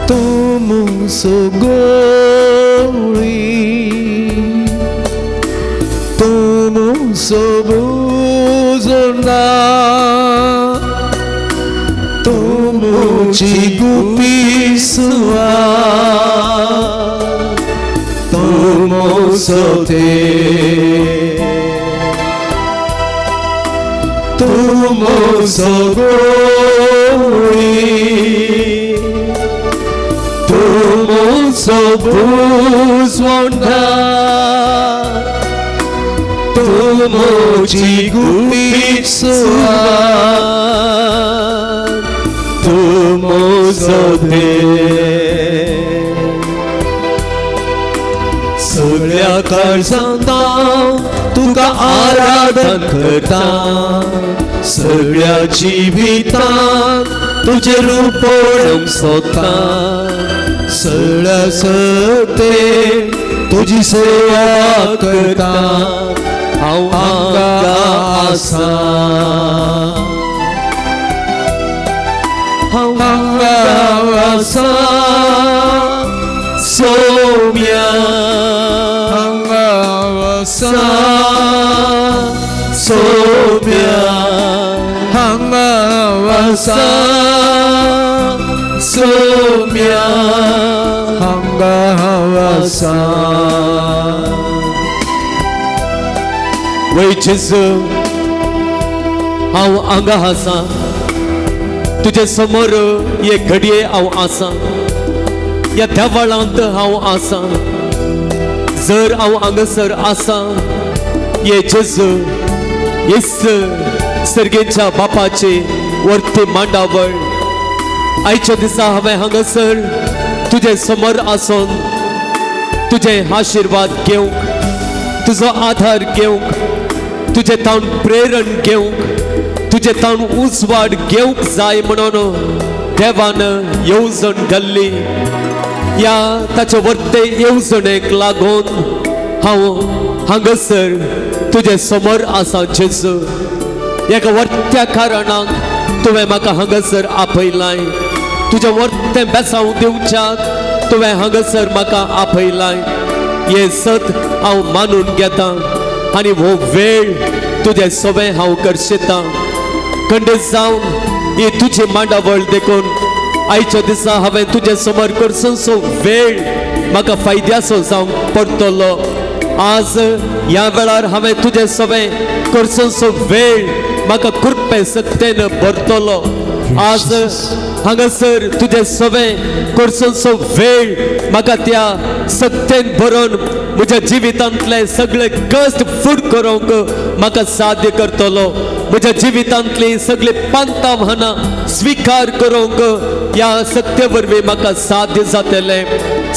तूं मुसो गोळी तूं मुसो बुजोना तूं मुची गुपीसुआ तूं मुसो ते तूं मुसो गोळी तूं मुसो बुजोना तूं मुची गुपीसुआ तूं मुसो ते सगळ्या काळजांत तुका आराधन करता सगळ्या जिवितांत तुजें रूप पळोवंक सोदता सगळ्या सत्तेन तुजी सेवा करता हांव हांगा आसा हांव हांगा आसा सोम्या हांगा आसा सोम्या हांगा आसा सोम्या हांगा आसा. वय जेजू हांव हांगा आसा तुजे समोर हे घडये हांव आसा ह्या देवळांत हांव आसा जर हांव हांगासर आसा हे जेजू येस सर्गेच्या बापाचे वरती मांडावळ आयच्या दिसा हांवें हांगासर तुजे समोर आसून तुजे आशिर्वाद घेवंक तुजो आधार घेवंक तुजे तावन प्रेरण घेवंक तुजे तावन उजवाड घेवंक जाय म्हणून देवान येवजण घाल्ली ह्या ताचे वर्ते येवजणेक लागून हांव हांगासर तुजे समोर आसा जेजू. एका वर्त्या कारणाक तुवें म्हाका हांगासर आपयलाय तुजें वर्तें बेसांव दिवच्याक तुवें हांगासर म्हाका आपयलाय हें सत हांव मानून घेता आनी हो वेळ तुजें सवें हांव करशेता खंडीत जावन ही तुजी मांडावळ देखून आयच्या दिसा हांवें तुजे समोर करसो वेळ म्हाका फायद्याचो जावंक पडटलो. आज ह्या वेळार हांवें तुजें सवें करसो वेळ म्हाका कृपे सत्तेन भरतलो. आज हांगासर तुजें सवें करसो वेळ म्हाका त्या सत्तेन भरून म्हज्या जिवितांतले सगळे कश्ट फूड करूंक म्हाका साध्य करतलो. म्हज्या जिवितांतली सगळी पांतावाहनां स्विकार करूंक ह्या सत्ते वरवीं म्हाका साध्य जातलें.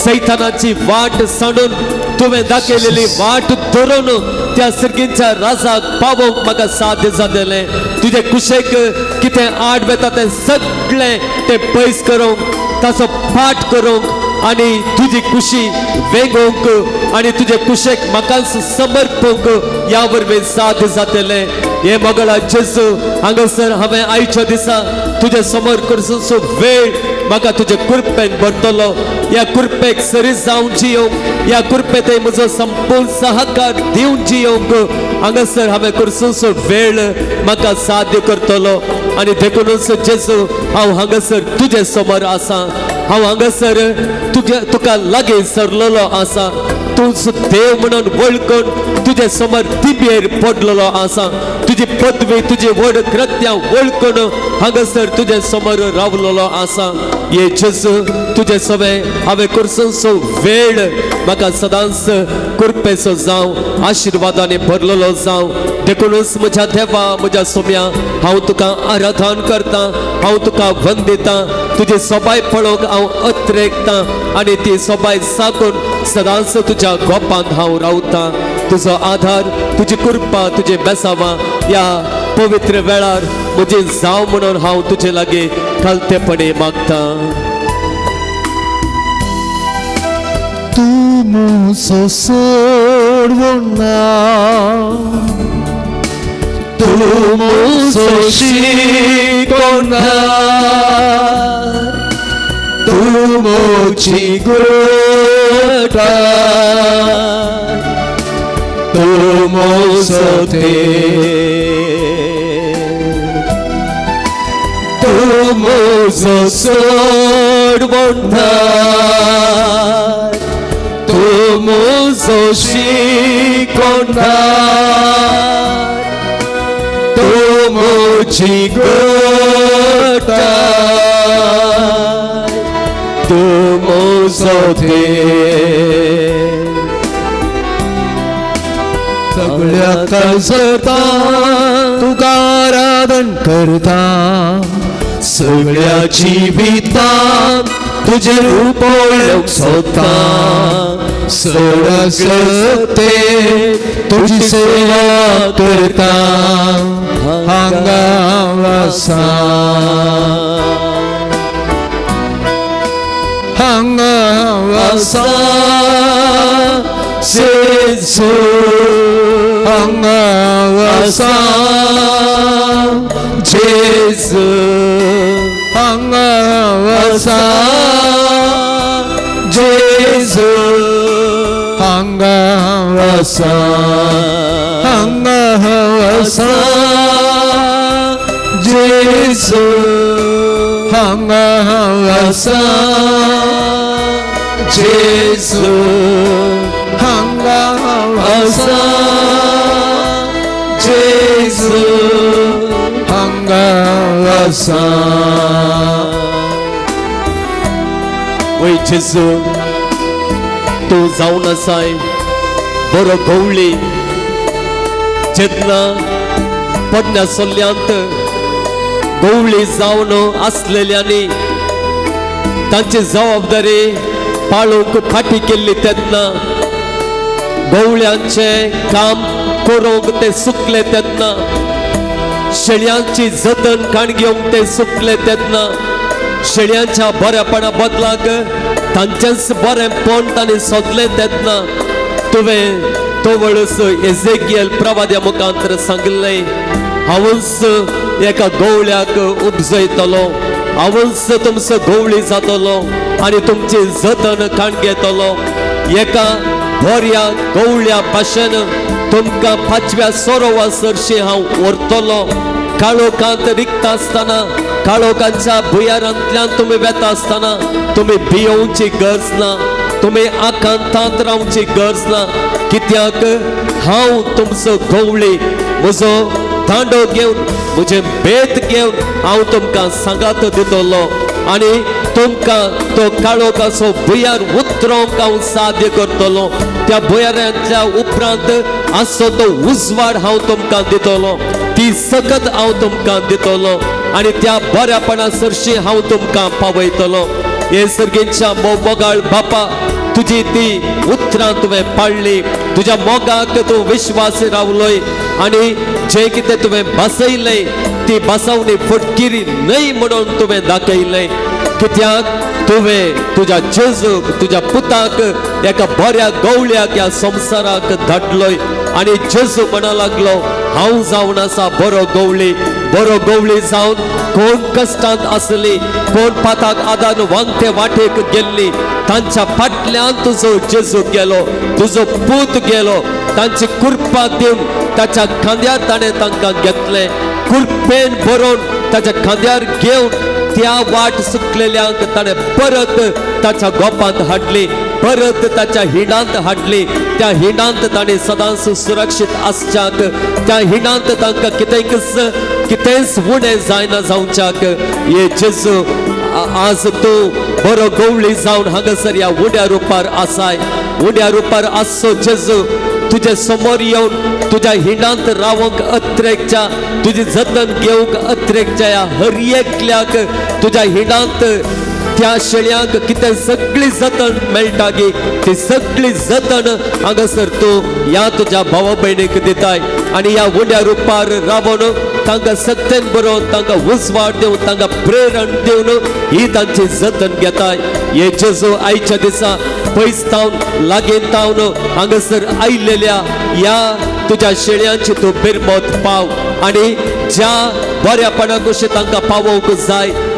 सैतानाची वाट सांडून तुवें दाखयलेली वाट धरून त्या सर्गींच्या राजाक पावोवंक म्हाका साध्य जातलें. तुजे कुशेक कितें आड वेता तें सगळें तें पयस करूंक ताचो पाठ करूंक आनी तुजी कुशी वेंगोवंक आनी तुजे कुशेक म्हाकाच समर्पूंक ह्या वरवीं साध्य जातलें. हे मोगळा जेजू हांगासर हांवें आयच्या दिसा तुजे समोर करसो वेळ म्हाका तुजे कृपेन भरतलो. ह्या कृपेक सरी जावन जियोवंक ह्या कृपेतय म्हजो संपूर्ण सहकार दिवन जियोवंक हांगासर हांवें करसो वेळ म्हाका साध्य करतलो. आनी देखूनच जेजू हांव हांगासर तुजे समोर आसा हांव हांगासर तुजे तुका लागीं सरलेलो आसा तूंच देव म्हणून वळखून तुजे समोर दिबेर पडलेलो आसा तुजी पदवी तुजी व्हड कृत्यां वळखून हांगासर तुजे समोर रावलेलो आसा. हे जेजू तुजे सवें हांवें करसो वेळ म्हाका सदांच कृपेचो जावं आशिर्वादांनी भरलेलो जावं. देखूनच म्हज्या देवा म्हज्या सोम्या हांव तुका आराधन करता हांव तुका वंदिता तुजी सोबाय पळोवंक हांव अत्रेकता आनी ती सोबाय साकून सदांच तुज्या गोपांत हांव रावता. तुजो आधार तुजी कृपा तुजे बेसावां ह्या पवित्र वेळार म्हजें जावं म्हणून हांव तुजे लागीं खालतेपणी मागता. तूं मुसो सोडवना तूं मुसो शिकोना तूं म्हजी घटाय तूं म्हजो देव तूं म्हजो सोडवणदार तूं म्हजो शिकोवणदार तूं म्हजी घटाय तूं म्हजो देव. सगळ्या काळजांत तुका आराधन करता सगळ्या जिवितांत तुजें रूप पळोवंक सोदता सगळे तुजी सेवा करता हांगा आसा हांगा आसा जेजू हांगा आसा जेजू हांगा आसा जेजू हांगा आसा हांगा आसा जेजू हांगा आसा जेजू हांगा आसा जेजू हांगा आसा. वय जेजू तूं जावन आसाय बरो गवळी. जेन्ना पोन्न्या सल्ल्यांत गवळी जावन आसलेल्यांनी तांची जबाबदारी पाळूंक फाटी केल्ली तेन्ना गवळ्यांचें काम करूंक ते सुकले तेन्ना शेळयांची जतन काण घेवंक ते सुकले तेन्ना शेळयांच्या बऱ्यापणा बदलाक तांचेंच बरेंपण तांणी सोदलें तेन्ना तुवें तवळस एझेकियल प्रवाद्या मुखांतर सांगिल्लें हांवूच एका गवळ्याक उपजयतलो हांवूच तुमचो गवळी जातलो आनी तुमची जतन काण घेतलो. एका बऱ्या गवळ्या भाशेन तुमकां पांचव्या सरोवा सरशी हांव व्हरतलो. काळोखांत रिगता आसतना काळोखांच्या भुंयारांतल्यान तुमी वेता आसतना तुमी भियोवची गरज ना तुमी आकांतांत रावची गरज ना कित्याक हांव तुमचो गवळी म्हजो दांडो घेवन म्हजें बेत घेवन हांव तुमकां सांगात दितलो आनी तुमकां तो काळोखाचो भुंयार उतरोवंक हांव साध्य करतलो. त्या भुंयारांतल्या उपरांत आसचो तो उजवाड हांव तुमकां दितलो ती सकत हांव तुमकां दितलो आनी त्या बऱ्यापणा सरशी हांव तुमकां पावयतलो. हे सर्गेच्या मोगाळ बापा तुजी ती उतरां तुवें पाळ्ळी तुज्या मोगाक तूं विश्वास रावलोय आनी जें कितें तुवें बसयलें ती बसवणी फटकिरी न्हय म्हणून तुवें दाखयलें कित्याक तुवें तुज्या जेजूक तुज्या पुताक एका बऱ्या गवळ्याक ह्या संवसाराक धाडलोय आनी जेजू म्हणा लागलो हांव जावन आसा बरो गवळी. बरो गवळी जावन कोण कश्टांत आसली कोण पाताक आदान वांगते वाटेक गेल्ली तांच्या फाटल्यान तुजो जेजू गेलो तुजो पूत गेलो तांची कुरपा दिवन ताच्या खांद्यार ताणें तांकां घेतलें कुरपेन भरोवन ताच्या खांद्यार घेवन त्या वाट सुकलेल्यांक ताणें परत ताच्या गोपांत हाडली परत ताच्या हिंडांत हाडली. त्या हिंडांत ताणें सदांच सुरक्षीत आसच्याक त्या हिंडांत तांकां कितेंच उणें जायना जावच्याक. हे जेजू आज तूं बरो गवळी जावन हांगासर ह्या उड्या रुपार आसाय उड्या रुपार आसचो जेजू तुजे समोर येवन तुज्या हिंडांत रावंक अत्रेकच्या तुजी जतन घेवंक अत्रेकच्या ह्या हर एकल्याक तुज्या हिंडांत त्या शेळयांक कितें सगळी जतन मेळटा गी ती सगळी जतन हांगासर तूं ह्या तुज्या भावा भयणीक दिताय आनी ह्या उड्या रुपार रावन तांकां सत्तेन बरोवन तांकां उजवाड दिवन तांकां प्रेरण दिवन ही तांची जतन घेताय. हे जेजू आयच्या दिसा पयस तावन लागीं तावन हांगासर आयिल्ल्या ह्या तुज्या शेळयांची तूं बिरमत पाव आनी ज्या बऱ्यापणा कशें तांकां पावोवंक जाय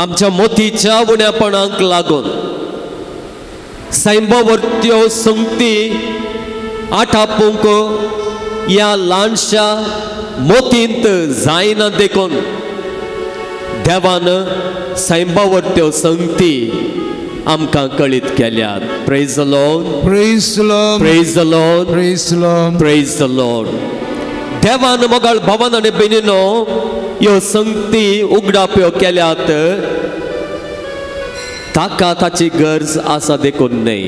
आमच्या मोतीच्या उण्यापणाक लागून सैंबावरत्यो संगती आठापूंक ह्या ल्हानशा मोतींत जायना देखून देवान सैंबावरत्यो संगती आमकां कळीत केल्यात. Praise the Lord. Praise the Lord. Praise the Lord. Praise the Lord. Praise the Lord. देवान मोगाळ भावान आनी भयणीनो ह्यो संगती उगडाप्यो केल्यात ताका ताची गरज आसा देखून न्हय,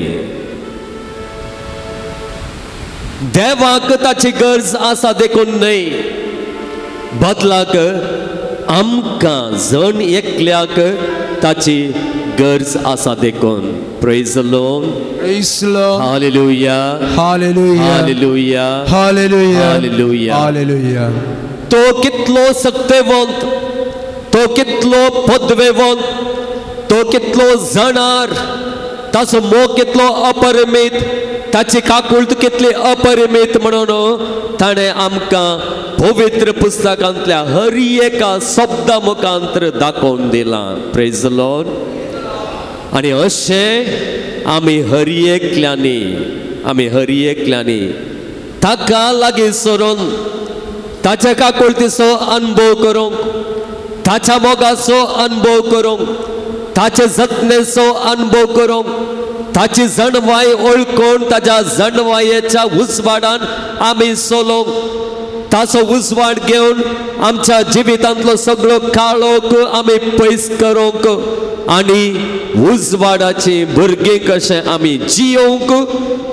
देवाक ताची गरज आसा देखून न्हय, बदलाक आमकां जण एकल्याक ताची गरज आसा देखून. Praise the Lord. Praise the Lord. Hallelujah. Hallelujah. Hallelujah. Hallelujah. Hallelujah. Hallelujah. तो कितलो सक्तेवंत, तो कितलो पदवेवंत, तो कितलो जाणार, ताचो मोग कितलो अपरिमीत, ताची काकूळट कितली अपरिमीत म्हणून ताणें आमकां पवित्र पुस्तकांतल्या हर एका शब्दा मुखांतर दाखोवन दिलां. Praise the Lord. आनी अशें आमी हर एकल्यांनी, आमी हर एकल्यांनी ताका लागीं सरून ताच्या काकुळटीचो अनुभव करूंक, ताच्या मोगाचो अनुभव करूंक, ताचे जतनेचो अनुभव करूंक, ताची जाणवाय ओळखून ताच्या जाणवायेच्या उजवाडान आमी चलोवंक, ताचो उजवाड घेवन आमच्या जिवितांतलो सगळो काळोख आमी पयस करूंक आनी उजवाडाची भुरगीं कशें आमी जियोवंक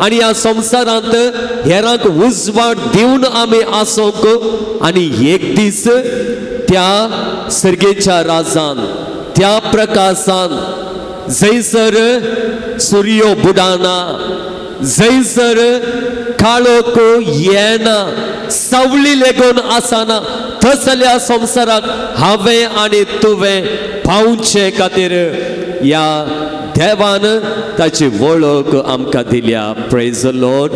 आनी ह्या संवसारांत हेरांक उजवाड दिवन आमी आसूंक आनी एक दीस त्या सर्गेच्या राजान, त्या प्रकाशान जंयसर सुर्यो बुडाना, जंयसर काळोख येना, सावळी लेगून आसना, थंयसरल्या संवसाराक हांवें आनी तुवें पावचे खातीर ह्या देवान ताची वळख आमकां दिल्या. Praise the Lord.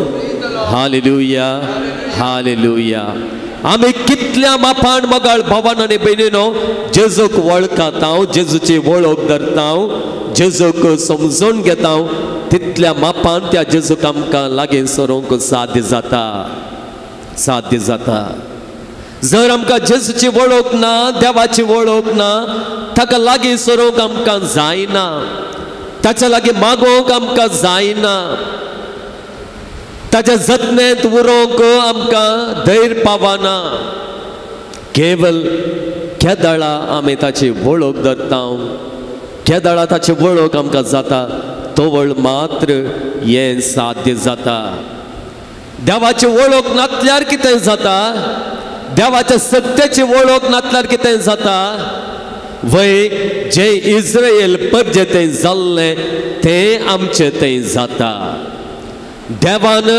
Hallelujah. Hallelujah. आमी कितल्या मापान मोगाळ भावान आनी भयणीनो जेजूक वळखता, जेजूची वळख धरता, जेजूक समजून घेता, तितल्या मापान त्या जेजूक आमकां लागीं सरूंक साध्य जाता, साध्य जाता. जर आमकां जेजूची वळख ना, देवाची वळख ना, ताका लागीं सरूंक आमकां जायना, ताच्या लागीं मागोवंक आमकां जायना, ताच्या जतनेंत उरोवंक आमकां धैर्य पावना. केवल केदळा आमी ताची वळख धरता, केदळा ताची वळख आमकां जाता, तवळ मात्र हें साध्य जाता. देवाची वळख नातल्यार कितें जाता? देवाच्या सत्याची वळख नातल्यार कितें जाता? वय जे इस्रायल परजे तें जाल्लें तें आमचें तें जाता. देवान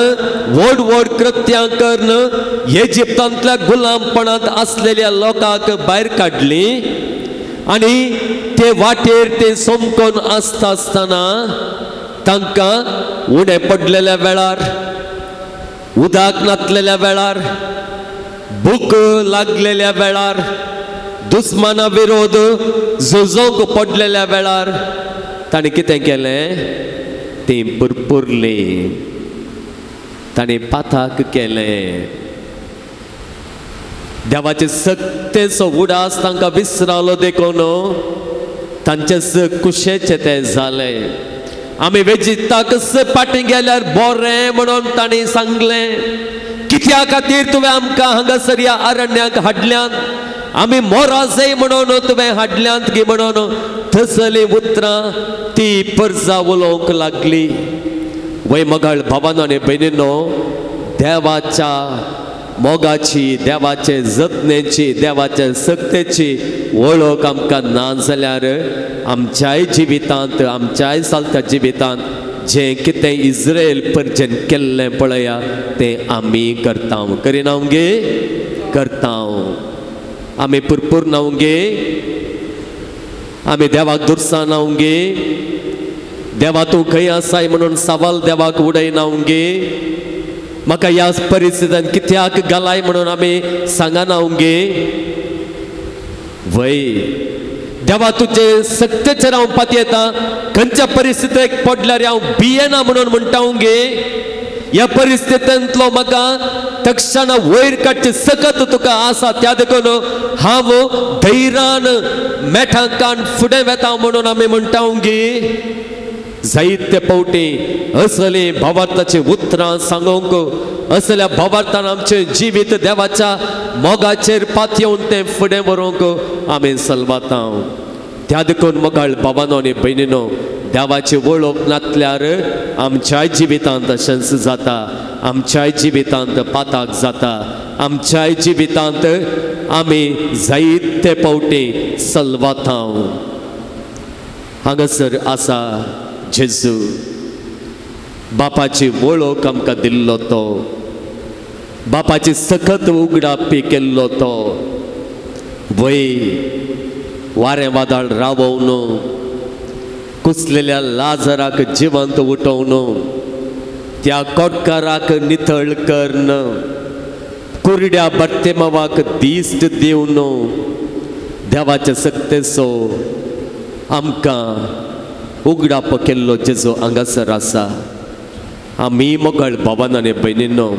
व्हड व्हड कृत्यां करून इजिप्तांतल्या गुलामपणांत आसलेल्या लोकांक भायर काडली आनी ते वाटेर ते सोमकोन आसता आसतना तांकां उणें पडलेल्या वेळार, उदक नातलेल्या वेळार, भूक लागलेल्या वेळार, दुस्माना विरोध झुजोवंक पडलेल्या वेळार ताणें कितें केलें? तीं पुरपुरलीं, ताणें पाथाक केलें. देवाचे सक्तेचो उडास तांकां विसरालो देखून तांचे कुशेचें तें जालें. आमी वेजिताक फाटीं गेल्यार बरें म्हणून तांणी सांगलें, कित्या खातीर तुवें आमकां हांगासर ह्या अरण्याक हाडल्यात? आमी मोराजय म्हणून तुवें हाडल्यात गी म्हणून थंयसरलीं उतरां ती परजा उलोवंक लागली. वय मगाळ भावानो आनी भयणीनो, देवाच्या मोगाची, देवाचे जतनेची, देवाचे सक्तेची वळख आमकां ना जाल्यार आमच्याय जिवितांत, आमच्याय चलत्या जिवितांत जें कितें इस्रायल परजेन केल्लें पळया तें आमी करता. करिना गे? करता. आमी पुरपूर गे? आमी देवाक दुरसाना गे? देवा तूं खंय आसाय म्हणून सवाल देवाक उडयना गे? म्हाका ह्या परिस्थितीन कित्याक घालाय म्हणून आमी सांगना गे? वय देवा तुजे सक्तेचेर हांव पातयेता. खंयच्या परिस्थितीक पडल्यार हांव भियेना म्हणून म्हणटा गे. ह्या परिस्थितींतलो म्हाका तक्षणा वयर काडची सकत तुका आसा, त्या देखून हांव धैर्यान मेठांकान फुडें वेता म्हणून आमी म्हणटा गे. जायते पावटी असले भावार्थाची उतरां सांगूंक, असल्या भावार्थान आमचें जिवीत देवाच्या मोगाचेर पातयेवन तें फुडें व्हरूंक आमी सलवाता. त्या देखून मोगाळ बाबानो आनी भयणीनो, देवाची वळख नातल्यार आमच्याय जिवितांत अशेंच जाता, आमच्याय जिवितांत पाताक जाता, आमच्याय जिवितांत आमी जायते पावटी सलवाता. हांगासर आसा जेजू, बापाची वळख आमकां दिल्लो तो, बापाची सखत उगडापी केल्लो तो. वय वारें वादळ रावोवन कुसलेल्या लाजराक जिवंत उठोवन, त्या कोटकाराक नितळ करून, कुरड्या बर्तेमावाक दिश्ट दिवन देवाचे सक्तेचो आमकां उगडाप केल्लो जेजो हांगासर आसा. आमी मोगाळ भावान आनी भयणीनो,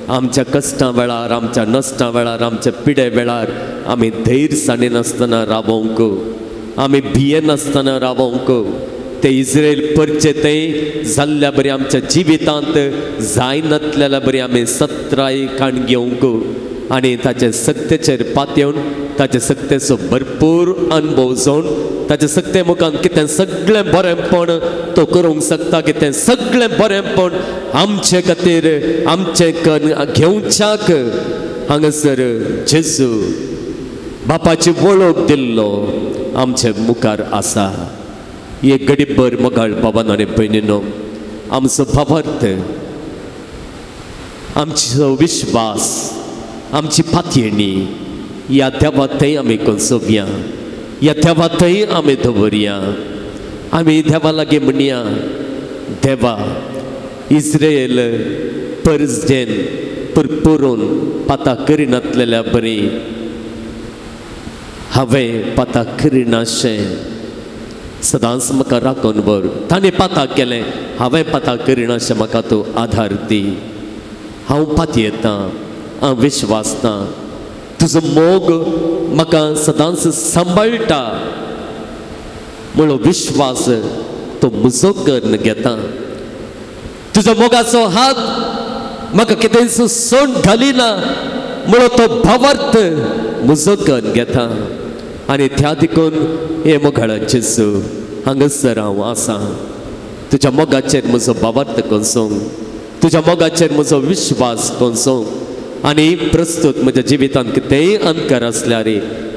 आमच्या कश्टां वेळार, आमच्या नश्टां वेळार, आमच्या पिडे वेळार आमी धैर्य सांडिनासतना रावोंक, आमी भियेनासतना रावोंक. ते इस्रायल परचे थंय जाल्ल्या बरी आमच्या जिवितांत जायनातलेल्या बरी आमी सत्राय काण घेवंक आनी ताचे सक्तेचेर पातयेवन ताचे सक्तेचो भरपूर अनुभव जावन ताचे सक्ते मुखान कितें सगळें बरेंपण तो करूंक शकता, कितें सगळें बरेंपण आमचे खातीर आमचें कन्न घेवच्याक हांगासर जेजू बापाची वळख दिल्लो आमचे मुखार आसा. एक गडीभर मोगाळ बाबान आनी भयणीनो, आमचो भावार्थ, आमचो विश्वास, आमची पातयेणी ह्या देवा थंय आमी कोसोवया, ह्या देवा थंय आमी दवरया. आमी देवा लागीं म्हणया, देवा इस्रायल परजडेन पुरपुरून पाता करिनातलेल्या बरी हांवें पाता करिनाशें सदांच म्हाका राखून व्हर. ताणें पाता केलें, हांवें पाता करिनाशें म्हाका तूं आधार दी. हांव पातयेतां, हांव विश्वासतां, तुजो मोग म्हाका सदांच सांबाळटा म्हणून विश्वास तो म्हजो करून घेता. तुजो मोगाचो हात म्हाका कितेंच सोण घालिना म्हणून तो भावार्थ म्हजो करून घेता. आनी त्या देखून हे मोगाळाचें हांगासर हांव आसा. तुज्या मोगाचेर म्हजो भावार्थ कोसोवंक, तुज्या मोगाचेर म्हजो विश्वास कोसोवंक आनी प्रस्तुत म्हज्या जिवितांत कितेंय अंधकार आसल्यार,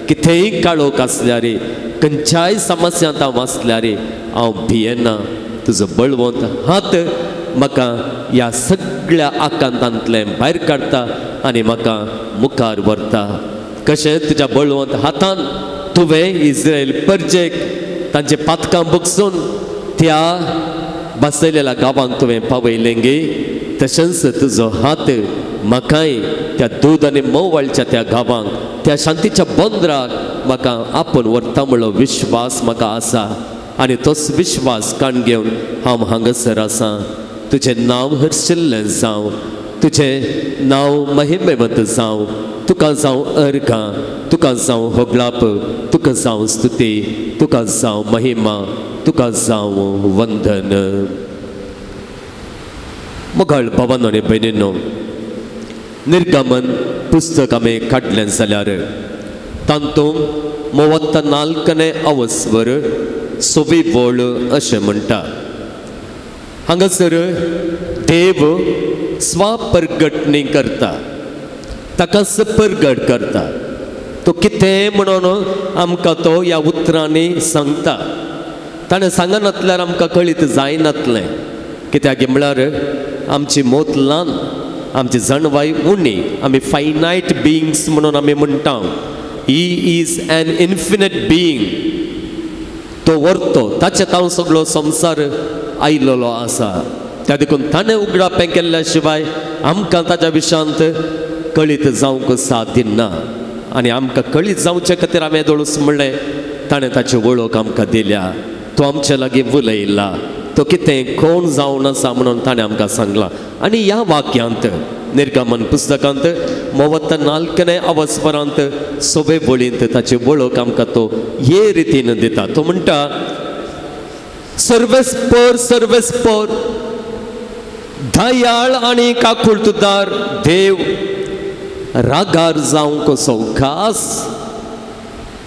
कितेंय काळोख आसल्यार, खंयच्याय समस्यांत हांव आसल्यार हांव भियेना. तुजो बळवंत हात म्हाका ह्या सगळ्या आकांतांतलें भायर काडटा आनी म्हाका मुखार व्हरता. कशें तुज्या बळवंत हातान तुवें इस्रायल परजेक तांचे पातकां बगसून त्या बसयलेल्या गांवांक तुवें पावयलें गे, तशेंच तुजो हात म्हाकाय त्या दूद आनी म्होंवाळच्या त्या गांवांक, त्या शांतीच्या बंदराक म्हाका आपूण व्हरता म्हणलो विश्वास म्हाका आसा. आनी तोच विश्वास काण घेवन हांव हांगासर आसा. तुजें नांव हर्शिल्लें जावं, तुजें नांव महिमेवंत जावं, तुका जावं अर्घां, तुका जावं होगलाप, तुका जावं स्तुती, तुका जावं महिमा, तुका जावं वंदन. मोगाळ भावानो आनी भयणीनो, निर्गमन पुस्तक आमी काडलें जाल्यार तातूंत 34 अवस्वर सोवी वळ अशें म्हणटा. हांगासर देव स्वपरगटणी करता, ताका परगट करता. तो कितें म्हणून आमकां तो ह्या उतरांनी सांगता. ताणें सांगनातल्यार आमकां कळीत जायनातलें, कित्याक म्हळ्यार आमची मोत ल्हान, आमची जाणवाय उणी, आमी फायनायट बिंग्स म्हणून आमी म्हणटा. He is an infinite being. तो व्हरतो, ताचे हांव सगळो संवसार आयिल्लो आसा. त्या देखून ताणें उगडापें केल्ल्या शिवाय आमकां ताच्या विशयांत कळीत जावंक साध्य ना. आनी आमकां कळीत जावचे खातीर हांवें दोळूस म्हणलें, ताणें ताची वळख आमकां दिल्या. तो आमचे लागीं उलयला, तो कितें कोण जावन आसा म्हणून ताणें आमकां सांगलां. आनी ह्या वाक्यांत निर्गमन पुस्तकांत 34 अवस्परांत सोबे वळींत ताची वळख आमकां तो हे रितीन दिता. तो म्हणटा, सर्वेस्पर सर्वेस्पर दयाळ आनी काकुळटदार देव, रागार जावंक सवकास,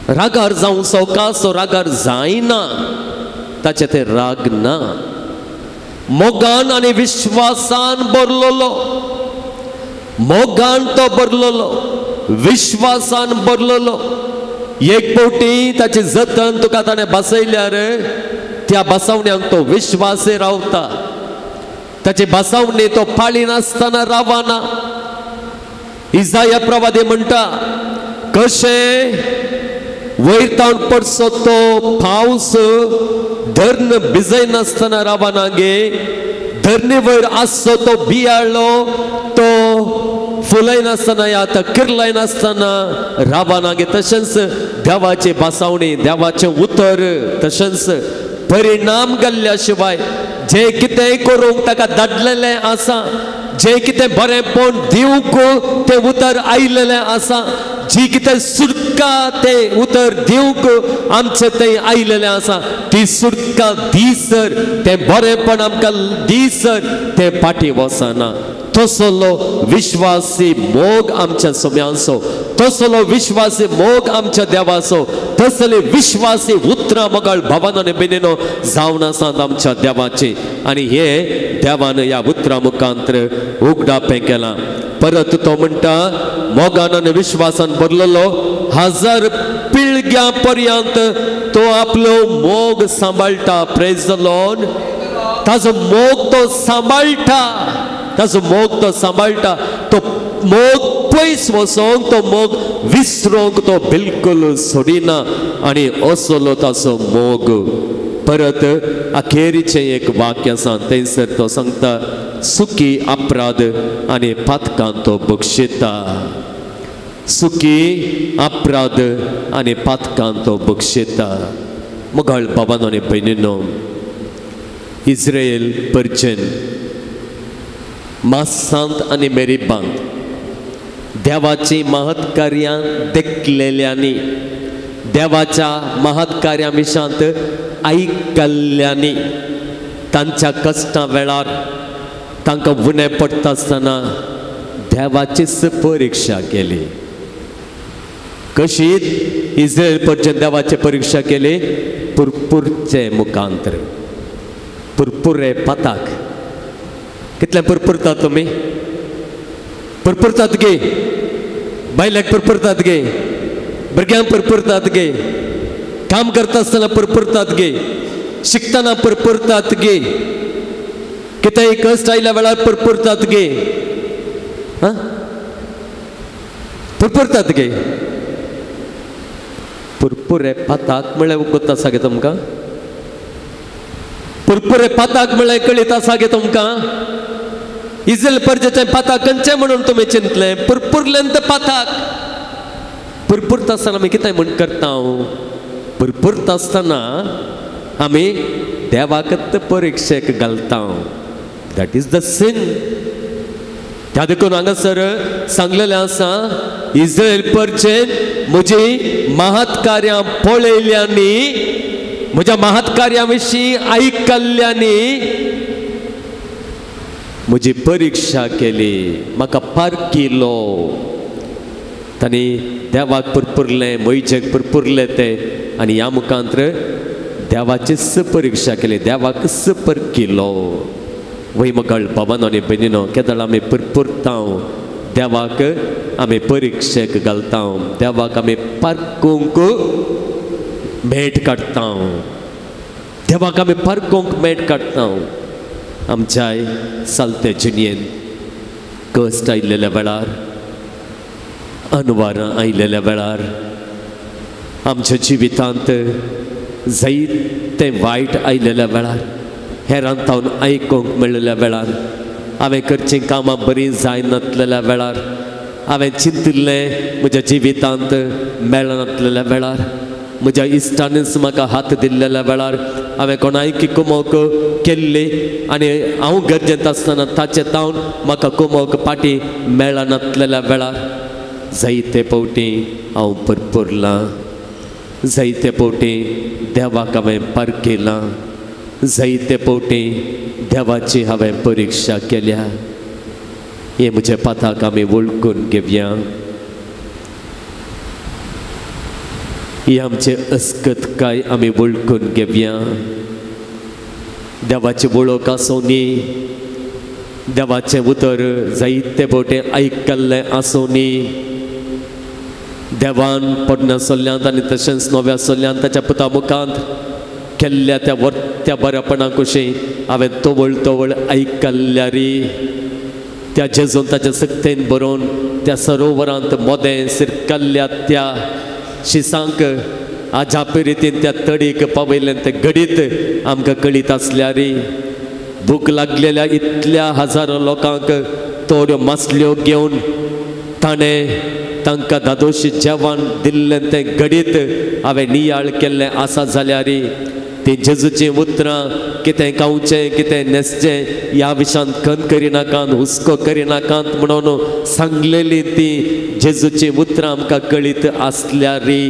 रागार जावंक सवकास, तो रागार जायना, ताचे ते राग ना, मोगान आनी विश्वासान भरलेलो, मोगान तो भरलेलो, विश्वासान भरलेलो. एक फावटी ताचे जतन तुका ताणें बसयल्यार त्या बसवण्यांक तो विश्वासे रावता, ताचे बसवणे तो पाळिनासतना रावना. इजाया प्रवादी म्हणटा, कशें वयर तावन पडसो तो पावस धरण भिजयनासतना रावना गे, धरणे वयर आसचो तो बियाळो तो फुलयनासतना या आतां किर्लायनासतना रावना गे, तशेंच देवाचे बसावणी, देवाचें उतर तशेंच परिणाम घाल्ल्या शिवाय जे कितें करूंक ताका धाडलेलें आसा, जे कितें बरेंपण दिवंक तें उतर आयिल्लें आसा, जी कितें सुटका तें उतर दिवंक आमचें तें आयिल्लें आसा, ती सुटका दीसर तें बरेंपण आमकां दीसर तें फाटीं वचना. तसलो विश्वासी मोग आमच्या सोम्यांचो, तसलो विश्वासी मोग आमच्या देवाचो, तसले विश्वासी उतरां मोगाळ भावान आनी भयणीनो जावन आसात आमच्या देवाची. आनी हे देवान ह्या उतरां मुखांतर उगडापें केलां. परत तो म्हणटा, मोगान आनी विश्वासान भरलेलो 1000 पिळग्यां पर्यंत तो आपलो मोग सांबाळटा. Praise the Lord. ताजो मोग तो सांबाळटा, ताजो मोग तो सांबाळटा, तो मोग पयस वचोंक, तो मोग विसरोंक तो बिलकुल सोडिना. आनी असलो ताचो मोग. परत अखेरीचें एक वाक्य आसा, थंयसर तो सांगता, सुखी अपराध आनी पातकां तो बक्षिता, सुखी अपराध आनी पातकां तो बक्षिता. मोगाळ बाबानो आनी भयणीनो, इस्रायल परचेन मासांत आनी मेरीबांत देवाची महत्कार्यां देखलेल्यांनी, देवाच्या महत्कार्या विशांत आयकल्ल्यांनी, तांच्या कश्टां वेळार तांकां उणें पडटा आसतना देवाचीच परिक्षा केली. कशी इस्रायल परचेन देवाची परिक्षा केली? पुरपुरचे मुखांतर, पुरपुरे पाताक. कितले पुरपुरतात तुमी? पुरपुरतात गे, बायलांक पुरपुरतात गे, भुरग्यांक पुरपुरतात गे, काम करता आसतना पुरपुरतात गे, शिकतना पुरपुरतात गे, कितेंय कश्ट आयल्या वेळार पुरपुरतात गे, आं पुरपुरतात गे. पुरपुरे पाताक म्हळ्यार उगोत आसा गे तुमकां? पुरपुरे पाताक म्हळ्यार कळीत आसा गे तुमकां? इस्रायल परजेचें पाताक खंयचें म्हणून तुमी चिंतलें? पुरपुरलें तें पाताक. पुरपुरता आसतना आमी कितें म्हण करता? पुरपुरता आसतना आमी देवाकच परिक्षेक घालता. That is the sin. त्या देखून हांगासर सांगलेलें आसा, इस्रायल परचेन म्हजी महत्कार्यां पळयल्यांनी, म्हज्या महत्कार्यां विशीं आयकल्ल्यांनी म्हजी परिक्षा केली, म्हाका पारखिलो. तांणी देवाक पुरपुरलें, मोयजेक पुरपुरलें तें, आनी ह्या मुखांतर देवाचीच परिक्षा केली, देवाकच परखिलो. वय मोगाळ बाबानो आनी भयणीनो, केदळ आमी पुरपुरता, देवाक आमी परिक्षेक घालता, देवाक आमी पारखूंक भेट काडटा, देवाक आमी पारखूंक भेट काडटा. आमच्याय सालते जिणेंत कश्ट आयिल्ल्या वेळार, अनवारां आयिल्ल्या वेळार, आमच्या जिवितांत जायतें वायट आयिल्ल्या वेळार, हेरांतावन आयकूंक मेळिल्ल्या वेळार, हांवें करचीं कामां बरीं जायनातलेल्या वेळार, हांवें चिंतिल्लें म्हज्या जिवितांत मेळनातलेल्या वेळार, म्हज्या इश्टांनीच म्हाका हात दिल्लेल्या वेळार हांवें कोणायक कुमोक केल्ली आनी हांव गरजेंत आसतना ताचे तावन म्हाका कुमोक पाटी मेळनातलेल्या वेळार जायते फावटी हांव भरपुरलां, जायते फावटी देवाक हांवें पारखिलां, जायते फावटी देवाची हांवें परिक्षा केल्या. हे म्हज्या पाताक आमी वळखून घेवया. ही आमचे अस्कतकाय आमी वळखून घेवया. देवाची वळख आसूं न्ही, देवाचें उतर जायते फावटी आयकल्लें आसूं न्ही, देवान पोरण्या सल्ल्यांत आनी तशेंच नव्या सल्ल्यांत ताच्या पुता मुखांत केल्ल्या त्या वर्त्या बऱ्यापणा कशी हांवें तवळ तवळ आयकल्ल्यारी त्या जेजून ताच्या सक्तेन बरोवन त्या सरोवरांत मोदें सिरकल्ल्या त्या शिसांक आजापी रितीन त्या तडीक पावयल्लें तें घडीत आमकां कळीत आसल्यारी भूक लागलेल्या इतल्या हजारो लोकांक थोड्यो मासल्यो घेवन ताणें तांकां दादोशी जेवण दिल्लें तें घडीत हांवें नियाळ केल्लें आसा जाल्यारी ती जेजूचीं उतरां कितें खावचें कितें न्हेसचें ह्या विशयांत खंत करिनाकात हुस्को करिनाकात म्हणून सांगलेली ती जेजूचीं उतरां आमकां कळीत आसल्यारी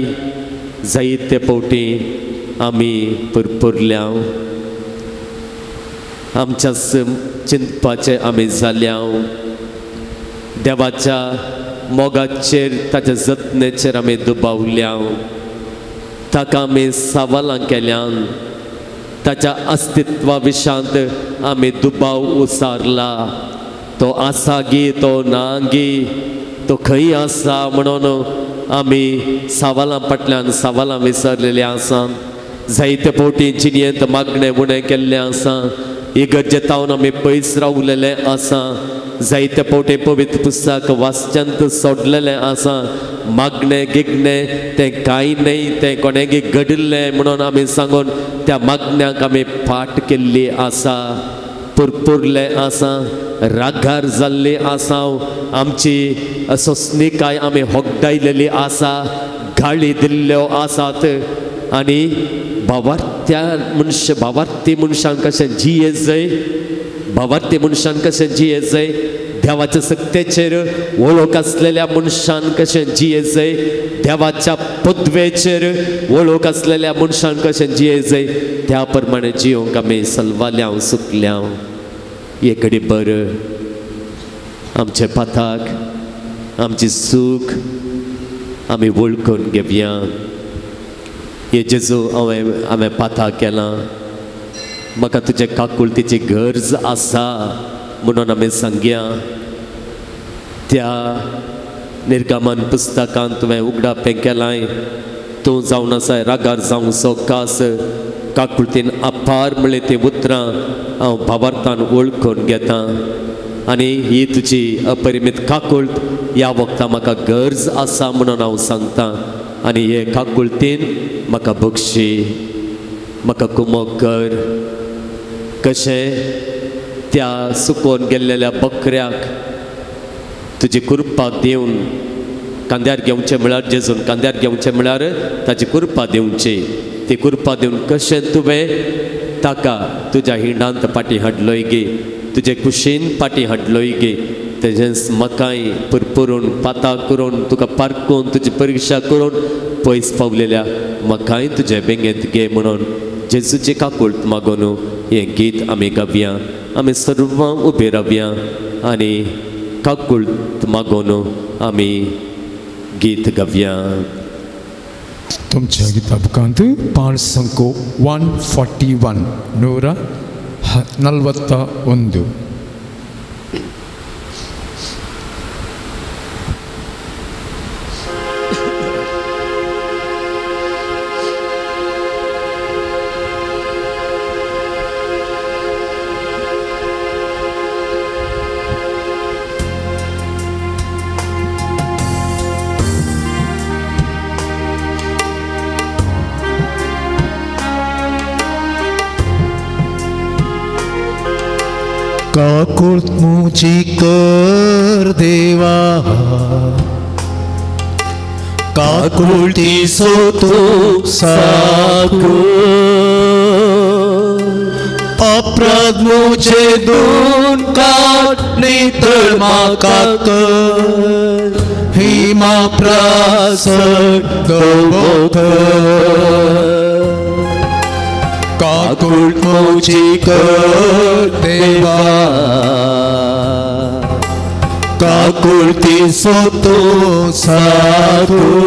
जायते फावटी आमी पुरपुरल्या, आमच्या चिंतपाचें आमी जाल्या. देवाच्या मोगाचेर ताच्या जतनेचेर आमी दुबावल्या, ताका आमी सवालां केल्यान, ताच्या अस्तित्वा विशांत आमी दुबाव उसारला. तो आसा गी तो ना गी तो खंय आसा म्हणून आमी सवालां फाटल्यान सवालां विसरलेलीं आसा. जायते फावटी जिणेंत मागणें उणें केल्लें आसा, इगर्जेतावन आमी पयस रावलेलें आसा. जायते फावटी पवित्र पुस्तक वाचच्यांत सोडलेलें आसा. मागणें गिगणें तें कांय न्हय, तें कोणेगी घडिल्लें म्हणून आमी सांगून त्या मागण्याक आमी फाट केल्ली आसा, पुरपुरलें आसा, रागार जाल्ली आसा. आमची सोंसणीकाय आमी होगडायलेली आसा, गाळी दिल्ल्यो आसात. आनी भावार्थ्या मनशां भावार्थी मनशांक कशें जियेत जाय, भावार्थी मनशान कशें जियेत जाय, देवाच्या सक्तेचेर वळख आसलेल्या मनशान कशें जियेत जाय, देवाच्या पदवेचेर वळख आसलेल्या मनशान कशें जियेत जाय, त्या प्रमाणे जियोंक आमी सलवाल्या सुकल्या. एक घडी बर आमचे पाथाक आमची सूख आमी वळखून घेवया. हे जेजू हांवें पाथा केलां, म्हाका तुजे काकुळतीची गरज आसा म्हणून आमी सांगया. त्या निर्गमन पुस्तकांत तुवें उगडापें केलां, तूं जावन आसा रागार जावंक सवकास काकुळतीन अपार म्हळ्ळे तीं उतरां हांव भावार्थान वळखून घेतां. आनी ही तुजी अपरिमीत काकुळत ह्या वखदां म्हाका गरज आसा म्हणून हांव सांगतां. आनी हे काकुळतीन म्हाका बक्षी, म्हाका कुमक कर. कशें त्या सुकोवन गेल्लेल्या बकऱ्याक तुजी कृपा दिवन कांद्यार घेवचें म्हळ्यार जेजून कांद्यार घेवचें म्हळ्यार ताची कृपा दिवची, ती कृपा दिवन कशें तुवें ताका तुज्या हिंडांत फाटीं हाडलोय गे, तुजे कुशीन फाटीं हाडलोय गे, तेजेंच म्हाकाय पुरपुरून पाता करून तुका पारकून तुजी परिक्षा करून पयस पावलेल्या म्हाकाय तुजे बेंगेंत घे म्हणून जेजूची काकुळट मागून हें गीत आमी गावया. आमी सर्वां उबी रावया आनी काकुळट मागून आमी गीत गावया. तुमच्या गीता बुकांत 5 141 141. काकुळत मुजी कर देवा, काकुळतीचो तूं साकून अपराध मुझे दोन काट नितळ म्हाका कर हिमा प्रासट दवो कर काकुळट म्हजी कर देवा काकुळतीचो तूं साकून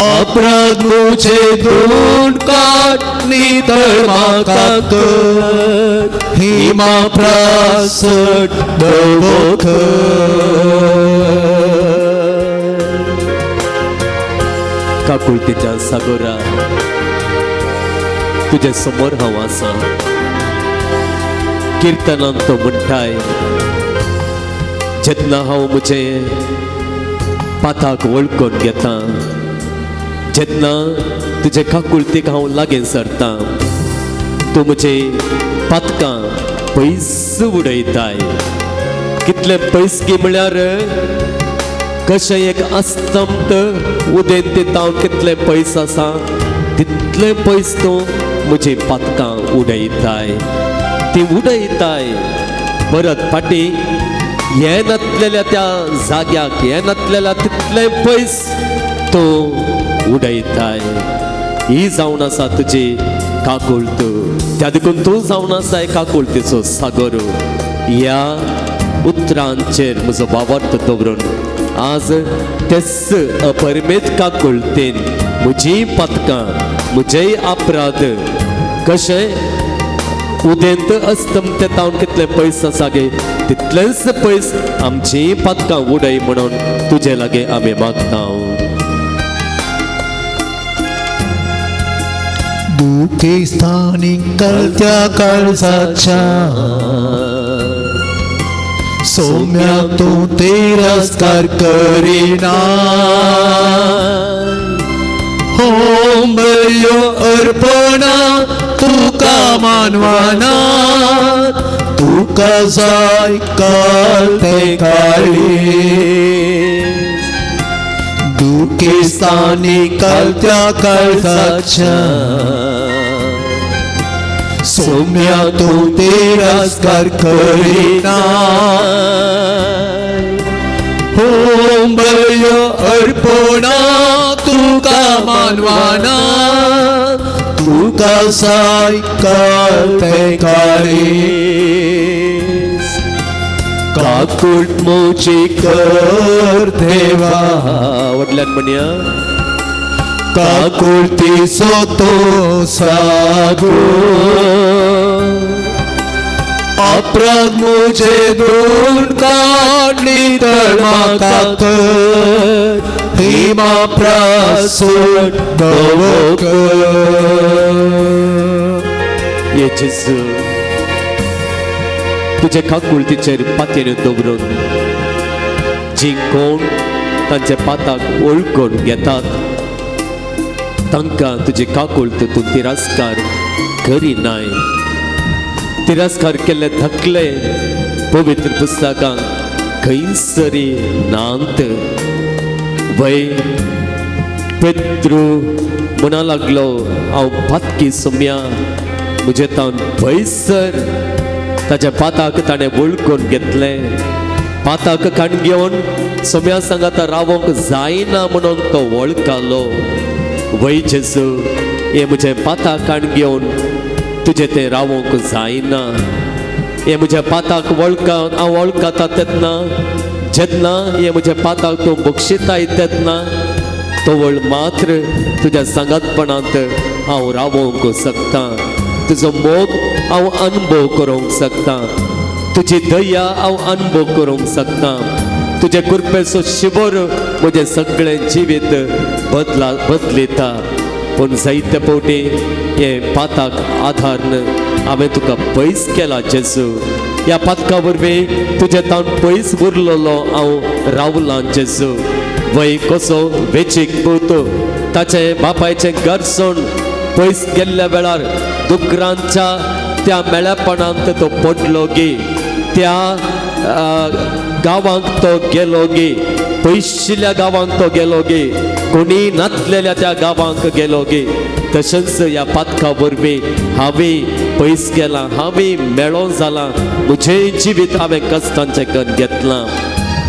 अपराध मुझे दोन काट नितळ म्हाका कर हिमा प्रासट दवो कर. काकुळतीच्या सागोरा तुजे समोर हांव आसा. किर्तनान तो म्हणटाय जेन्ना हांव म्हजे पाथाक वळखून घेता जेन्ना तुजे काकुळतीक हांव लागीं सरता तूं म्हजे पातकां पयस उडयताय. कितले पयस गी म्हळ्यार कशें एक अस्तंत उदेंत तावन कितले पयस आसा तितले पयस तूं म्हजी पातकां उडयताय. ती उडयताय परत फाटीं हे नातलेल्या त्या जाग्याक हे नातलेल्या तितले पयस तूं उडयताय. ही जावन आसा तुजी काकुळट. त्या देखून तूं जावन आसा काकुळतीचो सागर. ह्या उतरांचेर म्हजो भावार्थ दवरून आज तेच अपरिमेत काकुळतेन म्हजी पातकां म्हजेय अपराध कशें उदेंत अस्तमते तावन कितले पयस आसा गे तितलेंच पयस आमची पातकां उडय म्हणून तुजे लागीं आमी मागता. दुखेस्थानी कळत्या काळजाच्या सौम्या तूं तिरस्कार करिना होम बल्यो अर्पणा तुका मानवाना तुका जाय कळते काळी दुखेस्थानी कळत्या काळजाच्या सौम्या तूं तिरस्कार करिना होम बल्यो अर्पणा तुका मानवाना तुका जाय कळते काळी काकुळट म्हजी कर देवा व्हडल्यान म्हणया काकुळतीचो तूं सागून अपराध मुझे दोन काट नितळ म्हाका कर हिमा प्रासट दवो कर. हे जेजू तुजे काकुळतीचेर पातयेन दवरून जी कोण तांच्या पाताक वळखून घेतात तांकां तुजी काकुळट तूं तिरस्कार करिनाय. तिरस्कार केल्ले थकले पवित्र पुस्तकांक खंयसरी नांत. वय पेत्रू म्हणा लागलो हांव पातकी सोम्या म्हजे तावन पयसर. ताच्या पाताक ताणें वळखून घेतलें. पाताक काण घेवन सोम्या सांगाता रावोंक जायना म्हणून तो वळखालो. वय जेजू हे म्हजें पाताक काण घेवन तुजें तें रावोंक जायना. हे म्हज्या पाताक वळखा हांव वळखता तेन्ना जेन्ना हे म्हज्या पाताक तूं बक्षिताय तेन्ना तवळ मात्र तुज्या सांगातपणांत हांव रावोंक शकता. तुजो मोग हांव अनुभव करूंक शकता. तुजी दया हांव अनुभव करूंक शकता. तुजे कृपेचो शिवर म्हजें सगळें जिवीत बदलिता. पूण जायते फावटी हे पाताक आधार हांवें तुका पयस केला जेजू. ह्या पातका वरवीं तुजे तावन पयस उरलेलो हांव रावलां जेजू. वय कसो वेचीक पूत ताचें बापायचें घर सोडून पयस गेल्ल्या वेळार दुकरांच्या त्या मेळेपणांत तो पडलो गी, त्या गांवांक तो गेलो गी. पयशिल्ल्या गांवांक तो गेलो गे, कोणी नातलेल्या त्या गांवांक गेलो गे. तशेंच ह्या पातका वरवीं हांवें पयस गेलां, हांवें मेळोन जालां, म्हजें जिवीत हांवें कश्टांचें कन्न घेतलां.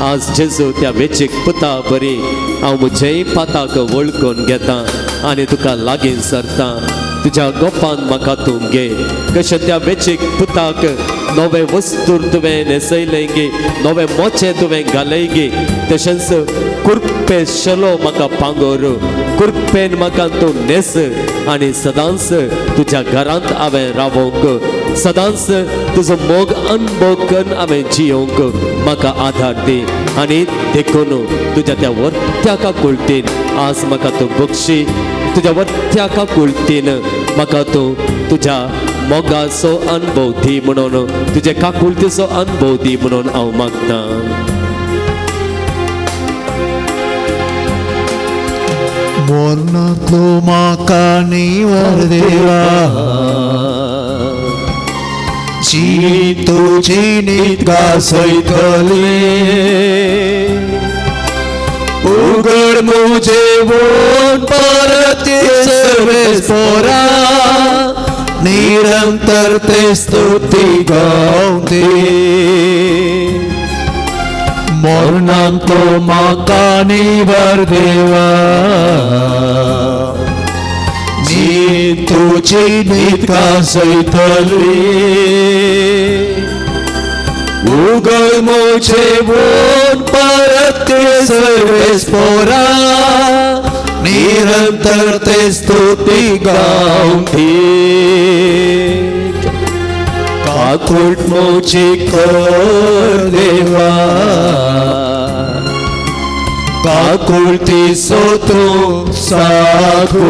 आज जेजू त्या वेचीक पुता बरी हांव म्हजेंय पाताक वळखून घेतां आनी तुका लागीं सरतां. तुज्या गोपान म्हाका तूं घे. कशें त्या वेचीक पुताक नवे वस्तूर तुवें न्हेसयलें गे, नवे मोचे तुवें घालय गे, तशेंच कुरपे शेलो म्हाका पांगोर, कुरपेन म्हाका तूं न्हेस आनी सदांच तुज्या घरांत हांवें रावोंक, सदांच तुजो मोग अनभोग करून हांवें जियोंक म्हाका आधार दी. आनी देखून तुज्या त्या वर्त्या काकुळटीन आज म्हाका तूं बक्षी, तुज्या वर्त्या काकुळटीन म्हाका तूं तुज्या मोगाचो अनुभव दी म्हणून, तुज्या काकुळटीचो अनुभव दी म्हणून हांव मागतां. मोरनांतलो म्हाका निवर देवा, जी तुजी नीत गाजयतली, उगड मुझे वोन परत सर्वेस्पोरा, निरंतर ते स्तुती गावती. मोरनांतलो म्हाका निवर देवा, जी तुजी नीत गाजयतली, उगड मुझे वोन परत सर्वेस्पोरा, निरंतर ते स्तुती गावती. काकुळट मुझी कर देवा, काकुळटीचो तूं साकूर,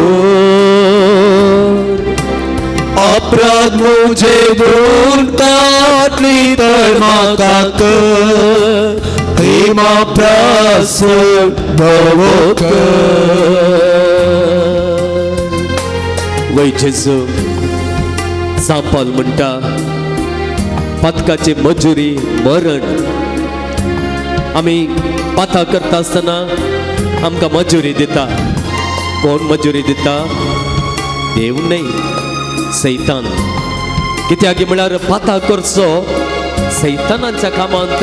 अपराध मुझे धुवन काडली तर म्हाका कर, प्रेमा प्रासोड धवो कर. वय जेजू, सांपाल म्हणटा पातकाची मजुरी मरण. आमी पाता करता आसतना आमकां मजुरी दिता. कोण मजुरी दिता? देव न्हय, सैतान. कित्याक म्हळ्यार पाता करचो सैतानाच्या कामांत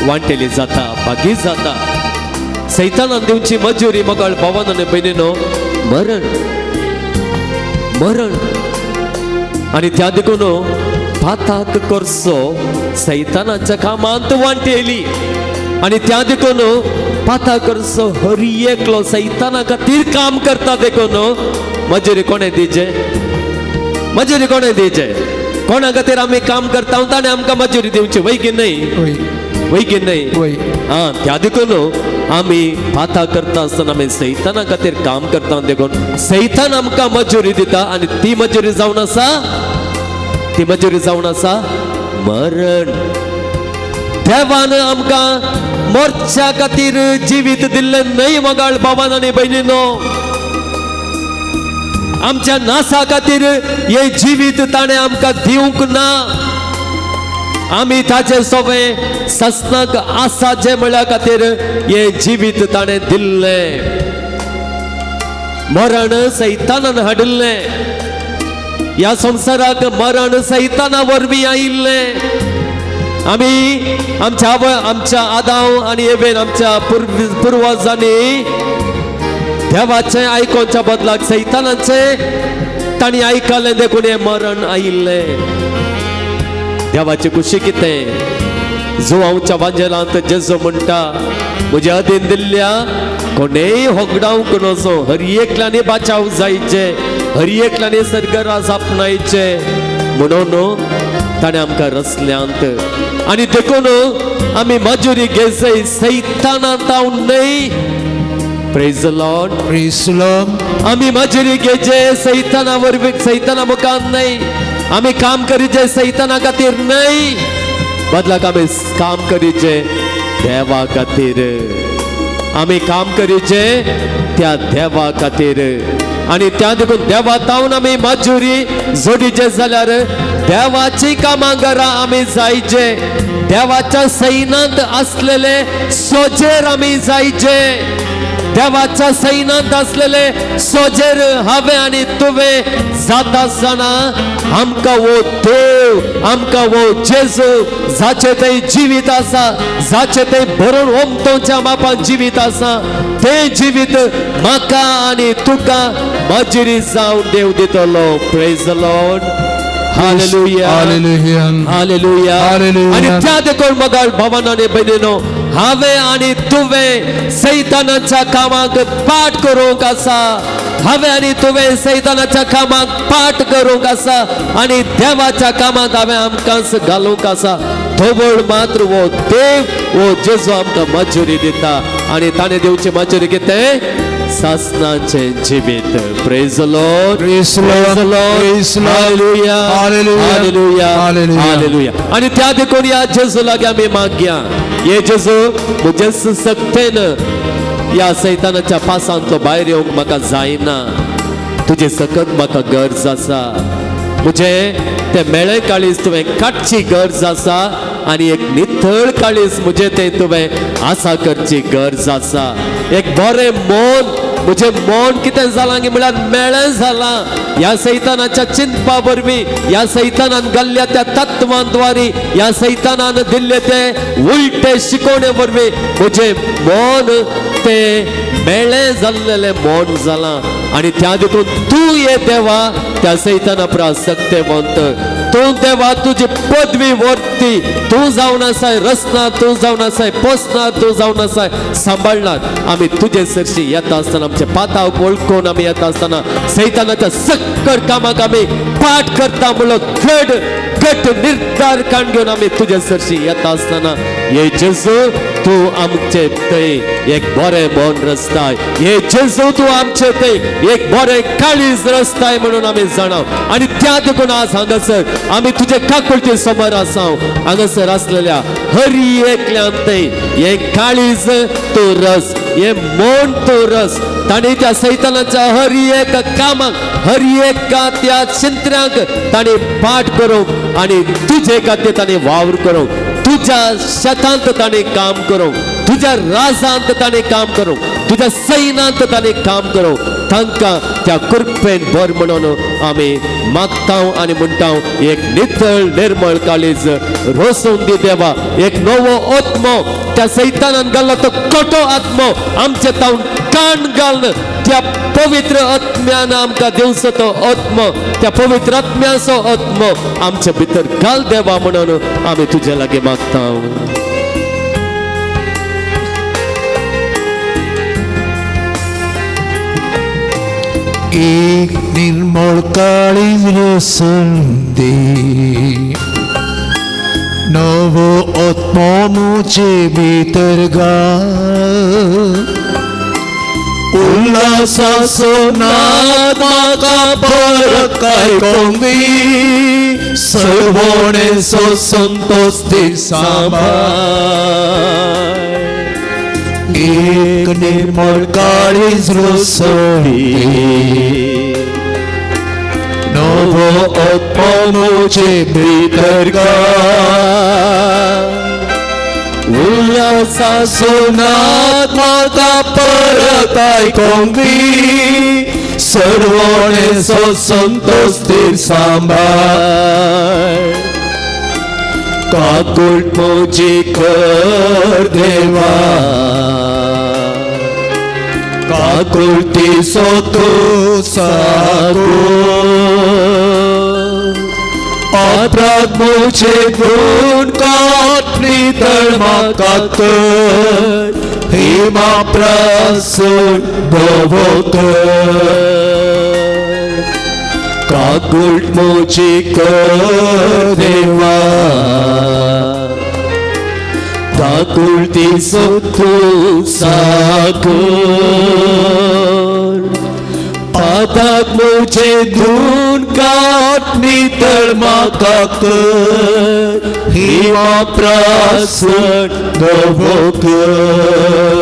वांटेली जाता, भागी जाता. सैतानान दिवची मजुरी मगाळ भावान आनी भयणीनो मरण, मरण. आनी त्या देखून पाताक करचो सैतानाच्या कामांत वांटेली. आनी त्या देखून पाता करचो हर एकलो सैताना खातीर काम करता. देखून मजुरी कोणें दिवचें? मजुरी कोणें दिवचें? कोणा खातीर आमी काम करता ताणें आमकां मजुरी दिवची, वय की न्हय? वय की न्हय? आं, त्या देखून आमी पाता करता आसतना आमी सैताना खातीर काम करता. देखून सैतान आमकां मजुरी दिता आनी ती मजुरी जावन आसा, ती मजुरी जावन आसा मरण. देवान आमकां मोर्च्या खातीर जिवीत दिल्लें न्हय मगाळ बाबान आनी भयणीनो. आमच्या नासा खातीर हें जिवीत ताणें आमकां दिवंक ना. आमी ताचे सोबे ससनाक आसाचें म्हळ्या खातीर हें जिवीत ताणें दिल्लें. मरण सैतानान हाडिल्लें, ह्या संवसाराक मरण सैताना वरवीं आयिल्लें. आमी आमच्या आवय, आमच्या आदाव आनी एवेन, आमच्या पुर्वजांनी देवाचें आयकोच्या बदलाक सैतानाचें तांणी आयकलें, देखून हें मरण आयिल्लें. देवाची खुशी कितें? जुवांवच्या वांजेलांत जेजू म्हणटा, म्हज्या अधीन दिल्ल्या कोणेय होगडावंक नजो, हर एकल्यानी बाचाव जायचे, हर एकल्यानी सर्गराज आपणायचे म्हणून ताणें आमकां रचल्यांत. आनी देखून आमी मजुरी घेजय सैताना तावन न्हय. Praise the Lord. Praise the Lord. आमी मजुरी घेजे सैताना वरवीं, सैताना मुखार न्हय. आमी काम करीचे सैताना खातीर न्हय, बदलाक आमी काम करीचे देवा खातीर. आमी काम करीचे त्या देवा खातीर. आनी त्या देखून देवा तावन आमी माजुरी जोडीचे जाल्यार देवाची कामां घरा आमी जायचे, देवाच्या सैनांत आसलेले सोजेर आमी जायचे, देवाच्या सैनांत आसलेले सोजेर हांवें आनी तुवें जाता आसतना आमकां वो देव, आमकां वो जेजू जाचे थंय जिवीत आसा, जाचे थंय भरून ओमतोच्या मापान जिवीत आसा, तें जिवीत म्हाका आनी तुका मजुरी जावन देव दितलो. Praise the Lord. Hallelujah, hallelujah, hallelujah. आनी त्या देखून मगाळ भावान आनी भयणीनो, हांवें आनी तुवें सैतानाच्या कामाक पाठ करूंक आसा, हांवें आनी तुवें सैतानाच्या कामाक पाठ करूंक आसा आनी देवाच्या कामांत हांवें आमकांच घालूंक आसा. थोबड मात्र वो देव वो जेजू आमकां मजुरी दिता आनी ताणें दिवची मजुरी कितें? सासनाचें जिवीत. Praise the Lord, praise the Lord. Hallelujah, hallelujah, hallelujah. आनी त्या देखून ह्या जेजू लागीं आमी मागया, हे जेजू म्हजे सक्तेन ह्या सैतानाच्या पासांतलो भायर येवंक म्हाका जायना, तुजे सकत म्हाका गरज आसा, म्हजें तें मेळें काळीज तुवें काडची गरज आसा आनी एक नितळ काळीज म्हजें तें तुवें आसा करची गरज आसा. एक बरें मन, म्हजें मन कितें जालां गी म्हळ्यार मेळें जालां ह्या सैतानाच्या चिंतपा वरवीं, ह्या सैतानान घाल्ल्या त्या तत्वांद्वारी, ह्या सैतानान दिल्ले ते उलटे शिकोवणे वरवीं म्हजें मन तें मेळें जाल्लेलें मन जालां. आनी त्या देखून तूं ये देवा त्या सैताना प्रास सक्तेवंत, तूं देवा तुजी पदवी वरती, तूं जावन आसाय रचना, तूं जावन आसाय पोसना, तूं जावन आसाय सांबाळणार. आमी तुजे सरशी येता आसतना आमचे पाताव वळखून आमी येता आसतना सैतानाच्या सक्कर कामाक आमी पाठ करता म्हणलो घड घट निर्धार काण घेवन आमी तुजे सरशी येता आसतना हे जेजू तूं आमचे थंय एक बरें मन रचताय, हे जेजू तूं आमचे थंय एक बरें काळीज रचताय म्हणून आमी जाणाव. आनी त्या देखून आज हांगासर आमी तुजे काकुळटे समोर आसाव, हांगासर आसलेल्या हरी एकल्यान थंय हे काळीज तूं रस, हे मन तूं रस. ताणें त्या सैतानाच्या हर एक कामाक, हर एका त्या चिंत्र्यांक ताणें पाठ करूंक आनी तुजे खातीर ताणें वावर करूंक, तुज्या शेतांत ताणें काम करूंक, तुज्या राजांत ताणें काम करूंक, तुज्या सैनांत ताणें काम करूंक, तांकां त्या कृपेन भर म्हणून आमी मागता आनी म्हणटा एक नितळ निर्मळ काळीज रोसून दी देवा, एक नवो आत्मो त्या सैतानान घाल्लो तो खोटो आत्मो आमचे तावन कान घालून त्या पवित्र आत्म्यान आमकां दिवचो तो आत्मो, त्या पवित्र आत्म्याचो आत्मो आमचे भितर घाल देवा म्हणून आमी तुजे लागीं मागता. एक निर्मळ काळीज रोसून दी, नवो आत्मो म्हजे भितर घाल, उल्हासाचो नाद म्हाका परत आयकोंक दी, सर्वणेचो संतोष दी सांबाळ. एक निर्मळ काळीज रोसून दी, नवो आत्मो म्हजे भितर घाल, उल्हासाचो नाद म्हाका परत आयकोंक दी, सर्वणेचो संतोष दी सांबाळ. काकुळट म्हजी कर देवा, काकुळटीचो तूं सागोर, अपराध म्हजे गुण काट नितळ म्हाका कर, हिमा प्रासून धवो कर. काकुळट म्हजी कर देवा, काकुळटीचो तूं सागोर, पाताक म्हजे धून काट नितळ म्हाका कर, हिमा प्रासून धवो कर.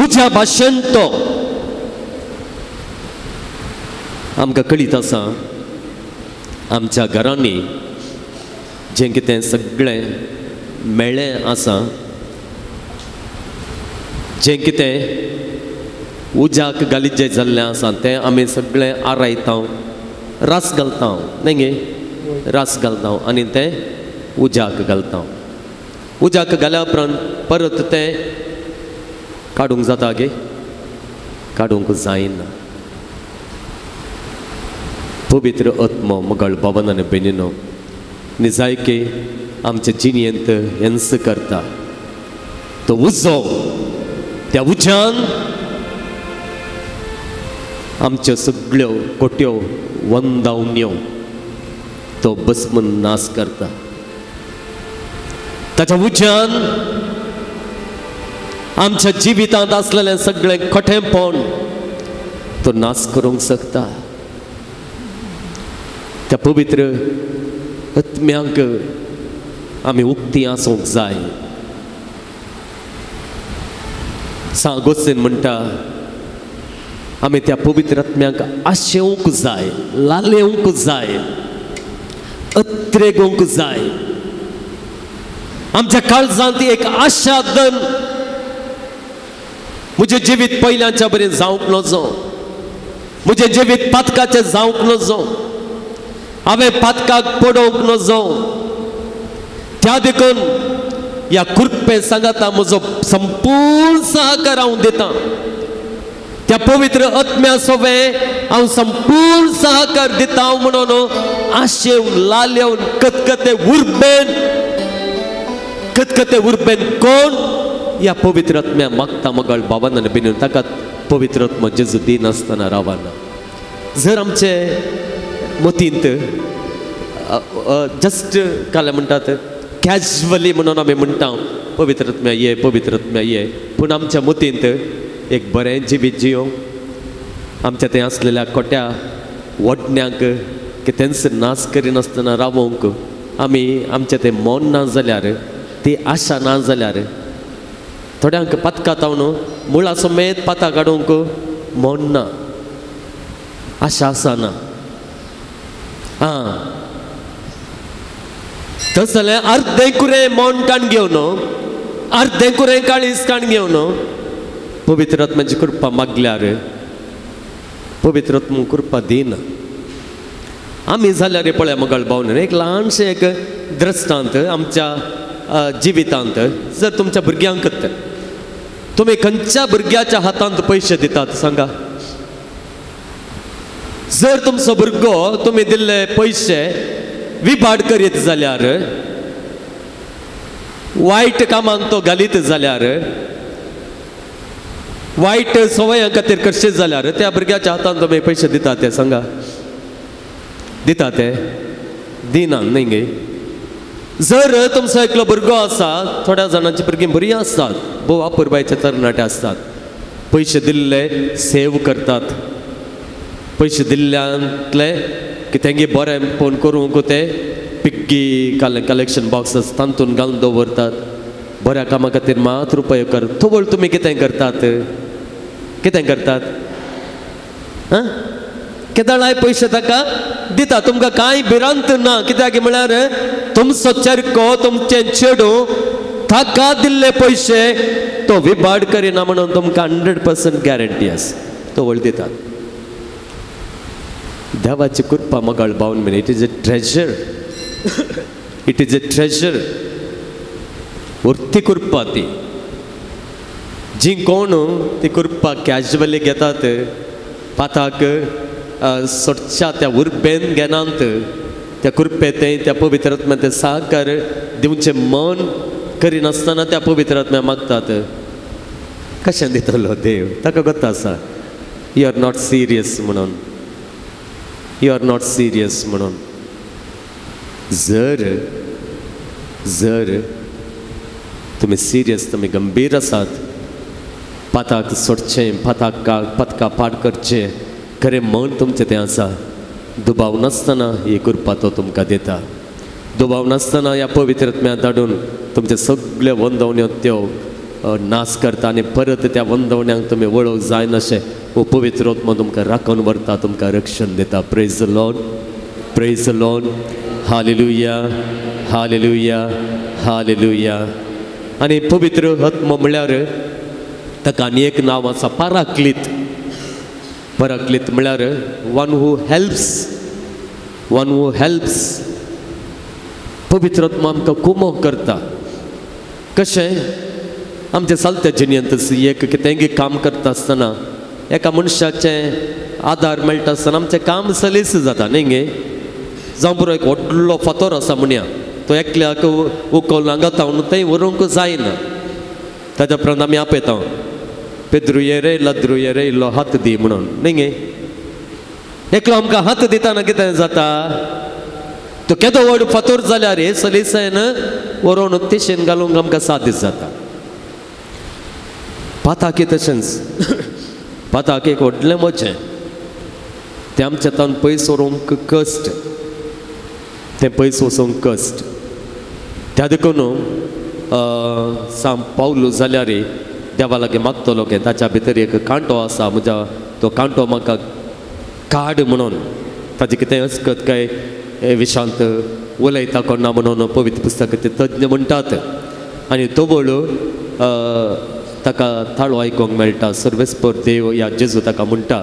उज्या भाशेन तो आमकां कळीत आसा. आमच्या घरांनी जें कितें सगळें मेळ्ळें आसा, जें कितें उज्याक घालीत जें जाल्लें आसा तें आमी सगळें आरायता, रास घालता, न्ही गे, रास घालता आनी तें उज्याक घालता. उज्याक घाल्या उपरांत परत तें काडूंक जाता गे? काडूंक जायना. पवित्र आत्मो मगळ बाबान आनी भयणीनो निजायकी आमचे जिणेंत हेंच करता. तो उजो, त्या उज्यान आमच्यो सगळ्यो कोट्यो वंदावण्यो तो भस्म नाश करता. ताच्या उज्यान आमच्या जिवितांत आसलेलें सगळें खोटेंपण तो नाश करूंक शकता. त्या पवित्र आत्म्यांक आमी उक्ती आसूंक जाय. सांगोसेन म्हणटा आमी त्या पवित्र आत्म्यांक आशेवंक जाय, लालेवंक जाय, अत्रेगोवंक जाय. आमच्या काळजांत एक आशा दन, म्हजें जिवीत पयल्यांच्या बरें जावंक नजो, म्हजें जिवीत पातकाचें जावंक नजो, हांवें पातकाक पडोवंक नजो, त्या देखून ह्या कृपे सांगाता म्हजो संपूर्ण सहकार हांव दितां. त्या पवित्र आत्म्या सोबें हांव संपूर्ण सहकार दिता म्हणून आशेवन लालेवन कतकते उर्बेन, कतकते उर्बेन कोण ह्या पवित्र आत्म्या मागता मगळ बाबान आनी बेनीन. ताका पवित्र आत्मा जेजू दिनासतना रावना. जर आमचे मतींत जस्ट काल म्हणटात कॅज्युअली म्हणून आमी म्हणटा पवित्र आत्म्या ये, पवित्र आत्म्या ये, पूण आमच्या मतींत एक बरें जिवीत जियोंक आमच्या थंय आसलेल्या खोट्या वडण्यांक कितेंच नाश करिनासतना रावोंक आमी आमचें तें मन ना जाल्यार, ती आशा ना जाल्यार, थोड्यांक पातकां तावन मुळा समेत पातां काडूंक मन ना, आशा आसा ना. आं तशें जाल्यार अर्दें कुरें मन काण घेवन, अर्दें कुरें काळीज काण घेवन पवित्र आत्म्याची कृपा मागल्यार पवित्र आत्मो कृपा दिना. आमी जाल्यार पळय मगळ भावन एक ल्हानशें एक दृश्टांत आमच्या जिवितांत. जर तुमच्या भुरग्यांक तुमी खंयच्या भुरग्याच्या हातांत पयशे दितात सांगा? जर तुमचो भुरगो तुमी दिल्ले पयशे विभाड करीत जाल्यार, वायट कामांक तो घालीत जाल्यार, वायट संवयां खातीर करशीत जाल्यार त्या भुरग्याच्या हातांत तुमी पयशे दितात ते सांगा? दिता ते? दिना न्ही गे. जर तुमचो एकलो भुरगो आसा, थोड्या जाणांची भुरगीं बरीं आसतात, भोव अपुरबायचे तरणाटे आसतात, पयशे दिल्ले सेव करतात, पयशे दिल्ल्यांतले की तेंगे बरें फोन करूंक ते पिग्गी कलेक्शन बॉक्स तातूंत घालून दवरतात, बऱ्या कामा खातीर मात उपयोग कर. थोवळ तुमी कितें करतात? कितें करतात? आं केदळाय पयशे ताका दिता, तुमकां कांय भिरांत ना. कित्याक म्हळ्यार तुमचो चरको, तुमचें चेडूं ताका दिल्ले पयशे तो विभाड करिना म्हणून तुमकां 100% गॅरंटी आसा. तो वळ दितात. देवाची कृपा मगळ बावन मिन, it is a treasure, it is a treasure. व्हरती कृपा ती. जी कोण ती कृपा कॅज्युअली घेतात, पाताक सोडच्या त्या उर्बेन घेनात, त्या कृपे तें त्या पवित्र आत्म्या तें साकार दिवचें मन करिनासतना त्या पवित्र आत्म्या मागतात. कशें दितलो देव? ताका गोत्ता आसा you are not serious म्हणून, you are not serious म्हणून. जर जर तुमी सिरियस, तुमी गंभीर आसात, पाताक सोडचें, पाताक पतका पाड करचें, खरें मन तुमचें तें आसा, दुबाव नासतना ही कृपा तो तुमकां दिता. दुबाव नासतना ह्या पवित्र आत्म्या धाडून तुमचे सगळे वंदवण्यो त्यो नाश करता आनी परत त्या वंदवण्यांक तुमी वळोवंक जायनाशें हो पवित्र आत्मो तुमकां राखून व्हरता, तुमकां रक्षण दिता. Praise the Lord, praise the Lord, hallelujah, hallelujah, hallelujah. आनी पवित्र आत्मो म्हळ्यार ताका आनी एक नांव आसा, पराक्लीत. पराक्लीत म्हळ्यार one who helps, one who helps. पवित्र आत्मो आमकां कुमोक करता. कशें आमच्या चलत्या जिणेंत एक कितेंय काम करता आसतना एका मनशाचें आदार मेळटा आसतना आमचें काम सलीस जाता न्ही गे. जावं पुरो एक व्हडलो फातोर आसा म्हणया, तो एकल्याक उखलून हांगा तावन थंय व्हरूंक जायना. ताच्या उपरांत आमी आपयता, पेद्रू ये रे, लद्रू ये रे, इल्लो हात दी म्हणून न्ही गे. एकलो आमकां हात दितना कितें जाता, तो केदो व्हड फातोर जाल्यार हे सलीसायन व्हरोन तेशेन घालूंक आमकां सादीस जाता. पाताकी तशेंच, पाताकी एक व्हडलें वजें, तें आमच्या तावन पयस व्हरूंक कश्ट, तें पयस वचूंक कश्ट. त्या देखून साम पावलू जाल्यार देवा लागीं मागतलो की ताच्या भितर एक कांटो आसा म्हज्या, तो कांटो म्हाका काड म्हणून. ताजें कितें अस्कत काय विशांत उलयता कोणा म्हणून पवित्र पुस्तक ते तज्ञ म्हणटात. आनी तवळ ताका ताळो आयकूंक मेळटा, सर्वेस्पर देव या जेजू ताका म्हणटा,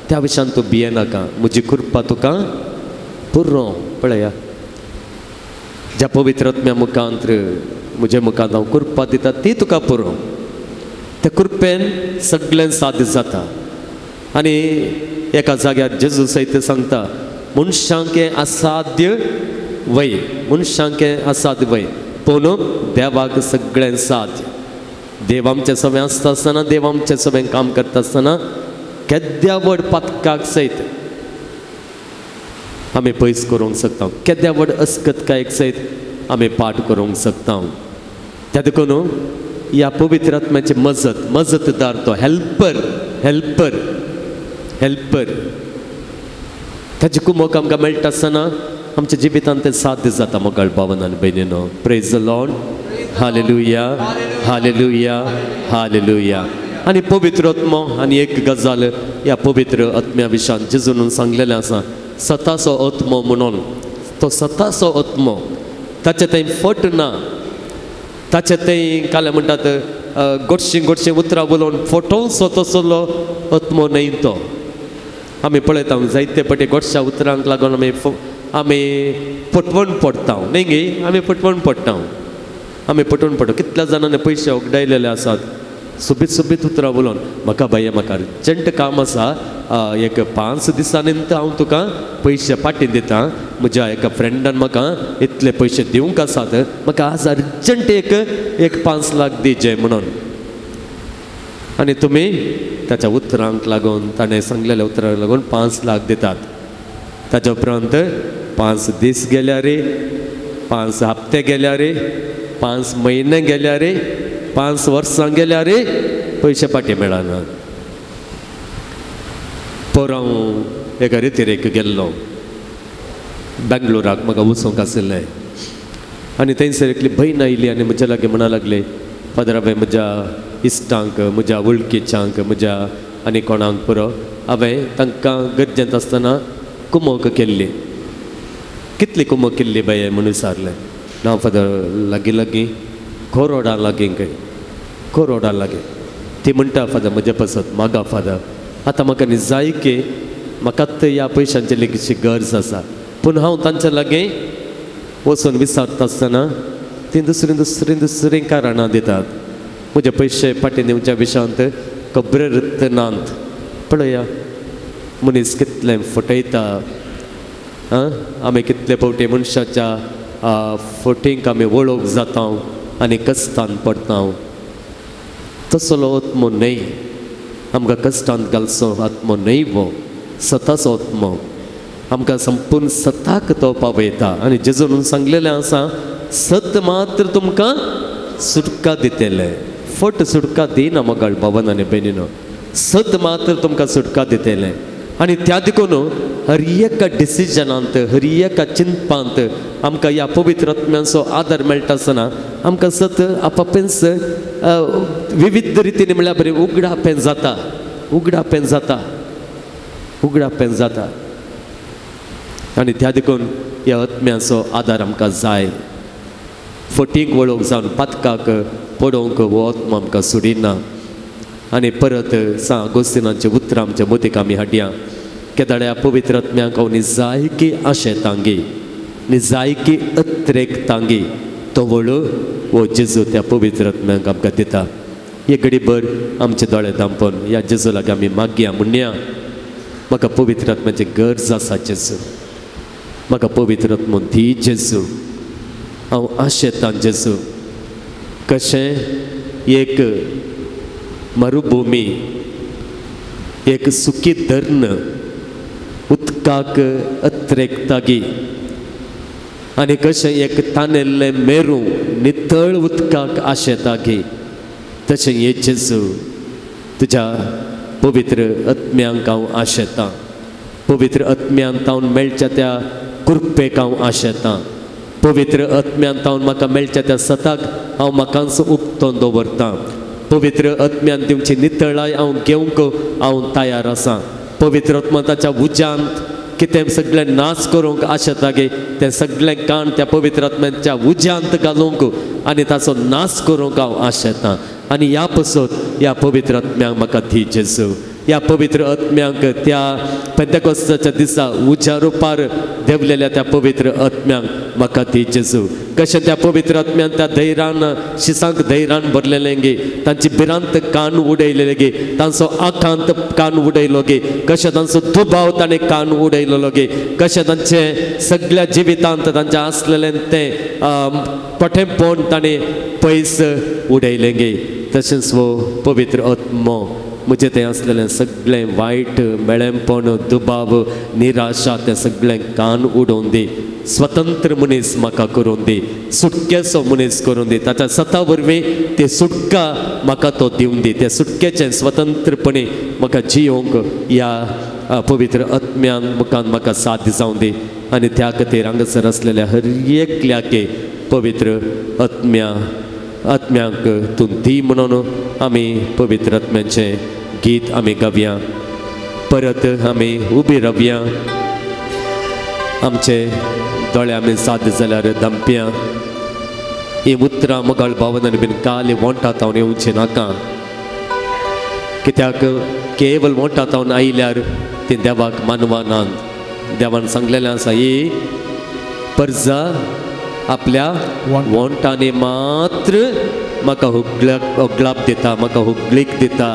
त्या विशांत तूं भियेनाका, म्हजी कृपा तुका पुरो. पळया, ज्या पवित्र आत्म्या मुखांत म्हज्या मुखांत हांव कृपा दिता ती तुका पुरो. त्या कृपेन सगळें साध्य जाता. आनी एका जाग्यार जेजू सयत सांगता, मनशांक हें असाध्य वय, मनशांक हें असाध्य वय, पूण देवाक सगळें साध्य. देव आमचे सगळें आसता आसतना, देव आमचे सगळें काम करता आसतना केद्या व्हड पातकाक सयत आमी पयस करूंक शकता, केद्या व्हड अस्कतकायेक सयत आमी पाठ करूंक शकता. त्या देखून ह्या पवित्र आत्म्याची मजत, मजतदार तो हेल्पर, हेल्पर, हेल्पर, ताची कुमोक आमकां मेळटा आसतना आमच्या जिवितांत तें साध्य जाता. मोगाळ भावन आनी भयणीनो, praise the Lord, hallelujah, hallelujah, hallelujah. आनी पवित्र आत्मो आनी एक गजाल ह्या पवित्र आत्म्या विशान जेजून सांगलेलें आसा, सताचो आत्मो म्हणून. तो सताचो आत्मो, ताचें थंय फट ना, ताचें थंय काले म्हणटात गोडशीं गोडशीं उतरां उलोवन फटोवचो तसलो आत्मो न्हय तो. आमी पळयता जायते पटे गोडश्या उतरांक लागून आमी आमी फटवण पडटा न्ही गे, आमी फटवण पडटा, आमी फटवण पडटा. कितल्या जाणांनी पयशे उगडायलेले आसात सोबीत सोबीत उतरां उलोवन, म्हाका बाये म्हाका अर्जंट काम आसा, एक 5 दिसांनी हांव तुका पयशे फाटीं दिता, म्हज्या एका फ्रेंडान म्हाका इतले पयशे दिवंक आसात, म्हाका आज अर्जंट एक एक 5 लाख दिजे म्हणून. आनी तुमी ताच्या उतरांक लागून, ताणें सांगलेल्या उतरांक लागून 5 लाख दितात. ताच्या उपरांत 5 दीस गेल्यार, 5 हप्ते गेल्यार, 5 म्हयने गेल्यार, 5 वर्सां गेल्यार पयशे फाटीं मेळना. पोर हांव एका रितिरेक गेल्लो बेंगलोराक, म्हाका वचूंक आशिल्लें. आनी थंयसर एकली भयण आयली आनी म्हज्या लागीं म्हणा लागली, फादर हांवें म्हज्या इश्टांक, म्हज्या वळखीच्यांक, म्हज्या आनी कोणाक पुरो हांवें तांकां गरजेंत आसतना कुमोक केल्ली. कितली कुमोक केल्ली बाये म्हणून विचारलें. ना फादर, लागीं लागीं करोडा लागीं खंय, करोडा लागीं. ती म्हणटा, फादर म्हजे पासत मागा फादर, आतां म्हाका न्ही जाय की म्हाका आतां ह्या पयशांची लेगीतशी गरज आसा, पूण हांव तांच्या लागीं वचून विचारता आसतना तीं दुसरीं दुसरीं दुसरीं कारणां दितात. म्हजे पयशे फाटीं दिवच्या विशांत खबरेर नात. पळया मनीस कितलें फटयता. आं, आमी कितले फावटी मनशाच्या फटींक आमी वळख जाता आनी कश्टान पडटा. तसलो आत्मो न्हय, आमकां कश्टांत घालचो आत्मो न्हय, वो सताचो आत्मो आमकां संपूर्ण सताक तो पावयता. आनी जेजून सांगलेलें आसा, सत मात्र तुमकां सुटका दितलें, फट सुटका दिना मोगाळ भावन आनी भयणीनो, सत मात्र तुमकां सुटका दितलें. आनी त्या देखून हर एका डिसिजनांत हर एका चिंतपांत आमकां ह्या पवित्र आत्म्यांचो आदार मेळटा आसतना आमकां सत आपापेंच विविध रितीन म्हणल्यार बरें उगडापें जाता, उगडापें जाता, उगडापें जाता. आनी त्या देखून ह्या आत्म्याचो आदार आमकां जाय. फटीक वळोवंक जावन पातकाक पडोवंक हो आत्मा आमकां सोडिना. आनी परत सा आगोस्तिनाचें उतरां आमच्या मतीक आमी हाडया. केदाळ्या पवित्र आत्म्यांक हांव निजायकी आशेतांगी, निजायकी अत्रेकतांगी तो वळू हो जेजू त्या पवित्र आत्म्यांक आमकां दिता. हे घडीभर आमचे दोळे धांपून ह्या जेजू लागीं आमी मागया, म्हणया म्हाका पवित्र आत्म्याची गरज आसा जेजू, म्हाका पवित्र आत्मो दी जेजू, हांव आशेतां जेजू. कशें एक मरुभुमी, एक सुकी धर्ण उदकाक अत्रेकतागी आनी कशें एक तानेल्लें मेरू नितळ उदकाक आशेतागी, तशें हे जेजू तुज्या पवित्र आत्म्यांक हांव आशेतां. पवित्र आत्म्यान तावन मेळच्या त्या कृपेक हांव आशेतां. पवित्र आत्म्यान तावन म्हाका मेळच्या त्या सताक हांव म्हाकांच उक्तोन दवरतां. पवित्र आत्म्यान दिवची नितळाय हांव घेवंक हांव तयार आसा. पवित्र आत्मा ताच्या उज्यांत कितें सगळें नाच करूंक आशेता गे तें सगळें काण त्या पवित्र आत्म्याच्या उज्यांत घालूंक आनी ताचो नाच करूंक हांव आशेतां. आनी ह्या पसत ह्या पवित्र आत्म्यांक म्हाका दी जेजू. ह्या पवित्र आत्म्यांक त्या पेंतेकोस्ताच्या दिसा उज्या रुपार देंवलेल्या त्या पवित्र आत्म्यांक म्हाका दी जेजू. कशें त्या पवित्र आत्म्यान त्या धैर्यान शिसांक धैर्यान भरलेलें गे, तांची भिरांत कान उडयलेले गे, तांचो आकांत कान उडयलो गे, कशें तांचो दुबाव ताणें कान उडयलेलो गे, कशें तांचें सगळ्या जिवितांत तांचें आसलेलें तें पठेपण ताणें पयस उडयलें गे. तशेंच हो पवित्र आत्मो म्हजें तें आसलेलें सगळें वायट मेळेंपण दुबाव निराशा तें सगळें कान उडोवन दी. स्वतंत्र मनीस म्हाका करून दी, सुटकेचो मनीस करून दी. ताच्या सता वरवीं ते सुटका म्हाका तो दिवन दी. त्या सुटकेचें स्वतंत्रपणे म्हाका जियोवंक ह्या पवित्र आत्म्यान मुखान म्हाका साथ जावन दी. आनी त्या खातीर हांगासर आसलेल्या हर एकल्याके पवित्र आत्म्या आत्म्यांक तूं दी म्हणून आमी पवित्र आत्म्याचें गीत आमी गावया. परत आमी उबी रावया. आमचे दोळे आमी साद जाल्यार धांपया. ही उतरां मोगाळ भावनांनी बीन काल वोंटा तावन येवचें नाका, कित्याक केवल वोंटा तावन आयल्यार ती देवाक मानवानात. देवान सांगलेलें आसा ही परजा आपल्या वोंटांनी मात्र म्हाका हुगलाप दिता, म्हाका हुगलीक दिता,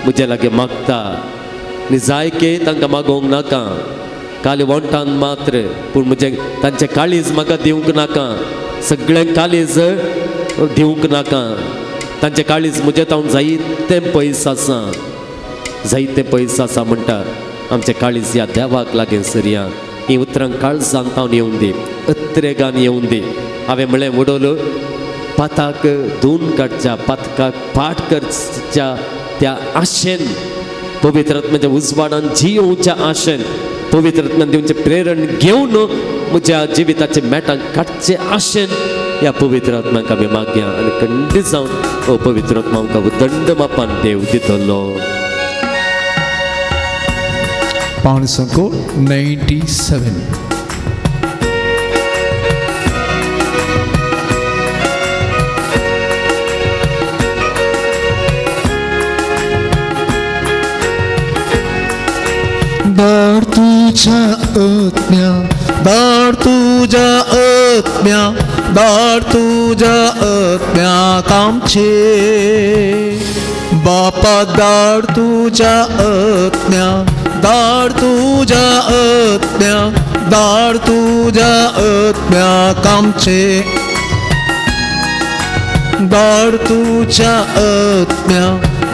म्हज्या लागीं मागता. निजायके तांकां मागोवंक नाका, काली वोंटान मात्र, पूण म्हजें तांचें काळीज म्हाका दिवंक नाका, सगळें काळीज दिवंक नाका. तांचें काळीज म्हजें तावन जायतें पयस आसा, जायतें पयस आसा म्हणटा. आमचें काळीज ह्या देवाक लागीं सरया. ही उतरां काळजान तावन येवन दी, अत्रेगान येवन दी. हांवें म्हणलें उडोवलो पाताक धुवन काडच्या, पातकाक पाठ करच्या त्या आशेन, पवित्र आत्म्याच्या उजवाडान जियोवच्या आशेन, पवित्र आत्म्यान दिवचें प्रेरण घेवन म्हज्या जिविताचे मेटां काडचे आशेन ह्या पवित्र आत्म्याक आमी मागया. आनी खंडीत जावन हो पवित्र आत्मा आमकां उदंड मापान देव दितलो. 597. दार तुझ्या आत्म्या, दार तुझ्या आत्म्या, दार तुझ्या आत्म्या कामचे बापा. दार तुझ्या आत्म्या, दार तुझ्या आत्म्या, दार तुझ्या आत्म्या कामचे. दार तुझ्या आत्म्या,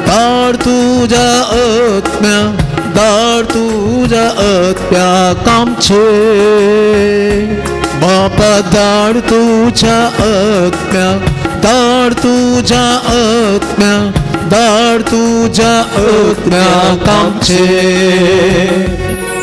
दार तुझ्या आत्म्या, दार तुझ्या आत्म्या कामचे बापा. दार तुझ्या आत्म्या, दार तुझ्या आत्म्या, दार तुझ्या आत्म्या कामचे.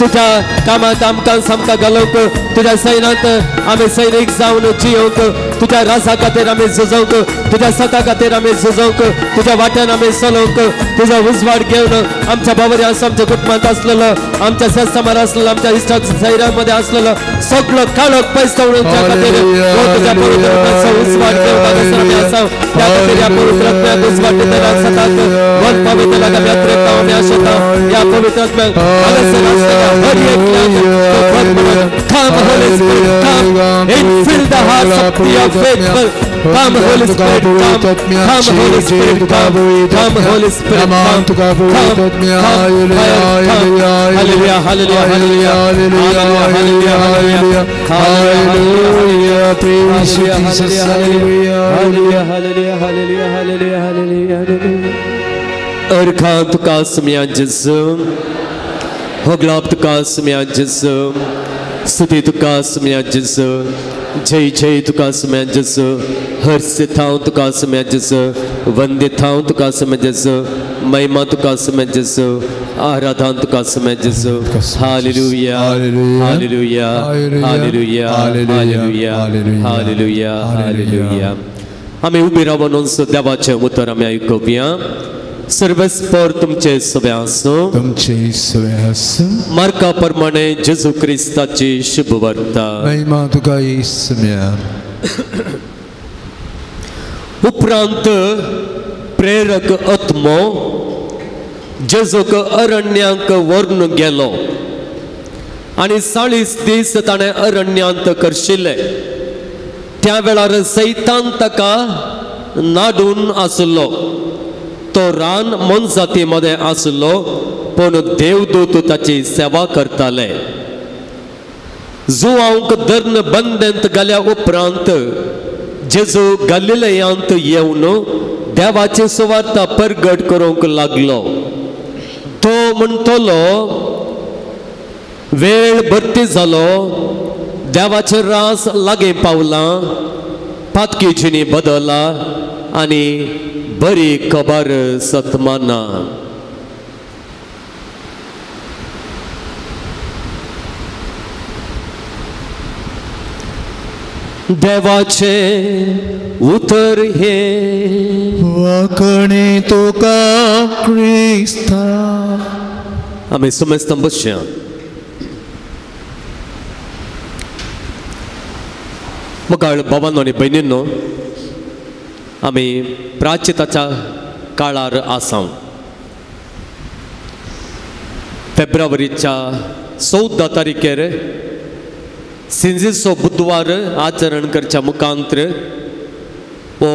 तुज्या कामांत आमकां सामकां घालूंक, तुज्या सैन्यांत आमी सैनीक जावन जियोंक, तुज्या राजा खातीर आमी झुजोवंक, तुज्या सता खातीर आमी झुजोवंक, तुज्या वाट्यान आमी चलोवंक, तुजो उजवाड घेवन आमच्या बाबरी आसा, आमच्या कुटुंबांत आसलेलो, आमच्या शेतसमार आसलेलो, आमच्या इश्टा सैऱ्यां मदें आसलेलो सगळो काळोख पयस दवरूच्या खातीर तुज्या पवित्र आत्म्याचो उजवाड घेवन हांगासर आमी आसा. त्या खातीर ह्या पवित्र आत्म्याक उजवाड दितना सदांच वन पवित्र आमी अत्रेकता आमी आशेता. ह्या पवित्र आत्म्याक हांगासर आसलेल्या हर एकल्याक Come Holy Spirit, come and fill the hearts of your faithful. Come Holy Spirit, come. Come Holy Spirit, come. Come Holy Spirit, come. Come, come, fire, come. Hallelujah, hallelujah, hallelujah, hallelujah, hallelujah, hallelujah. Praise you, Jesus. Hallelujah, hallelujah, hallelujah, hallelujah, hallelujah, hallelujah, hallelujah. अर्घा तुका सुम्या जेजू, होगलाप तुका सुम्या जेजू, स्तुती तुका सुम्या जेजू, जय जय तुका सुम्या जेजू, हर्षित हांव तुका सुम्या जेजू, वंदित हांव तुका सुम्या जेजू, महिमा तुका सुम्या जेजू, आराधना तुका सुम्या जेजू. Hallelujah, hallelujah, hallelujah, hallelujah, hallelujah, hallelujah. आमी उबी रावन देवाचें उतर आमी आयकुया. सर्वेस्पर तुमचे सवे आसूं, तुमचे सवे आसूं. मार्का प्रमाणे जेजू क्रिस्ताची शुभवार्ता. महिमा तुका येसुम्या. उपरांत प्रेरक आत्मो जेजूक अरण्यांक व्हरून गेलो आनी 40 दीस ताणें अरण्यांत करशिल्ले. त्या वेळार सैतान ताका नाडून आसलो. तो रान मोनजाती मदें आसलो, पूण देवदूत ताची सेवा करताले. जुवांक धरून बंदेंत घाल्या उपरांत जेजू गलिलयांत येवन देवाची सुवार्ता परगट करूंक लागलो. तो म्हणटलो, वेळ भरती जालो, देवाचे रास लागीं पावलां, पातकी जिणी बदला आनी बरी खबर सतमाना. देवाचे उतर हे वाकणे तुका क्रिस्ता. आमी सुमेस्त बसया. मुखार बाबांनो आनी भयणींनो, आमी प्राचिताच्या काळार आसा. फेब्रुवारीच्या 14 तारखेर सिंजीचो बुधवार आचरण करच्या मुखांत्र हो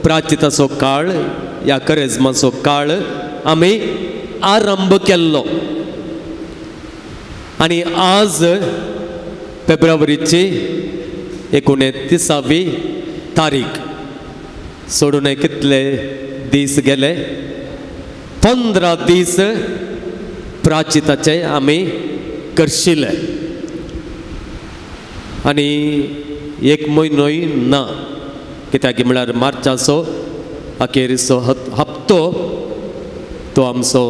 प्राचिताचो काळ या करेजमाचो काळ आमी आरंभ केल्लो आनी आज फेब्रुवारीची 29वी तारीख. सोडून कितले दीस गेले? 15 दीस प्राचिताचे आमी करशिले आनी एक म्हयनोय ना, कित्याक म्हळ्यार मार्चाचो अखेरीचो हप्तो तो आमचो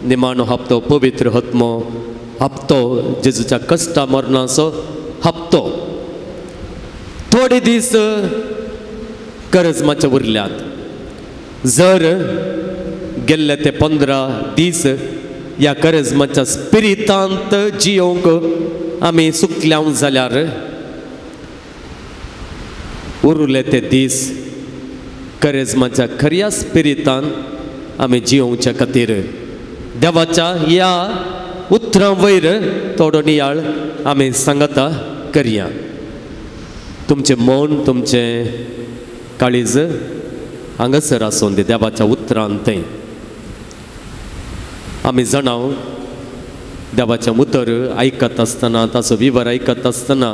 निमाणो हप्तो, पवित्र हत्मो हप्तो, जेजूच्या कश्टा मरणाचो हप्तो. थोडे दीस करजमाचे उरल्यात. जर गेल्ले ते 15 दीस ह्या करजमाच्या स्पिरितांत जियोंक आमी सुकल्याव जाल्यार उरले ते दीस करेजमाच्या खऱ्या स्पिरितान आमी जियोवच्या खातीर देवाच्या ह्या उतरां वयर थोडो नियाळ आमी सांगता करया. तुमचें मन, तुमचें काळीज हांगासर आसून दी देवाच्या उतरान. थंय आमी जाणाव देवाचें उतर आयकत आसतना, ताचो विवर आयकत आसतना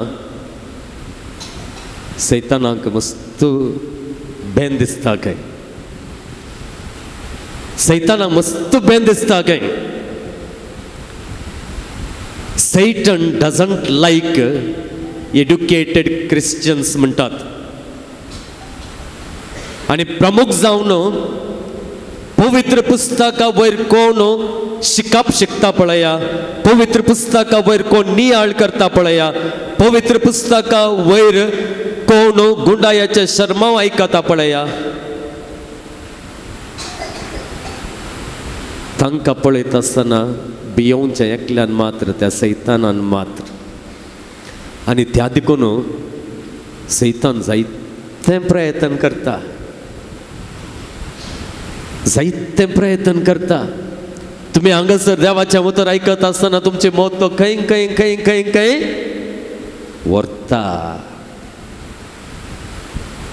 सैतानाक मस्त बेन दिसता काय, सैतानाक मस्त बेन दिसता काय. Satan doesn't like educated Christians म्हणटात आनी प्रमुख जावन पवित्र पुस्तका वयर कोण शिकप शिकता पळया, पवित्र पुस्तका वयर कोण नियाळ करता पळया, पवित्र पुस्तका वयर कोण गुंडायाचे शर्माव आयकता पळया. तांकां पळयत आसतना भियोवचें एकल्यान मात्र, त्या सैतानान मात्र. आनी त्या देखून सैतान जायते प्रयत्न करता, जायते प्रयत्न करता. तुमी हांगासर देवाचें उतर आयकत आसतना तुमचें मत तो खंय खंय खंय खंय खंय व्हरता.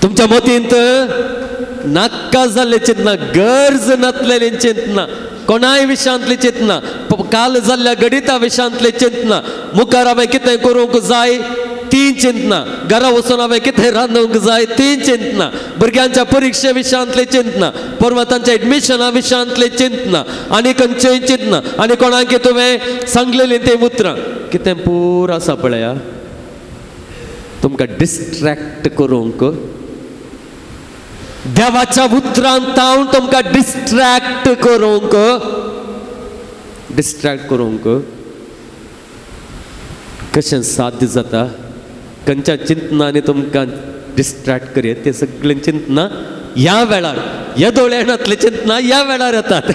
तुमच्या मतींत नाका जाल्लें चिंतना, गरज नासलेली चिंतना, कोणाय विशयांतली चिंतना, काल जाल्ल्या गणिता विशयांतली चिंतना, मुखार हांवें कितें करूंक जाय ती चिंतना, घरा वचून हांवें कितें रांदूंक जाय ती चिंतना, भुरग्यांच्या परिक्षे विशयांतली चिंतना, परवा तांच्या एडमिशना विशयांतली चिंतना, आनी खंयचेय चिंतना, आनी कोणाक तुवें सांगलेलीं तीं उतरां कितें पूर आसा पळया तुमकां डिस्ट्रॅक्ट करूंक. देवाच्या उतरान तावन तुमकां डिस्ट्रॅक्ट करूंक, डिस्ट्रॅक्ट करूंक कशें साध्य जाता? खंयच्या चिंतनांनी तुमकां डिस्ट्रॅक्ट करयत ते सगळीं चिंतना ह्या वेळार, ह्या दोळ्यांतली चिंतना ह्या वेळार येतात.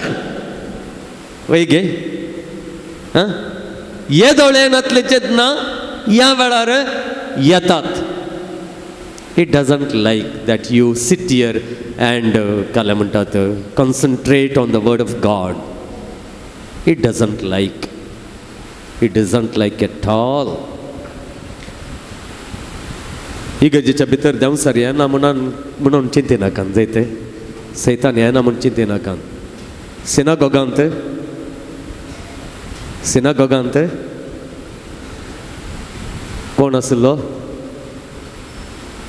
वय गे, हां, हे दोळ्यांतली चिंतना ह्या वेळार येतात. It doesn't like that you sit here and काल्या म्हणटात concentrate on the word of God. It doesn't like, it doesn't like at all. इगर्जेच्या भितर देंवसार येना म्हणून म्हणून चिंतिनाकात, जायते सैतान येना म्हूण चिंतिनाकात. सिनागोगांत, सिनागोगांत कोण आसलो?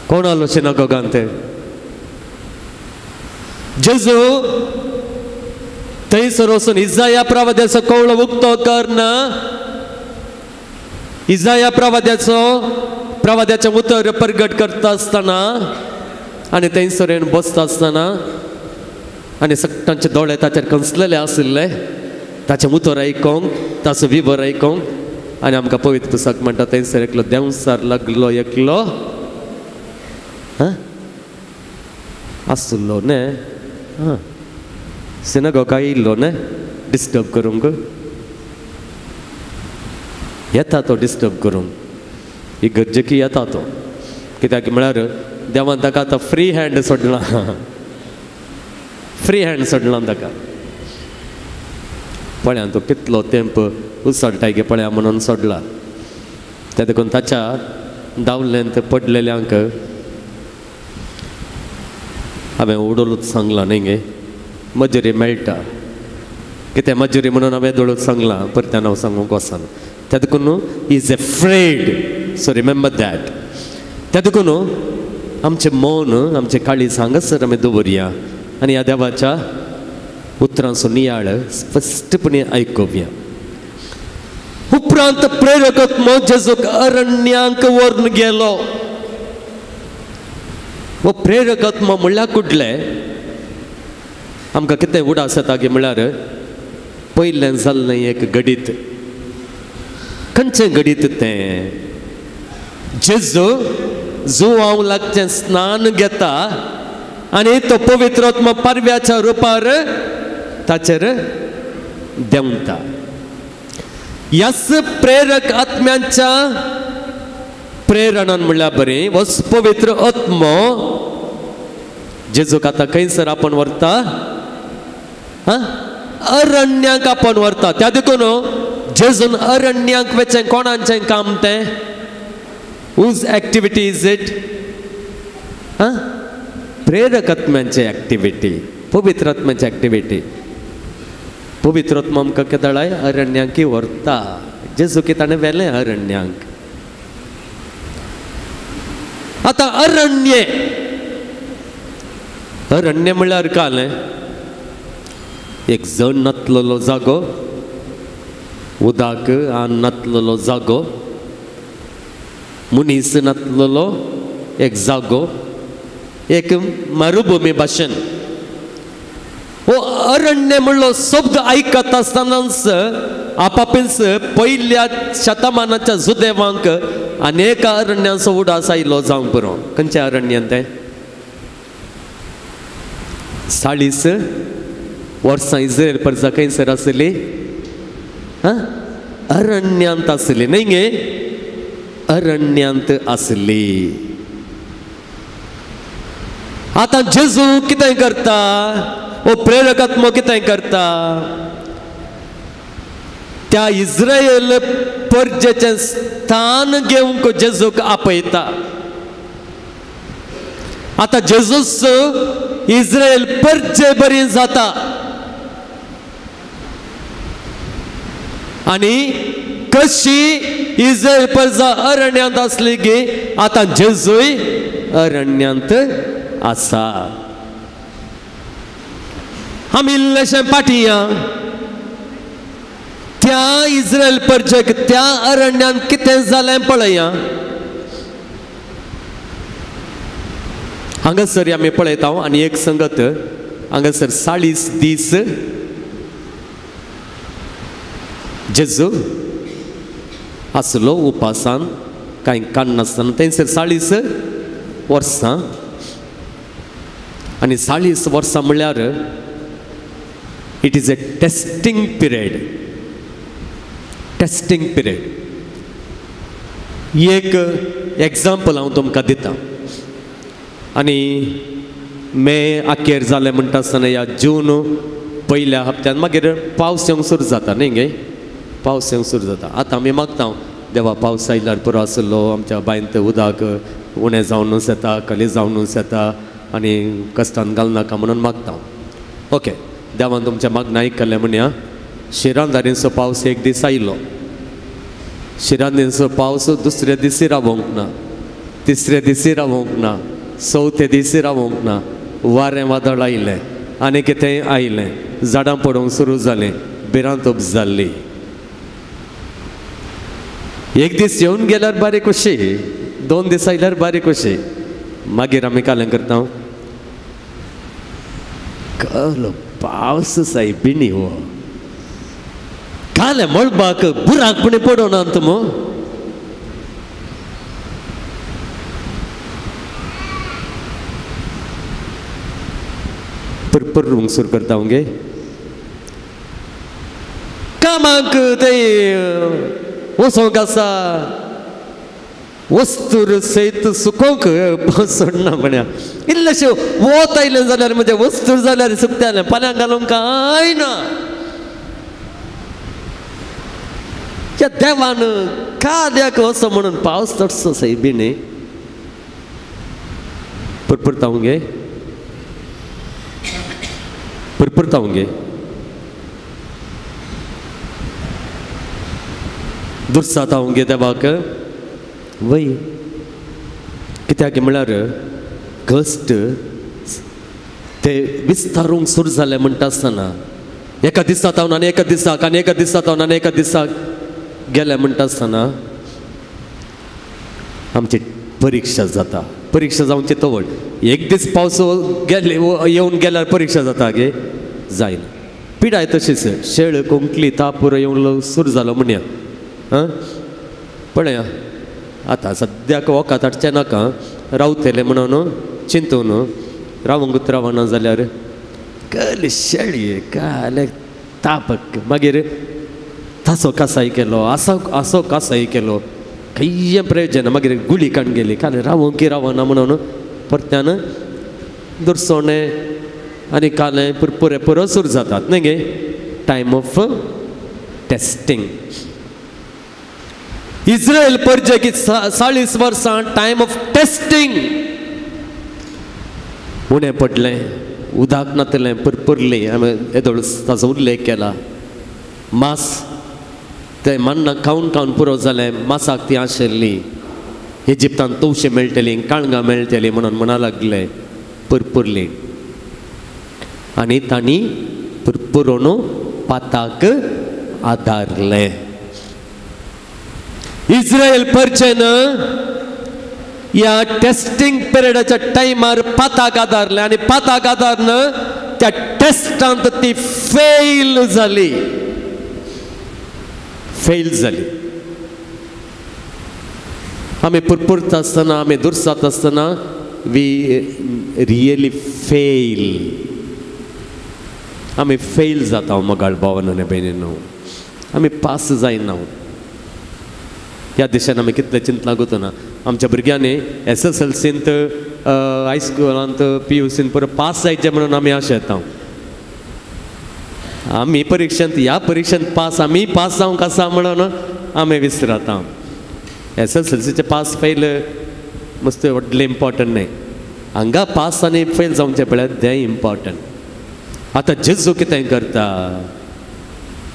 कोण आलो सिनागोगांत? जेजू थंयसर वचून इजाया प्रवाद्याचो कवळो उक्तो करन, इजाया प्रवाद्याचो प्रवाद्याचें उतर परगट करता आसतना आनी थंयसर येवन बसता आसतना आनी सगळ्यांचे दोळे ताचेर कंसलेले आशिल्ले, ताचें उतर आयकोंक, ताचो विवर आयकोंक. आनी आमकां पवित्र पुस्तक म्हणटा थंयसर एकलो देंवसार लागलो, एकलो हां आसलो न्ही, हां सिनागोगा येयल्लो न्ही डिस्टर्ब करूंक येता तो, डिस्टर्ब करूंक ही गरजेकी येता तो. कित्याक म्हळ्यार देवान ताका आतां फ्री हँड सोडला, फ्री हँड सोडला ताका. पळया तो कितलो तेंप उसळटाय गे पळया म्हणून सोडला. त्या देखून ताच्या दावल्यांत पडलेल्यांक हांवें उडोलूच सांगलां न्ही गे, मजुरी मेळटा कितें मजुरी म्हणून हांवें दोळूच सांगलां, परत्यान हांव सांगूंक वचना. त्या देखून is afraid, so remember that. त्या देखून आमचें मन, आमचें काळीज हांगासर आमी दवरया आनी ह्या देवाच्या उतरांचो नियाळ स्पश्टपणे आयकुया. उपरांत प्रेरक आत्मो जेजूक अरण्यांक व्हरून गेलो. हो प्रेरक आत्मो म्हणल्यार कुडले आमकां कितें उडास येता की म्हळ्यार पयलें जाल्लें एक घडीत. खंयचें घडीत तें? जेजू जुवांव लागचें स्नान घेता आनी तो पवित्र आत्मो पारव्याच्या रुपार ताचेर देंवता. ह्याच प्रेरक आत्म्यांच्या प्रेरणान म्हणल्यार बरें हो पवित्र आत्मो जेजूक आतां खंयसर आपूण व्हरता? हां, अरण्यांक आपूण व्हरता. त्या देखून जेजून अरण्यांक वचें कोणाचें काम तें? Whose activity is it? हां, प्रेरक आत्म्यांची एक्टिविटी, पवित्र आत्म्यांची एक्टिविटी. पवित्र आत्मा आमकां केदळाय अरण्यांक व्हरता. जेजूक ताणें व्हेलें अरण्यांक. आतां अरण्य, अरण्य म्हणल्यार कालें एक जण नातलेलो जागो, उदक आन नातलेलो जागो, मनीस नातलेलो एक जागो, एक मरुभूमी भाशेन. हो अरण्य म्हणलो शब्द आयकत आसतनाच आपापींच पयल्या शतमानाच्या जुदेवांक अनेक अरण्यांचो उडास आयलो जावंक पुरो. खंयच्या अरण्यान तें? 40 वर्सां इस्रायल परजा खंयसर आसली? अरण्यांत आसली न्हय गे? अरण्यांत आसली. आतां जेजू कितें करता? ओ प्रेरकात्मक कितें करता? त्या इस्रायल परजेचें स्थान घेवंक जेजूक आपयता. आतां जेजूस इस्रायल परजे बरी जाता आनी कशी इस्रायल परजा अरण्यांत आसली की आतां जेजूय अरण्यांत आसा. आमी इल्लेशें पाटया त्या इस्रायल परजेक त्या अरण्यांत कितें जालें पळया. हांगासर आमी पळयता आनी एक संगत हांगासर 40 दीस जेजू आसलो उपासान कांय काडनासतना. थंयसर 40 वर्सां आनी 40 वर्सां म्हणल्यार it is a testing period. Testing period. एक एग्जाम्पल हांव तुमकां दिता. आनी मे अखेर जालें म्हणटा आसतना ह्या जून पयल्या हप्त्यान मागीर पावस येवंक सुरू जाता न्ही गे? पावस येवंक सुरू जाता. आतां आमी मागता देवा पावस आयल्यार पुरो आसलो, आमच्या बांयंत उदक उणें जावनूच येता, कली जावनूच येता आनी कश्टान घालनाका म्हणून मागता. ओके, देवान तुमच्या मागणें आयकलें म्हणया. शिरांदारींचो पावस एक दीस आयलो. शिरांदारींचो पावस दुसऱ्या दिसी रावोंक ना, तिसऱ्या दिसी रावोंक ना, चवथे दिसी रावोंक ना. वारें वादळ आयलें आनी कितेंय आयलें, झाडां पडूंक सुरू जालीं, भिरांत उब जाल्ली. एक दीस येवन गेल्यार बारीक कशी, 2 दीस आयल्यार बारीक कशी. मागीर आमी कालें करता कलो पावस साय बिणी हो कालें मळबाक बुराक पुणी पडोना तुम. परपर सुरू करता गे कामाक ते वचोंक आसा वस्तूर सयत सुकोवंक सोडना म्हण्या. इल्लेशें वत आयलें जाल्यार म्हणजे वस्तूर जाल्यार सुकतालें, पाल्यां घालूंक कांय ना. त्या देवान काद्याक वचो म्हणून पावस तटसो सैबी न्ही. परपरता गे, परपरता गे. दुर्साता गे देवाक वय. कित्याक म्हळ्यार कश्ट ते विस्तारूंक सुरू जाले म्हणटा आसतना एका दिसा तावन आनी एका दिसाक आनी एका दिसा तावन आनी एका दिसाक गेले म्हणटा आसतना आमची परिक्षा जाता. परिक्षा जावची तवळ एक दीस पावस गेले येवन गेल्यार परिक्षा जाता गे जायना. पिडाय तशीच शेळ कोंकली तापूर येवन सुरू जालो म्हणया. आं पळया आतां सद्याक वखद हाडचें नाका, रावतलें म्हणून चिंतून रावंकूच रावना जाल्यार कल शेळी काले ताप. मागीर ताचो कासाय केलो, असो असो कासाय केलो, खंय प्रयोजन. मागीर गुळी काडून गेली, काल रावंक रावना म्हणून परत्यान दुरसोणें आनी कालें पुरपुरे पुरो सुरू जातात न्ही गे. Time of testing. Israel परजे की 40 वर्सां टायम ऑफ टेस्टिंग. उणें पडलें, उदक नातलें, पुरपुरलें. आमी येदोळ ताचो उल्लेख केला. मास ते मन्ना खावन खावन पुरो जालें, मासाक ती आशिल्ली. इजिप्तान तवशें मेळटलीं, काळंगां मेळटलीं म्हणून म्हणा लागले, पुरपुरलीं. आनी तांणी पुरपुरून पाताक आदारलें. इस्रायल परचेन ह्या टेस्टिंग पिरियडाच्या टायमार पाताक आदारलें आनी पाताक आदारन त्या टेस्टांत ती फेल जाली, फेल जाली. आमी पुरपुरता आसतना, आमी दुर्सात आसतना we really fail, आमी फेल जाता मोगाळ भावान आनी भयणीनो, आमी पास जायना. ह्या दिशेन आमी कितलें चिंतलां गुतना. आमच्या भुरग्यांनी SSLCंत, हायस्कुलांत, PUCंत पुरो पास जायचें म्हणून आमी आशा येता. आमी परिक्षेंत, ह्या परिक्षेंत पास, आमी पास जावंक आसा म्हणून आमी विसरता. SSLCचे पास फेल मस्त व्हडलें इम्पॉर्टंट न्हय, हांगा पास आनी फेल जावचें पळय तें इम्पॉर्टंट. आतां जेजू कितें करता,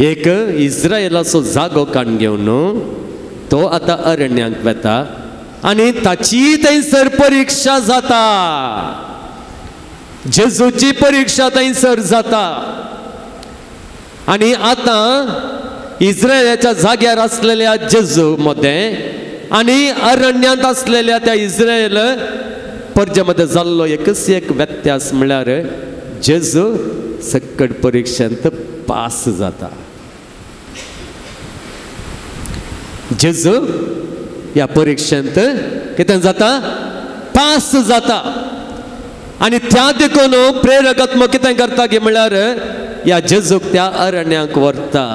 एक इस्रायलाचो जागो काडून घेवन तो आतां अरण्यांक वता आनी ताची थंयसर परिक्षा जाता. जेजूची परिक्षा थंयसर जाता आनी आतां इस्रायलाच्या जाग्यार आसलेल्या जेजू मदें आनी अरण्यांत आसलेल्या त्या इस्रायल परजे मदें जाल्लो एकच एक व्यत्यास म्हळ्यार जेजू सकट परिक्षेंत पास जाता. जेजू ह्या परिक्षेंत कितें जाता, पास जाता. आनी त्या देखून प्रेरकात्मक कितें करता की म्हळ्यार ह्या जेजूक त्या अरण्यांक व्हरता.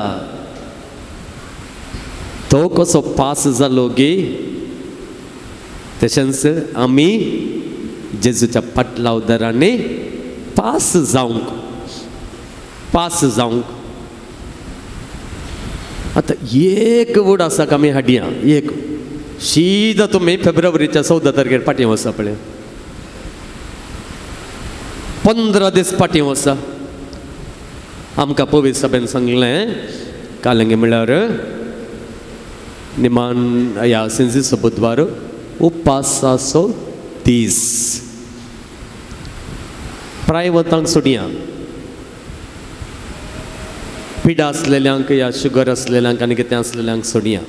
तो कसो पास जालो गी तशेंच आमी जेजूच्या पाटलावदारांनी पास जावंक, पास जावंक. आतां एक वड आसा आमी हाडया, एक शीदा तुमी फेब्रुवारीच्या 14 तारखेर फाटीं वचा पळय, 15 दीस फाटीं वचा. आमकां पवी सभेन सांगलें कालंगे म्हळ्यार निमान ह्या सिंजीचो बुधवार उपासाचो दीस, प्रायवतांक सोडया, पिडा आसलेल्यांक या शुगर आसलेल्यांक आनी कितें आसलेल्यांक सोडया,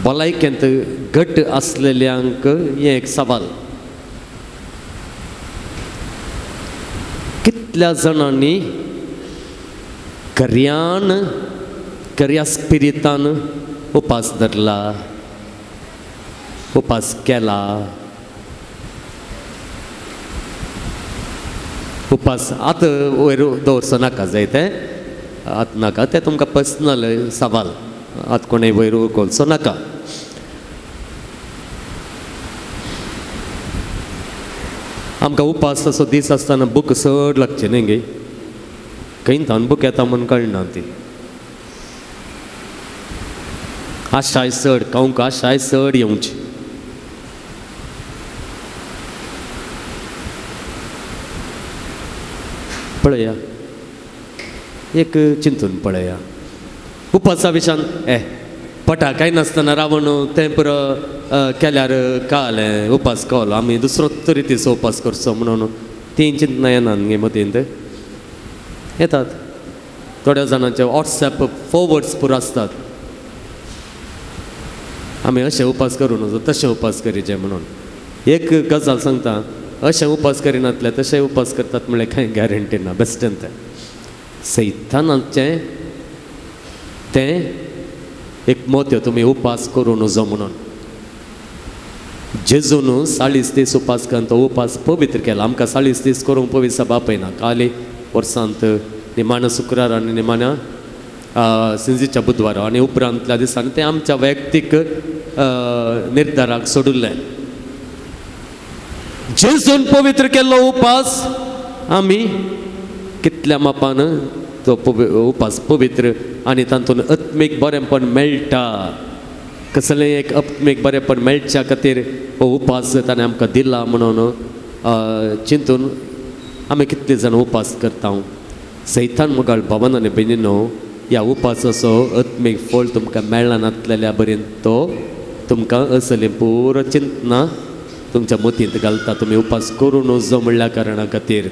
भलायकेंत घट आसलेल्यांक हें एक सवाल. कितल्या जाणांनी खऱ्यान खऱ्या स्पिरितान उपास धरला, उपास केला, उपास आतां वयर दवरचो नाका जाय तें आतां नाका, तें तुमकां पर्सनल सवाल, आतां कोणें वयर उखलचो नाका. आमकां उपास असो दीस आसतना बूक चड लागचे न्ही गे, खंय थावन बूक येता म्हूण कळना ती. आशाय चड खावंक, आशाय चड येवची. पळया एक चिंतून पळया उपासा विशान ए पटा काय नासतना रावण तें पुरो केल्यार कळ्ळें उपास कळ्ळो आमी दुसरो तरी तिचो उपास करचो म्हणून तीं चिंतना येना गे मतींत येतात. थोड्या जाणांचे वॉट्सएप फॉवर्ड्स पुरो आसतात, आमी अशें उपास करूं नजो तशें उपास करीचे म्हणून. एक गजाल सांगता, अशें उपास करिनातले तशें उपास करतात म्हणल्यार कांय गॅरंटी ना. बेस्टेन तें सैतानाचें तें एक मोत्यो तुमी उपास करूं नजो म्हणून. जेजून 40 दीस उपास करून तो उपास पवित्र केला. आमकां 40 दीस करूंक पवित्र बापयना. काली वर्सांत निमाण्या शुक्रार आनी निमाण्या सिंजीच्या बुधवार आनी उपरांतल्या दिसांनी तें आमच्या वैयक्तीक निर्धाराक सोडिल्लें. जेजून पवित्र केल्लो उपास आमी कितल्या मापान तो उपास पवित्र आनी तातूंत आत्मीक बरेंपण मेळटा. कसलें एक आत्मीक बरेंपण मेळच्या खातीर हो उपास ताणें आमकां दिला म्हणून चिंतून आमी कितले जाण उपास करता. सैतान मुगाळ भवन आनी भयणीनो ह्या उपासाचो आत्मीक फळ तुमकां मेळनातलेल्या बरेन तो तुमकां असलें पुरो चिंतना तुमच्या मतींत घालता. तुमी उपास करूं नजो म्हणल्या कारणा खातीर,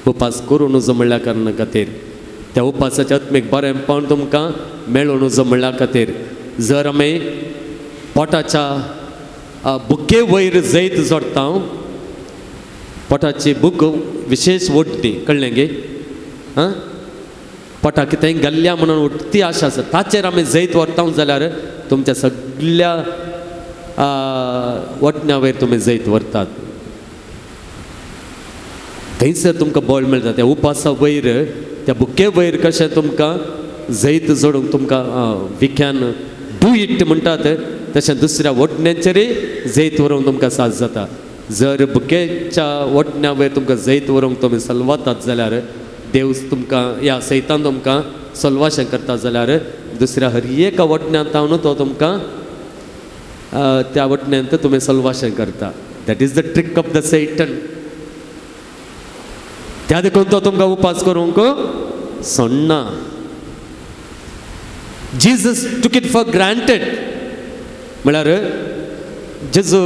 उपास करूं नजो म्हणल्या कारणा खातीर, त्या उपासाचें आत्मीक बरेंपण तुमकां मेळूं नजो म्हणल्या खातीर. जर आमी पोटाच्या बुके वयर जैत जोडटा, पोटाची भूक विशेष ओडटी कळ्ळें गे आं पोटा कितें घाल्ल्या म्हणून उठती आशा आसा ताचेर आमी जैत व्हरता जाल्यार तुमच्या सगळ्या वटण्या वयर तुमी जैत व्हरतात. थंयसर तुमकां बळ मेळटा त्या उपासा वयर त्या भुके वयर कशें तुमकां जैत जोडूंक तुमकां we can do it म्हणटात तशें दुसऱ्या वटण्यांचेरय जैत व्हरूंक तुमकां साथ जाता. जर भुकेच्या वटण्या वयर तुमकां जैत व्हरूंक तुमी सलवातात जाल्यार देव तुमकां ह्या सैतान तुमकां सलवाशें करता जाल्यार दुसऱ्या हर एका वटण्यांत हांव तो तुमकां त्या वटण्यांत तुमी सलवाशें करता. That is the trick of the Satan. त्या देखून तो तुमकां उपास करूंक सोडना. Jesus took it for granted म्हळ्यार जेजू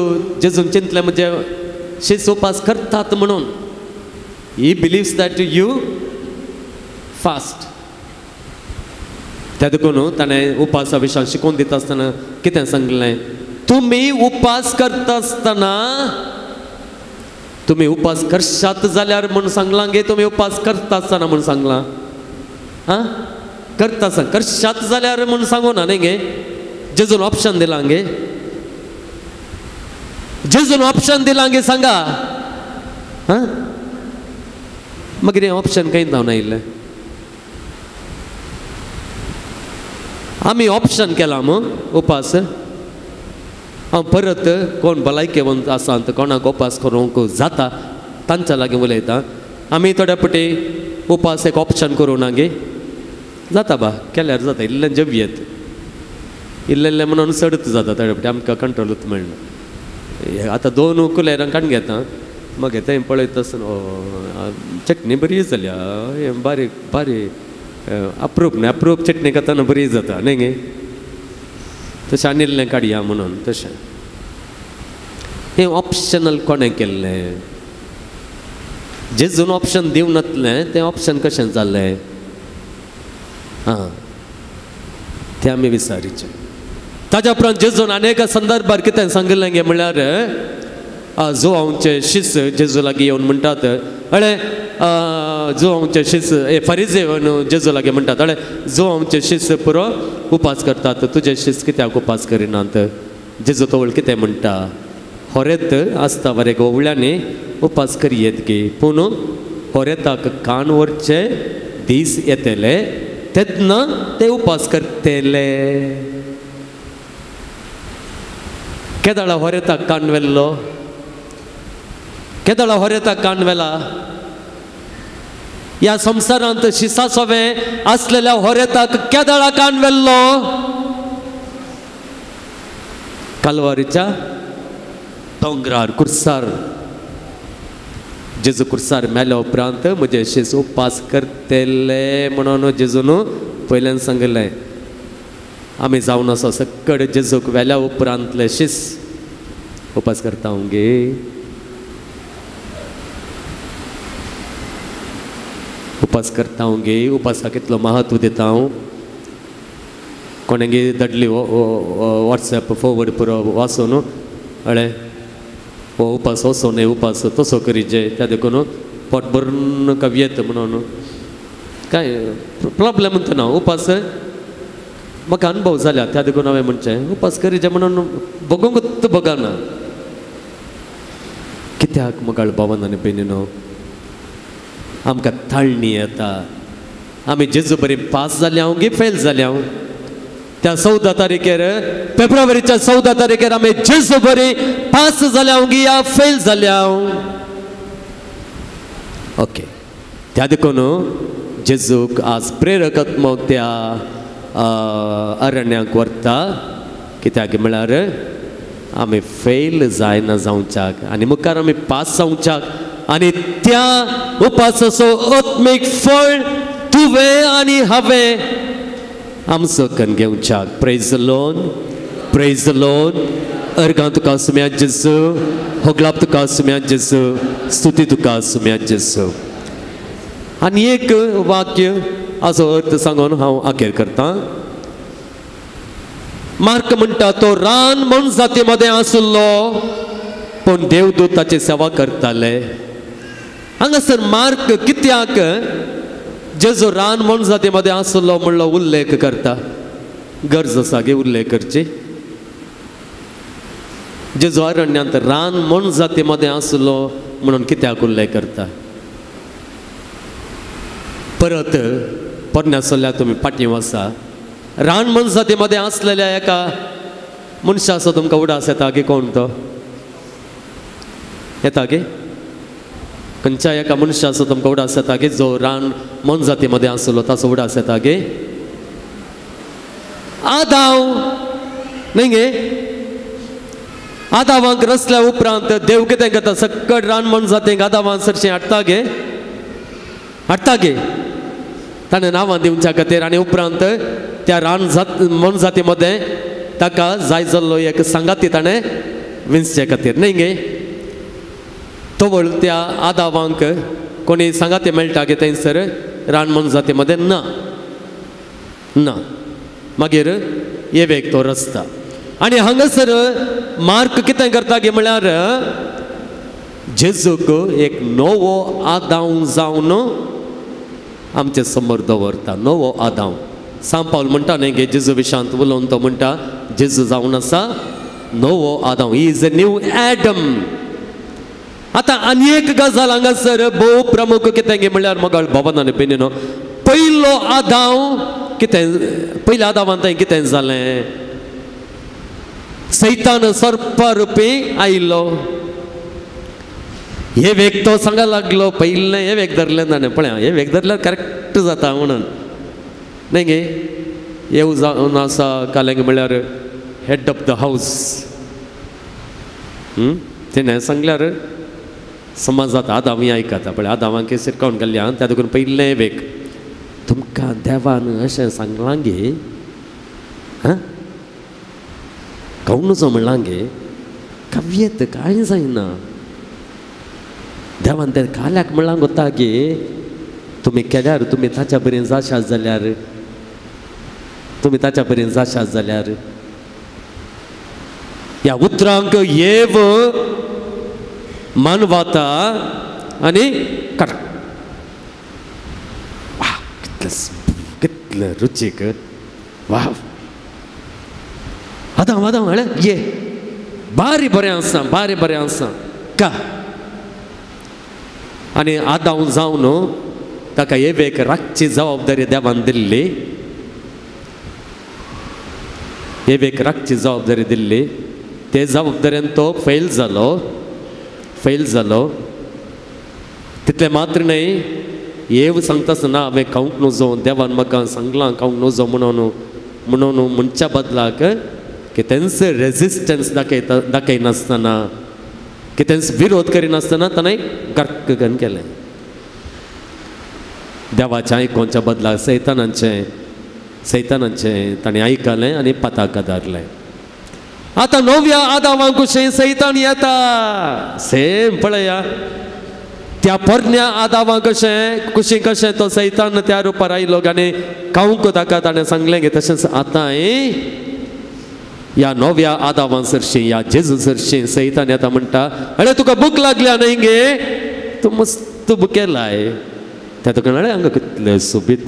जेजून चिंतलें म्हणजे शीस उपास करतात म्हणून. He believes that you fast. त्या देखून ताणें उपासा विशयान शिकोवन दिता आसतना कितें सांगलें तुमी उपास करता आसतना तुमी उपास करशात जाल्यार म्हूण सांगलां गे तुमी उपास करता आसतना म्हूण सांगलां आं करता आसतना करशात जाल्यार म्हूण सांगू ना न्ही गे जेजून ऑप्शन दिलां गे जेजून ऑप्शन दिलां गे सांगा आं मागीर हें ऑप्शन खंय जावन आयिल्लें आमी ऑप्शन केलां मू उपास. हांव परत कोण भलायकेवंत आसा कोणाक उपास करूंक जाता तांच्या लागीं उलयता. आमी थोड्या पटी उपास एक ऑप्शन करूं ना गे जाता बा केल्यार जाता इल्लें जेवयेत इल्लें इल्लें म्हणून चडच जाता थोड्या पटी आमकां कंट्रोलूच मेळना. आतां दोन कुलेरां काडून घेता मागीर तें पळयता आसतना चटणी बरी जाल्या हें बारीक बारी अप्रूप न्हय अप्रूप चटणी खाताना बरी जाता न्ही गे तशें आनी इल्लें काडया म्हणून तशें हें ऑप्शनल कोणें केल्लें जेजून ऑप्शन दिवं नातलें तें ऑप्शन कशें जालें आं तें आमी विचारीचें. ताज्या उपरांत जेजून अनेक संदर्भार कितें सांगिल्लें गे म्हणल्यार जो आमचे शिस जेजू लागीं येवन म्हणटात अळे जो आमचे शिस ए फरिजे येवन जेजू लागीं म्हणटात अळे जो आमचे शिस पुरो उपास करतात तुजे शिस कित्याक उपास करिनात जेजू तवळ कितें म्हणटा होरेत आसता बरे गोवळ्यांनी उपास करयेत गे पूण होरेताक कान व्हरचे दीस येतले तेन्ना ते उपास करतले. केदाळा होरेताक कान व्हेल्लो केदाळा होरेताक कान व्हेला ह्या संवसारांत शिसा सोवे आसलेल्या होरेताक केदाळा कान व्हेल्लो कालवारीच्या दोंगरार कुर्सार जेजू कुर्सार मेल्या उपरांत म्हजे शीस उपास करतले म्हणून जेजून पयल्यान सांगिल्लें. आमी जावन आसा सकड जेजूक वेल्या उपरांतले शीस उपास करता हांव गे. उपास करता हांव गे उपासाक कितलो महत्व दिता हांव कोणें धाडली वॉट्सएप फॉरवर्ड पुरो वाचून अळे हो उपास असो न्हय उपास तसो करीजे त्या देखून पोट भरून कवयेत म्हणून कांय प्रॉब्लेम ना उपास म्हाका अनुभव जाल्या त्या देखून हांवें म्हणचें उपास करीजे म्हणून बगोंकूच बगाना कित्याक मुखार भावन आनी भयणीनो आमकां ताळणी येता आमी जेजू बरी पास जाल्या हांव गे फेल जाल्या हांव त्या 14 तारखेर फेब्रुवारीच्या 14 तारखेर आमी जेजू बरी पास जाल्या हांव गी या फेल जाल्या हांव ओके. त्या देखून जेजूक आज प्रेरक त्या अरण्याक व्हरता कित्याक म्हळ्यार आमी फेल जायना जावच्याक आनी मुखार आमी पास जावच्याक आनी त्या उपासाचो आत्मीक फळ तुवें आनी हांवें आमचो कन घेवच्याक. Praise the Lord, praise the Lord. अर्गां तुका सुम्या जेजू होगलाप तुका सुम्या जेजू स्तुती तुका सुम्या जेजू. आनी एक वाक्य हाचो अर्थ सांगून हांव अखेर करतां. मार्क म्हणटा तो रान मनजाती मदें आशिल्लो पूण देवदूत ताची सेवा करताले. हांगासर मार्क कित्याक जेजू रान मोनजाती मदें आसलो म्हणलो उल्लेख करता? गरज आसा गे उल्लेख करची? जेजू अरण्यांत रान मोनजाती मदें आसलो म्हणून कित्याक उल्लेख करता? परत पोरण्या सल्ल्या तुमी फाटीं वसा, रान मोनजाती मदें आसलेल्या एका मनशाचो तुमकां उडास येता गे? कोण तो येता गे? खंयच्या एका मनशाचो तुमकां उडास येता गे जो रान मोनजाती मदें आसलो ताचो उडास येता गे? आदाव न्हय गे? आदावांक रसल्या उपरांत देव कितें करता? सकट रान मोनजातींक आदावान सरशीं हाडटा गे? हाडटा गे? ताणें नांवां दिवच्या खातीर. आनी उपरांत त्या रान जात मोनजाती मदें ताका जाय जाल्लो एक सांगाती ताणें विंचचे खातीर न्हय गे? तवळ त्या आदावांक कोणी सांगाती मेळटा गे थंयसर रान मोनजाती मदें? ना ना. मागीर एवेक तो रस्ता. आनी हांगासर मार्क कितें करता गे म्हळ्यार जेजूक एक नवो आदाव जावन आमचे समोर दवरता. नवो आदाव. सांत पावल म्हणटा न्हय गे जेजू विशांत उलोवन तो म्हणटा जेजू जावन आसा नवो आदाव, he is a new Adam. आतां आनी एक गजाल हांगासर भोव प्रमुख कितें गे म्हळ्यार मगळ भवन आनी बेनीनो, पयलो आदाव कितें, पयल्या आदावान थंय कितें जालें? सैतान सर्पा रुपी आयलो. हे वेग तो सांगा लागलो पयलें हे वेग धरलें ताणें, पळय हे वेग धरल्यार करेक्ट जाता म्हणून न्हय गे? येव जावन आसा कालेंग म्हळ्यार हेड ऑफ the house. तेणें सांगल्यार समाजांत आदावी आयकता. पळय आदावांक शिरकावन घाल्ली आहा त्या देखून पयलें वेग तुमकां देवान अशें सांगलां गे, हां खावनुचो म्हणलां गे, कव्येत कांय जायना. देवान तें काल्याक म्हणलां गोता गे तुमी केल्यार, तुमी ताच्या बरें जाशात जाल्यार, तुमी ताच्या बरें जाशात जाल्यार. ह्या उतरांक येव मानवाता आनी काड. वा कितलें कितलें रुचीक. वा आदां आदां म्हळें ये बारी बरें आसा, बारी बरें आसा का. आनी आदाव जावन ताका एवेक राखची जबाबदारी देवान दिल्ली, एवेक राखची जबाबदारी दिल्ली. ते जबाबदारेन तो फेल जालो, फेल जालो. तितलें मात्र न्हय, येव सांगता आसतना हांवें खावंक नजो, देवान म्हाका सांगलां खावंक नजो म्हणून म्हणून म्हणच्या बदलाक कितेंच रेजिस्टन्स दाखयता, दाखयनासतना, कितेंच विरोध करिनासतना ताणें गर्क करून केलें. देवाचें आयकोनच्या बदलाक सैतानांचें, सैतानांचें ताणें आयकलें आनी पाताक धारलें. आतां नव्या आदावांक कुशीन सैतान येता. सेम पळया त्या पोरण्या आदावां कशें कुशीन कशें तो सैतान त्या रुपार आयलो आनी खावंक ताका ताणें सांगलें गे, तशेंच आतां ह्या नव्या आदावां सरशीं, ह्या जेजू सरशीं सैतान येता म्हणटा, अरे तुका भूक लागल्या न्हय गे, तूं मस्त भुकेलाय. त्या तुका अरे हांगा कितले सोबीत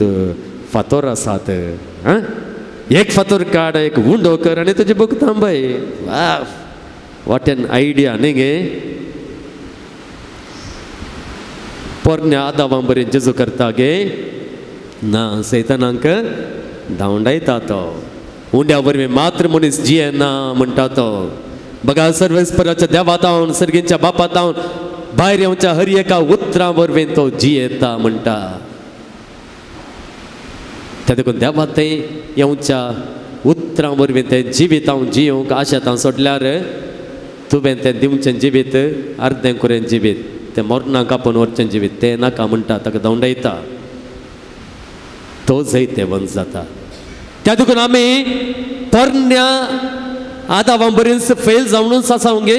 फातोर आसात, आं एक फातोर काड, एक उंडो कर आनी तुजी भूक थांबय. वा what N idea न्हय गे? पोरण्या आदावां बरें जेजू करता गे? ना, सैतानांक धांवडायता तो. उंड्या वरवीं मात्र मनीस जियेना म्हणटा तो. बघा सर्वेस्पराच्या देवातावन, सर्गींच्या बापातावन भायर येवच्या हर एका उतरां वरवीं तो जियेता म्हणटा. त्या देखून देवा थंय येवच्या उतरां वरवीं तें जिवीत हांव जियोंक आशेतां सोडल्यार तुवें तें दिवचें जिवीत अर्दें कुरें जिवीत, तें मरणाक आपोवन व्हरचें जिवीत तें नाका म्हणटा, ताका धांवडायता. तो जैतेवंत जाता. त्या देखून आमी पोरण्या आदावां बरीच फेल जावनूच आसा गे,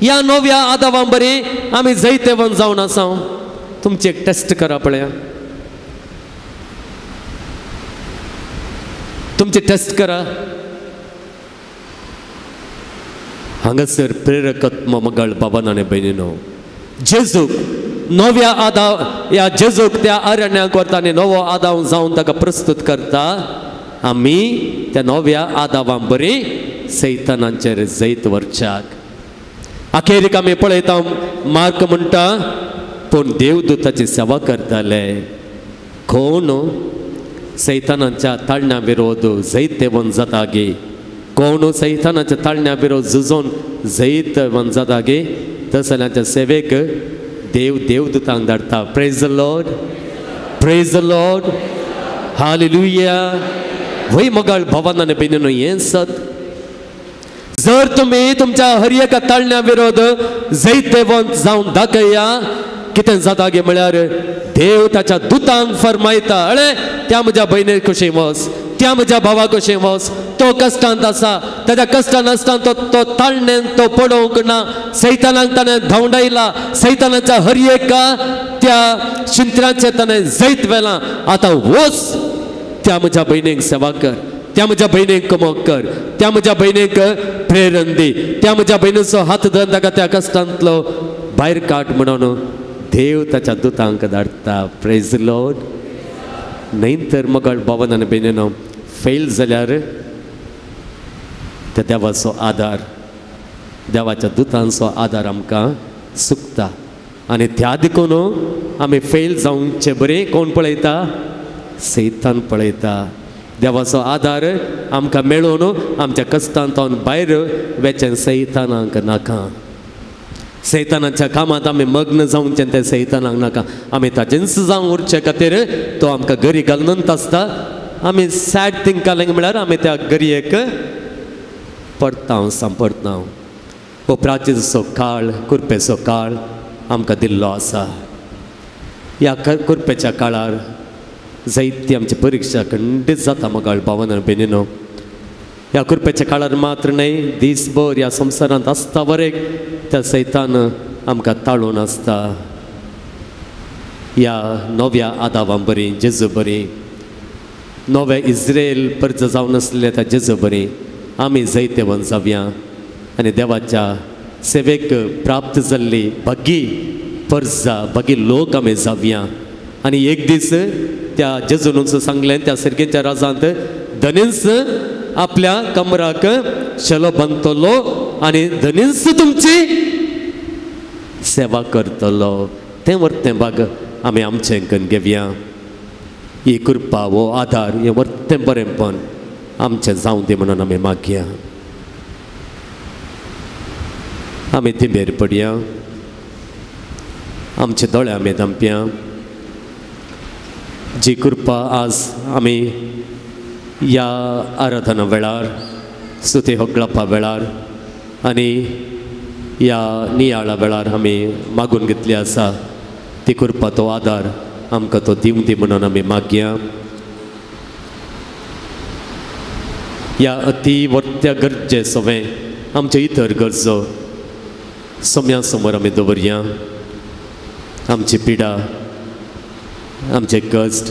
ह्या नव्या आदावां बरी आमी जैतेवंत जावन आसा. तुमची एक टेस्ट करा पळया, तुमची टेस्ट करा. हांगासर प्रेरकत्म मगळ बाबान आनी भयणीनो, जेजूक नव्या आदाव ह्या जेजूक त्या अरण्याक व्हरता आनी नवो आदाव जावन ताका प्रस्तुत करता. आमी त्या नव्या आदावां बरी सैतानांचेर जैत व्हरच्याक. अखेरीक आमी पळयता मार्क म्हणटा पूण देवदूताची सेवा करताले. कोण सैतानाच्या ताळण्या विरोध जैतवंत जाता गे, कोण सैतानाच्या ताळण्या विरोध झुजोन जैतवंत जाता गे, तसल्यांच्या सेवेक देव देवदूतांक धाडटा. Praise the Lord, praise the Lord, hallelujah. वय मोगाळ भावान आनी भयणीनो, हें सत. जर तुमी तुमच्या हर एका ताळण्या विरोध जैतवंत जावन दाखया, कितें जाता गे म्हळ्यार देव ताच्या दुतांक फरमायता, अळे त्या म्हज्या भयणी कशें वच, त्या म्हज्या भावा कशें वच, तो कश्टांत आसा, ताच्या कश्टान आसतना तो तो ताळणेन तो पडोवंक ना, सैतानाक ताणें धांवडायला, सैतानाच्या हर एका त्या शिंत्र्याचेर ताणें जैत व्हेलां. आतां वच त्या म्हज्या भयणीक सेवा कर, त्या म्हज्या भयणीक कमोक कर, त्या म्हज्या भयणीक प्रेरण दी, त्या म्हज्या भयणीचो हात धरून ताका त्या कश्टांतलो भायर काड म्हणून देव ताच्या दुतांक धाडटा. Praise Lord. न्हय तर मगळ भावन आनी भयणीनो, फेल जाल्यार त्या देवाचो आदार, देवाच्या दुतांचो आदार आमकां चुकता. आनी त्या देखून आमी फेल जावचे बरें कोण पळयता? सैतान पळयता. देवाचो आदार आमकां मेळोवन आमच्या कश्टांतल्यान भायर वेचें सैतानाक नाका. सैतानाच्या कामांत आमी मग्न जावचें तें सैतानाक नाका. आमी ताजेंच जावन उरचे खातीर तो आमकां गरी घालून आसता. आमी सॅड थिंग घालूंक म्हळ्यार आमी त्या गरयेक पडता, सांपडटा. हो प्राचीचो काळ, कुरपेचो काळ आमकां दिल्लो आसा. ह्या कुरपेच्या काळार जायती आमची परिक्षा खंडीत जाता मगाळ भावन आनी भयणीनो. ह्या कुरपेच्या काळार मात्र न्हय, दीसभर ह्या संवसारांत आसता वरेक त्या सैतान आमकां ताळून आसता. ह्या नव्या आदावां बरी, जेजू बरी, नव्या इस्रायल परज जावन आसलेल्या त्या जेजू बरी आमी जैतवंत जावया आनी देवाच्या सेवेक प्राप्त जाल्ली भागी परजा, भागी लोक आमी जावया. आनी एक दीस त्या जेजून सांगलें त्या सर्गेच्या राजांत धनींच आपल्या कमराक शेलो बांदतलो आनी धनींच तुमची सेवा करतलो. तें वर्तें भाग आमी आमचें करून घेवया. ही कृपा, हो आदार, हें वर्तें बरेंपण आमचें जावं दी म्हणून आमी मागया. आमी तिंबेर पडया, आमचे दोळे आमी धांपया. जी कृपा आज आमी ह्या आराधना वेळार, स्तुती होगळपा वेळार आनी ह्या नियाळा वेळार आमी मागून घेतली आसा, ती कृपा, तो आदार आमकां तो दिवं दी म्हणून आमी मागया. ह्या अती वर्त्या गरजे सवें आमचे इतर गरजो सोम्या समोर आमी दवरया. आमची पिडा, आमचे कश्ट,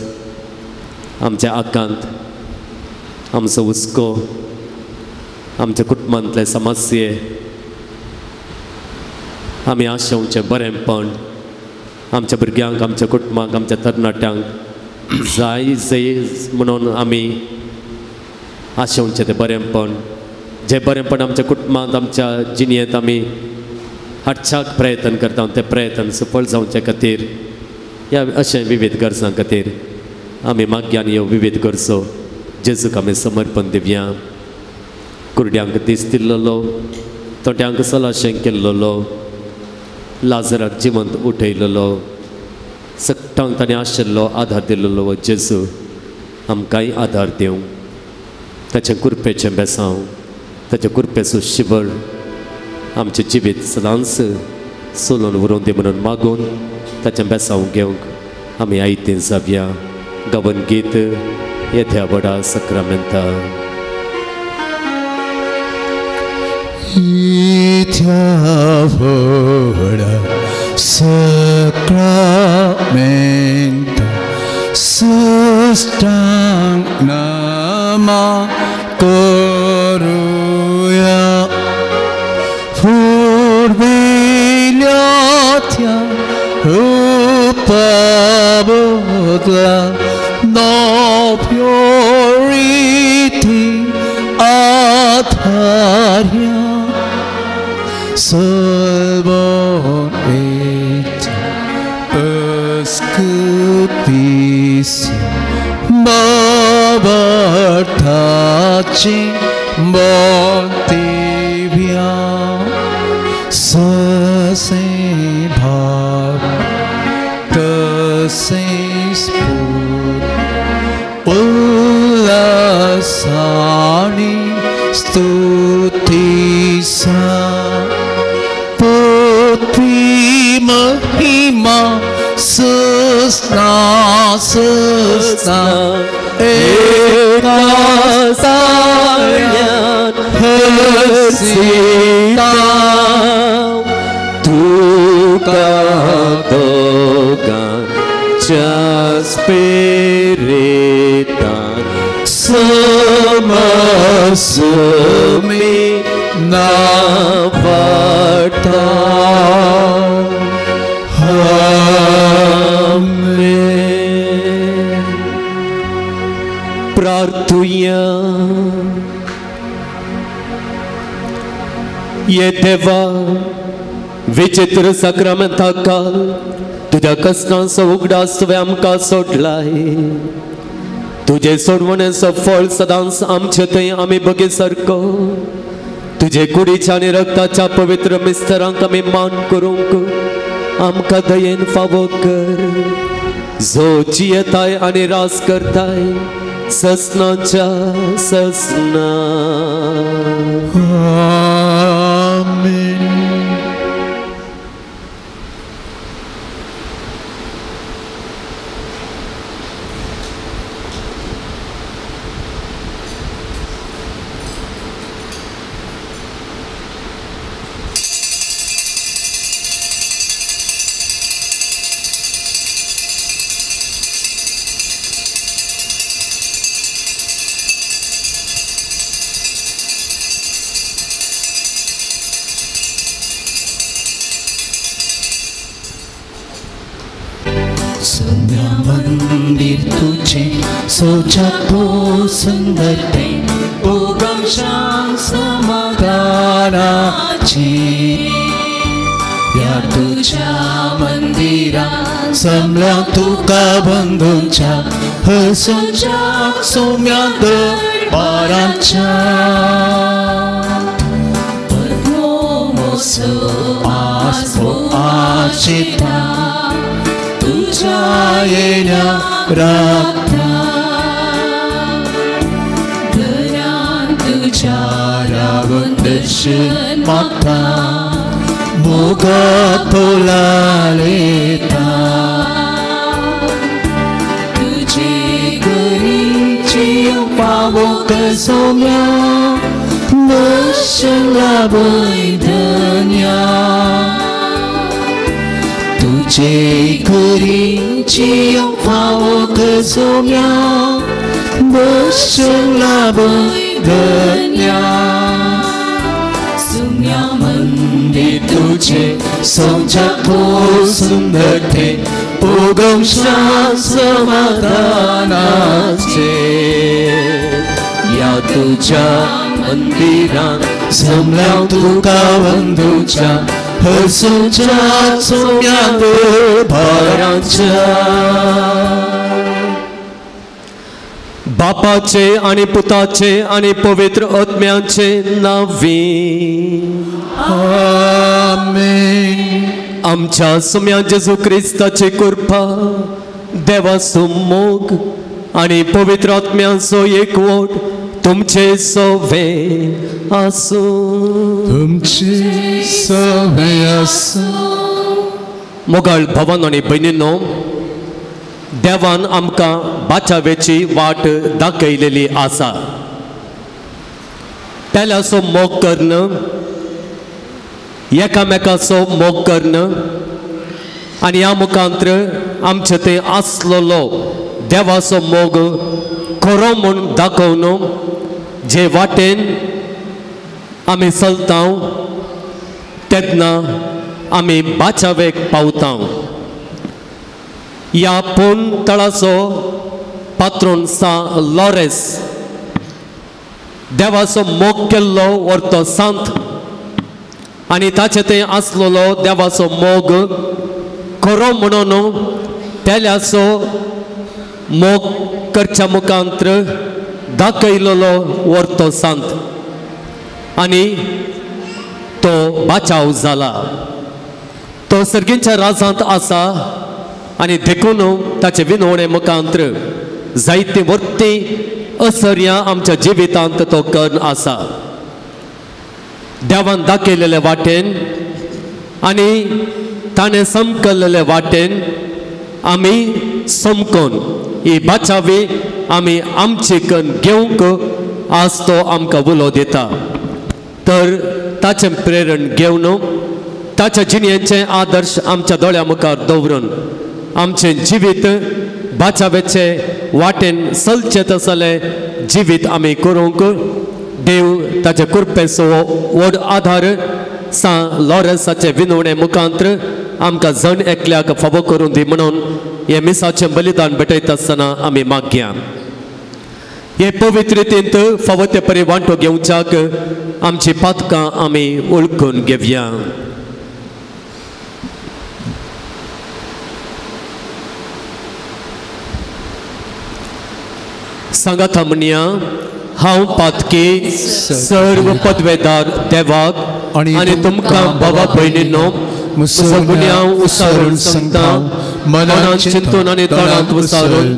आमचे आकांत, आमचो हुस्को, आमच्या कुटुंबांतले समस्ये, आमी आशेवचें बरेंपण आमच्या भुरग्यांक, आमच्या कुटुंबांक, आमच्या तरणाट्यांक जाय जाय म्हणून आमी आशेवचें तें बरेंपण, जें बरेंपण आमच्या कुटुंबांत, आमच्या जिणेंत आमी हाडच्याक प्रयत्न करता, तें प्रयत्न सफळ जावचे खातीर ह्या अशें विविध गरजां खातीर आमी मागया आनी ह्यो विविध गरजो जेजूक आमी समर्पण दिवया. कुरड्यांक दीस दिल्लो, तोट्यांक सलाशें केल्लो, लाजराक जिवंत उठयलेलो, सगटांक ताणें आशिल्लो आदार दिल्लो हो जेजू आमकांय आदार दिवं. ताचें कुरपेचें बेसांव, ताचें कुरपेचो शिवर आमचें जिवीत सदांच सोलून व्हरूंक दी म्हणून मागून ताचें बेसांव घेवंक आमी आयतें जावया. गवन गीत येत्या व्हडा सक्रामेंता. येत्या व्हडा सक्रामेंता सष्टांग नमा करूया. फुरविल्या त्या Salvon et escupis Babartachi Boltivia Sase Bhav Tase Spur Ullasani Stutisa Putri Mahima Susna Susna Ekasayan Hasita Tuka Dogan Jaspiritan Samasumi Navata. Amen. प्रार्थुया ये देवा विचित्र साक्रामेंता काल तुज्या कष्टांचो उगडास तुवें आमकां सोडलाय. तुजे सोडवणेचो फळ सदांच आमचे थंय आमी बगे सारको तुजे कुडीच्या आनी रक्ताच्या पवित्र मिस्तरांक आमी मान करूंक आमकां दयेन फावो कर. जो जियेताय आनी रास करताय ससनाच्या ससना. आमेन. मंदिर तुझे सोचा तो सुंदर ते उगम शाम समाधानाचे या तुझ्या मंदिरा समल्या तुका बंधूंच्या हसूच्या सौम्या दरबाराच्या पद्मोसो आसो आशिता तुझ्या येण्या राखता घरान तुझ्या रावून दर्शन मागता मोगा तोलालेता तुझे घरीची पावो कसोम्या दर्शन लाभय धन्या तुझे घरीची फावो कसोम्या दर्शन लाभय धन्या. सुम्या मंदिर तुझे सोचा तो सुंदर ते उगम शाम समाधानाचे या तुझ्या मंदिरान समल्या तुका बंधूच्या हसूच्या सौम्या दरबाराच्या. बापाचे आणि पुताचे आणि पवित्र आत्म्याचे नावे. आमेन. आमच्या सुम्या जेजू क्रिस्ताची कृपा देवाचो मोग आणि पवित्र आत्म्याचो एकवट तुमचे सवे आसूं. तुमचे सवे आसूं. मोगाळ भवन आनी भयणींनो, देवान आमकां बाचावेची वाट दाखयलेली आसा. पेल्याचो मोग कर्ण, एकामेकाचो मोग कर्ण आनी ह्या मुखांत्र आमचे ते आसलेलो देवाचो मोग खरो म्हूण दाखोवन जे वाटेन आमी चलता तेन्ना आमी बाचावेक पावता. ह्या पूण तळाचो पात्रोन सा लॉरेस देवाचो मोग केल्लो व्हरतो सांत आनी ताचे थंय आसलेलो देवाचो मोग खरो म्हणून तेल्याचो मोग करच्या मुखांत्र दाखयलेलो वर्तो सांत आनी तो बाचाव जाला. तो सर्गींच्या राजांत आसा आनी देखून ताचे विनवणे मुखांत्र जायती वर्ती असर्या आमच्या जिवितांत तो कर्ण आसा. देवान दाखयलेले वाटेन आनी ताणें समकल्लेले वाटेन आमी समकोन ही बाचावी आमी आमची कन्न घेवंक आज तो आमकां उलो दिता. तर ताचें प्रेरण घेवन ताच्या जिणेचे आदर्श आमच्या दोळ्या मुखार दवरून आमचें जिवीत बाचावेचे वाटेन चलचें तसलें जिवीत आमी करूंक देव ताचे कृपेचो व्हड आधार सां लॉरन्साचे विनवणे मुखांत्र आमकां जण एकल्याक फावो करून दी म्हणून हे मिसाचें बलिदान भेटयता आसतना आमी मागया. हे पवित्रतेंत फावो ते परी वांटो घेवच्याक आमची पातकां आमी वळखून घेवया. सांगाता म्हणया, हांव पातकी सर्व पदवेदार देवाक आनी तुमकां बाबा भयणींनो म्हजो गुन्यांव उसारून सांगता, मनान चिंतून आनी तणांत उसारून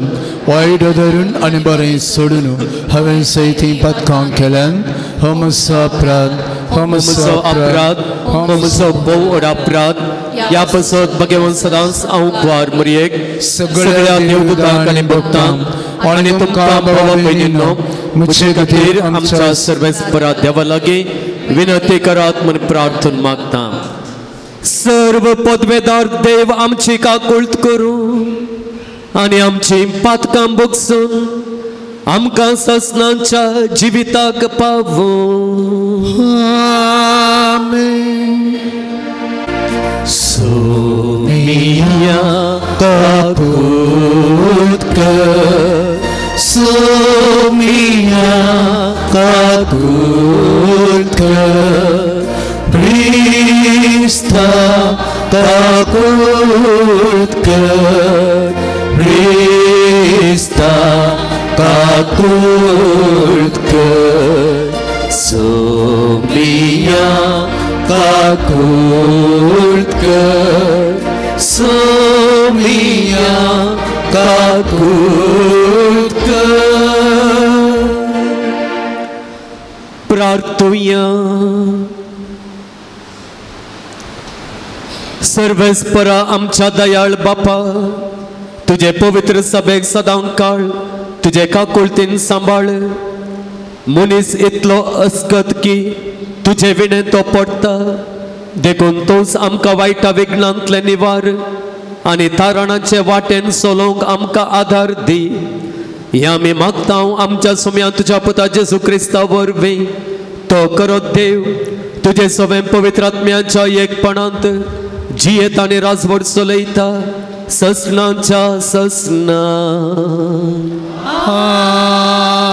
वायट धरून आनी बरें सोडून हांवें सयती पातकां केल्यान. हो म्हजो अपराध, हो म्हजो अपराध, हो म्हजो भोव व्हड अपराध. ह्या पासत भगवान सदांच हांव ग्वार मुरयेक सगळ्या देवदूतांक आनी भक्तांक आनी तुमकां भावा भयणींनो म्हजे खातीर आमच्या सर्वेस्परा देवा लागीं विनंती करात म्हूण प्रार्थना मागता. सर्व पदवेदार देव आमची काकुळट करूं आनी आमची पातकां भोगसून आमकां ससनाच्या जिविताक पावूं. आमेन. सोमिया काकूत कर, सोमिया काकूत कर, क्रिस्ता काकूत कर, क्रिस्ता काकूत कर, सोमिया काकूत कर, सोमिया काकूत कर. प्रार्थुया. सर्वेस्परा आमच्या दयाळ बापा, तुझे पवित्र सभेक सदां काळ तुझे काकुळतीन सांबाळ. मनीस इतलो अस्कत की तुझे विणें तो पडटा, देखून तूंच आमकां वायटा विघ्नांतलें निवार आनी तारणाचे वाटेन चलोवंक आमकां आधार दी. हें आमी मागता आमच्या सुम्या तुज्या पुता जेजू क्रिस्ता वरवीं. तो करत देव तुजे सगळें पवित्र आत्म्याच्या एकपणांत जियेत आनी राजवट चलयता ससनाच्या ससना.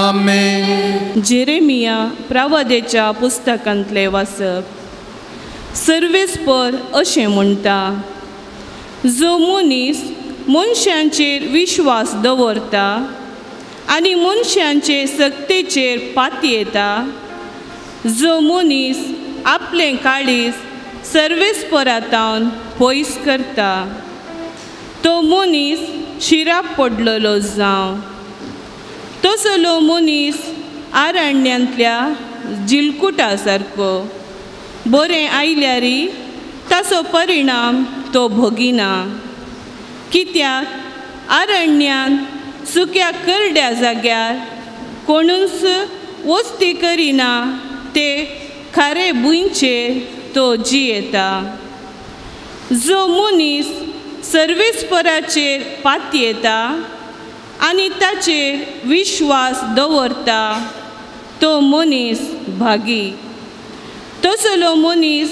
आमेन. जेरेमिया प्रवादेच्या पुस्तकांतलें वाचप. सर्वेस्पर अशें म्हणटा, जो मनीस मनशांचेर विश्वास दवरता आनी मनशांचे सक्तेचेर पातयेता, जो मनीस आपलें काळीज सर्वेस्परातावन पयस करता, तो मनीस शिराप पडलेलो जावं. तसलो मनीस आरण्यांतल्या जिलकुटा सारको, बरें आयल्यारी ताचो परिणाम तो भोगिना. कित्याक आरण्यान सुक्या करड्या जाग्यार कोणूच वस्ती करिना ते खारे भुंयचेर तो जियेता. जो मनीस सर्वेस्पराचेर पातयेता आनी ताचेर विश्वास दवरता तो मनीस भागी. तसलो मनीस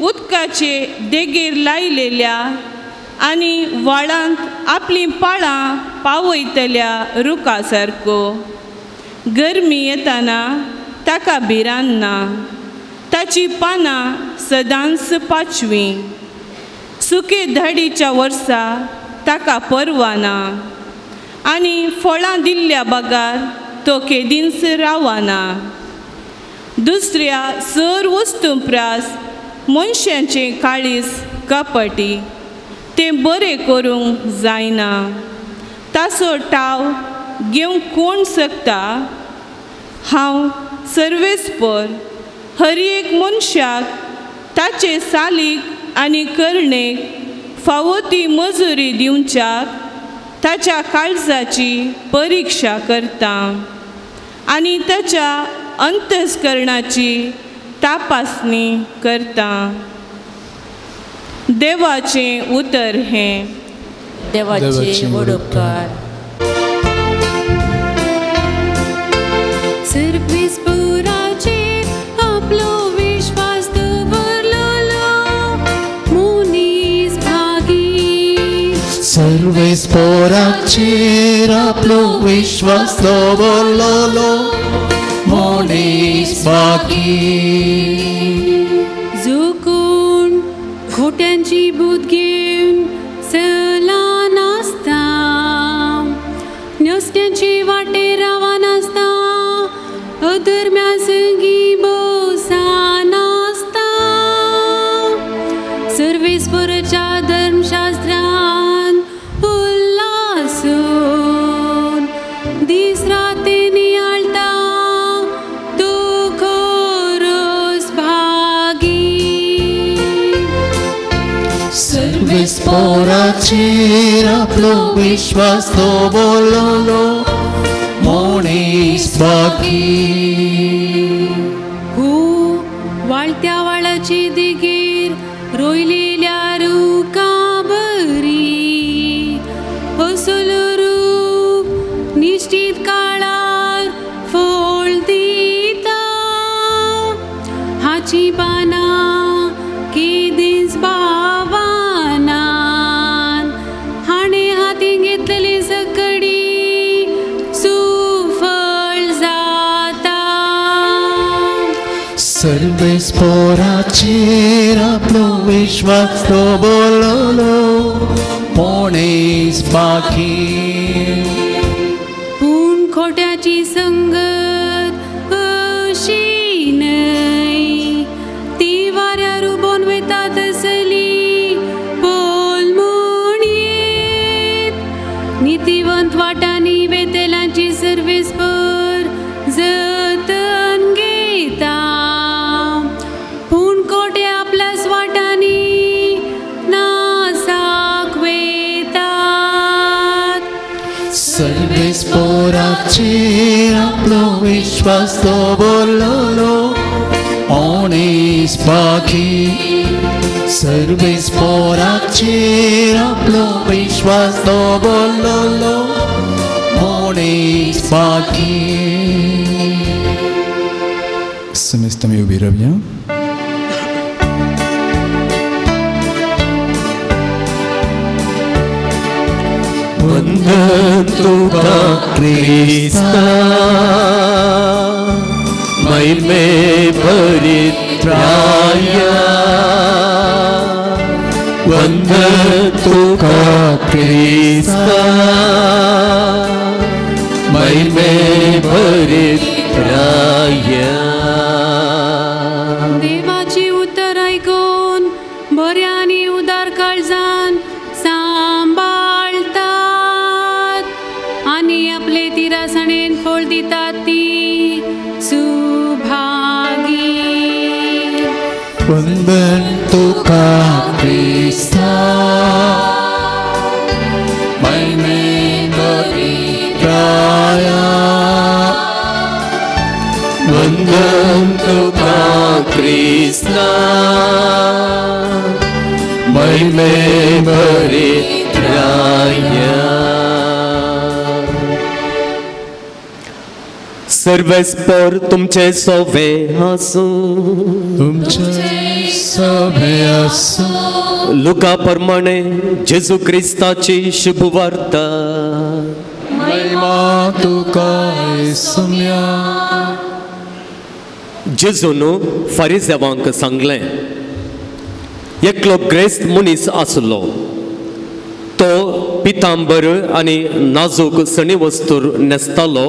उदकाचे देगेर लायलेल्या आनी व्हाळांत आपलीं पाळां पावयतल्या रुखा सारको. गरमी येताना ताका भिरांत ना, ताची पानां सदांच पाचवीं. सुके धाडीच्या वर्सा ताका परवाना आनी फळां दिल्ल्या बगार तो केदींच रावना. दुसऱ्या सर वस्तू प्रास मनशाचें काळीज कपटी, तें बरें करूंक जायना. ताचो टाव घेवंक कोण शकता? हांव सर्वेस्पर हर एक मनशाक ताचे सालीक आनी करणेक फावो ती मजुरी दिवच्याक ताच्या काळजाची परिक्षा करता आनी ताच्या अंतस्करणाची तपासणी करता. देवाचें उतर हें. देवाचे व्हड उपकार. सर्वेस्पराचेर आपलो विश्वास दवरलो मनीस भागी. सर्वेस्पराचेर आपलो विश्वास दवरलो मनीस भागी. जो कोण खोट्यांची बुद्ध घेवन चला नासता, न्हसत्यांची वाटेर रावनासता, अधर्म्या संगी बसनासता, सर्वेस्पराच्या धर्मशास्त्रान उल्हासून दीस राती नियाळटा तो खरोच भागी. सर्वेस्पराचेर आपलो विश्वास दवरलो मनीस भागी. हो वाळत्या वाळाचे देगेर रोयलेल्या रुखा बरी, असलो रूख निश्चीत काळार फळ दिता. हाची पानां केदींच बावानान, हाणें हातीं घेतलेली सकडी सुफळ जाता. सर्वेस्पराचेर आपलो विश्वास दवरलो मनीस भागी. पूण खोट्याची संगत अशी न्हय, ती वाऱ्यार उबोन वयता तसली पोल म्हूण येत. नितीवंत वाटांनी वेतेल्यांची सर्वेस्पर जतन घेता, पूण खोटे आपल्याच वाटांनी नासाक वयतात. सर्वेस्पराचेर आपलो विश्वास दवरलो मनीस भागी. सर्वेस्पराचेर आपलो विश्वास दवरलो मनीस भागी. समेस्त आमी उबी रावया. वंदन तुका क्रिस्ता महिमे परित्राया, वंदन तुका क्रिस्ता महिमे परित्राया. देवाची उतर आयकून बऱ्या आनी उदार काळजान सांबाळतात आनी आपले तिरासणेन फळ दितात ती सुभागी. वंदन तुका क्रिस्ता महिमे परित्राया, वंदन तुका क्रिस्ता महिमे परित्राया. सर्वेस्पर तुमचे सोवे आसूं. तुमचे सोवे आसूं. लुका प्रमाणे जेजू क्रिस्ताची शुभ वार्ता. महिमा तुका येसुम्या. जेजून फारिजेवांक सांगलें, एकलो ग्रेस्त मनीस आसलो, तो पितांबर आनी नाजूक सणी वस्तूर न्हेसतालो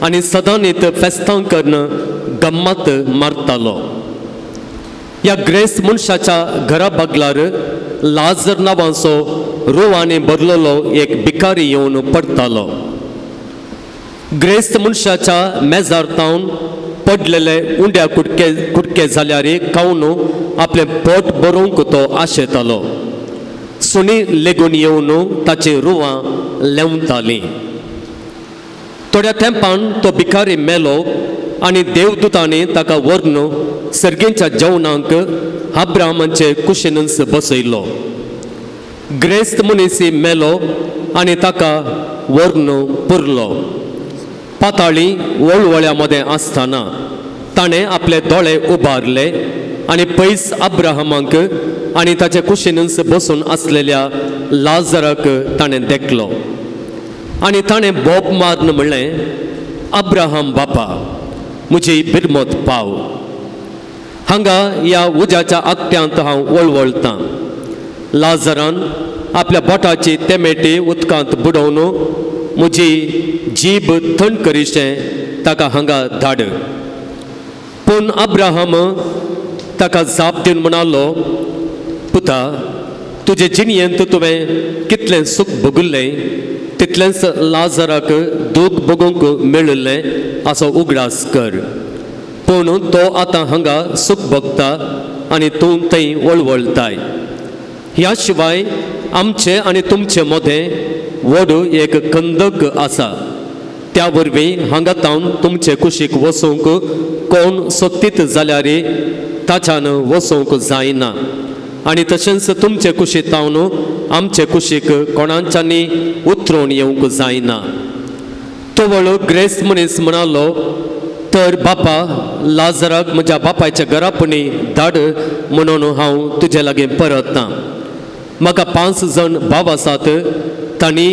आनी सदांनीत फेस्तां करून गम्मत मारतालो. ह्या ग्रेस्त मनशाच्या घरा बगलार लाजर नांवाचो रुवांनी भरलेलो एक भिकारी येवन पडटालो. ग्रेस्त मनशाच्या मेजार तावन पडलेले उंड्या कुडके कुडके जाल्यार खावन आपलें पोट भरूंक तो आशेतालो. सुणी लेगून येवन ताची रुवां लेंवतालीं. थोड्या तेंपान तो भिकारी मेलो आनी देवदूतांनी ताका व्हरून सर्गेच्या जेवणाक अब्राहमाचे कुशीनच बसयलो. ग्रेस्त मनीस मेलो आनी ताका व्हरून पुरलो. पाताळी वळवळ्या मदें आसतना ताणें आपले दोळे उबारले आनी पयस अब्राहमाक आनी ताचे कुशीनच बसून आसलेल्या लाजराक ताणें देखलो आनी ताणें बोब मारून म्हणलें, अब्राहम बापा, म्हजी बिरमत पाव, हांगा ह्या उज्याच्या आकट्यांत हांव वळवळटां. लाजरान आपल्या बोटाची तेमेटी उदकांत बुडोवन म्हजी जीब थंड करीशें ताका हांगा धाड. पूण अब्राहम ताका जाप दिवन म्हणालो, पुता, तुजे जिणयेंत तुवें कितलें सूख भोगिल्लें तितलेंच लाजराक दूख भोगूंक मेळिल्लें असो उगडास कर. पूण तो आतां हांगा सूख भोगता आनी तूं थंय वळवळताय. ह्या शिवाय आमचे आनी तुमचे मदें व्हड एक कंदक आसा, त्या वरवीं हांगा तावन तुमचे कुशीक वचूंक कोण सोदीत जाल्यार ताच्यान वचूंक जायना आनी तशेंच तुमचे कुशीक तावन आमचे कुशीक कोणाच्यानी उतरून येवंक जायना. तो व्हड ग्रेस्त मनीस म्हणालो, तर बापा, लाजराक म्हज्या बापायच्या घरा पुणी धाड म्हणून हांव तुजे लागीं परतना. म्हाका 5 जाण भाव आसात, तांणी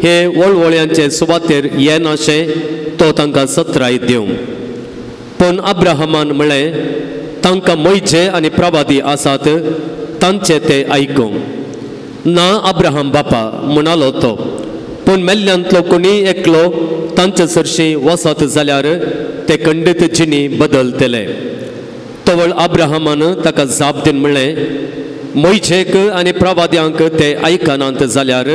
हे वळवळ्यांचे सुवातेर येनाशें तो तांकां सत्राय दिवं. पूण अब्राहमान म्हळें, तांकां मोयजे आनी प्रवादी आसात, तांचे ते आयकूं. ना अब्राहम बापा, म्हणालो तो, पूण मेल्ल्यांतलो कोणी एकलो तांचे सरशीं वचत जाल्यार ते खंडीत जिणी बदलतले. तवळ अब्राहमान ताका जाप दिवन म्हणलें, मोयजेक आनी प्रवाद्यांक ते आयकनात जाल्यार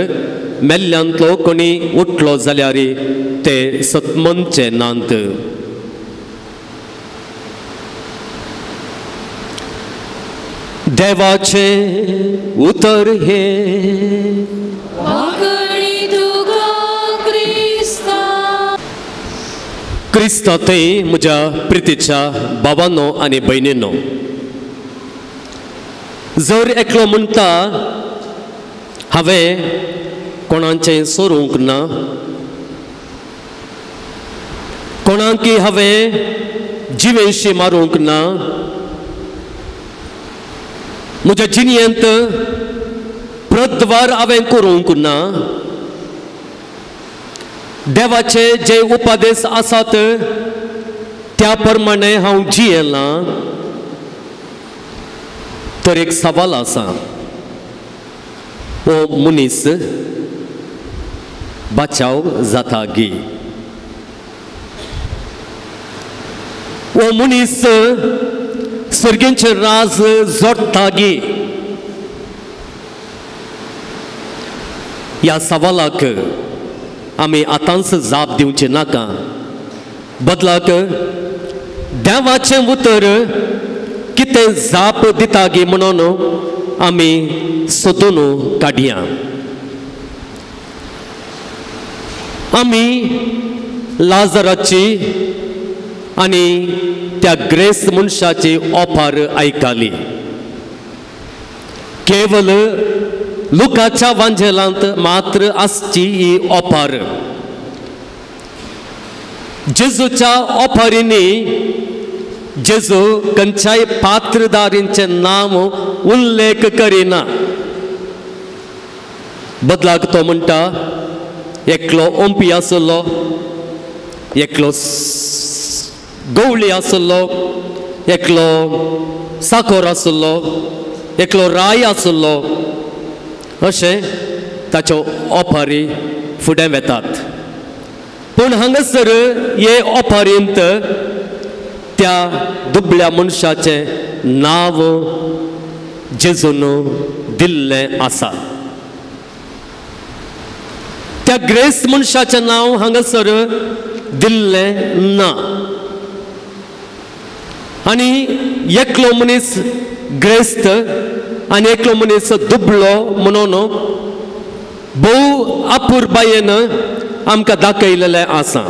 मेल्ल्यांतलो कोणी उठलो जाल्यार ते सतमनचे नात. देवाचें उतर हें. क्रिस्ता थंय म्हज्या प्रितीच्या बाबांनो आनी भयणींनो, जर एकलो म्हणटा हांवें कोणाचें सोरूंक ना, कोणाकी हांवें जिवेशी मारूंक ना, म्हज्या जिणयेंत प्रद्वार हांवें करूंक ना, देवाचे जे उपदेश आसात त्या प्रमाणे हांव जियेलां, तर एक सवाल आसा, हो मनीस बचाव जाता गी? हो मनीस सर्गेंचे राज जोडटा गी? ह्या सवालाक आमी आतांच जाप दिवची नाका. बदलाक देवाचें उतर कितें जाप दिता गी म्हणून आमी सोदून काडया. आमी लाजराची आनी त्या ग्रेस मनशाची ओपार आयकली. केवल लुकाच्या वांजेलांत मात्र आसची ही ओपार. जेजूच्या ओपारींनी जेजू खंयच्याय पात्रदारींचें नांव उल्लेख करिना. बदलाक तो म्हणटा, एकलो ओंपी आसलो, एकलो गवळी आसलो, एकलो साखर आसलो, एकलो राय आसलो, अशें ताच्यो ओपारी फुडें वेतात. पूण हांगासर हे ओपारींत त्या दुबळ्या मनशाचें नांव जेजून दिल्लें आसा. त्या ग्रेस मनशाचें नांव हांगासर दिल्लें ना. आनी एकलो मनीस ग्रेस्त आनी एकलो मनीस दुबळो म्हणून भोव अपुरबायेन आमकां दाखयलेलें आसा.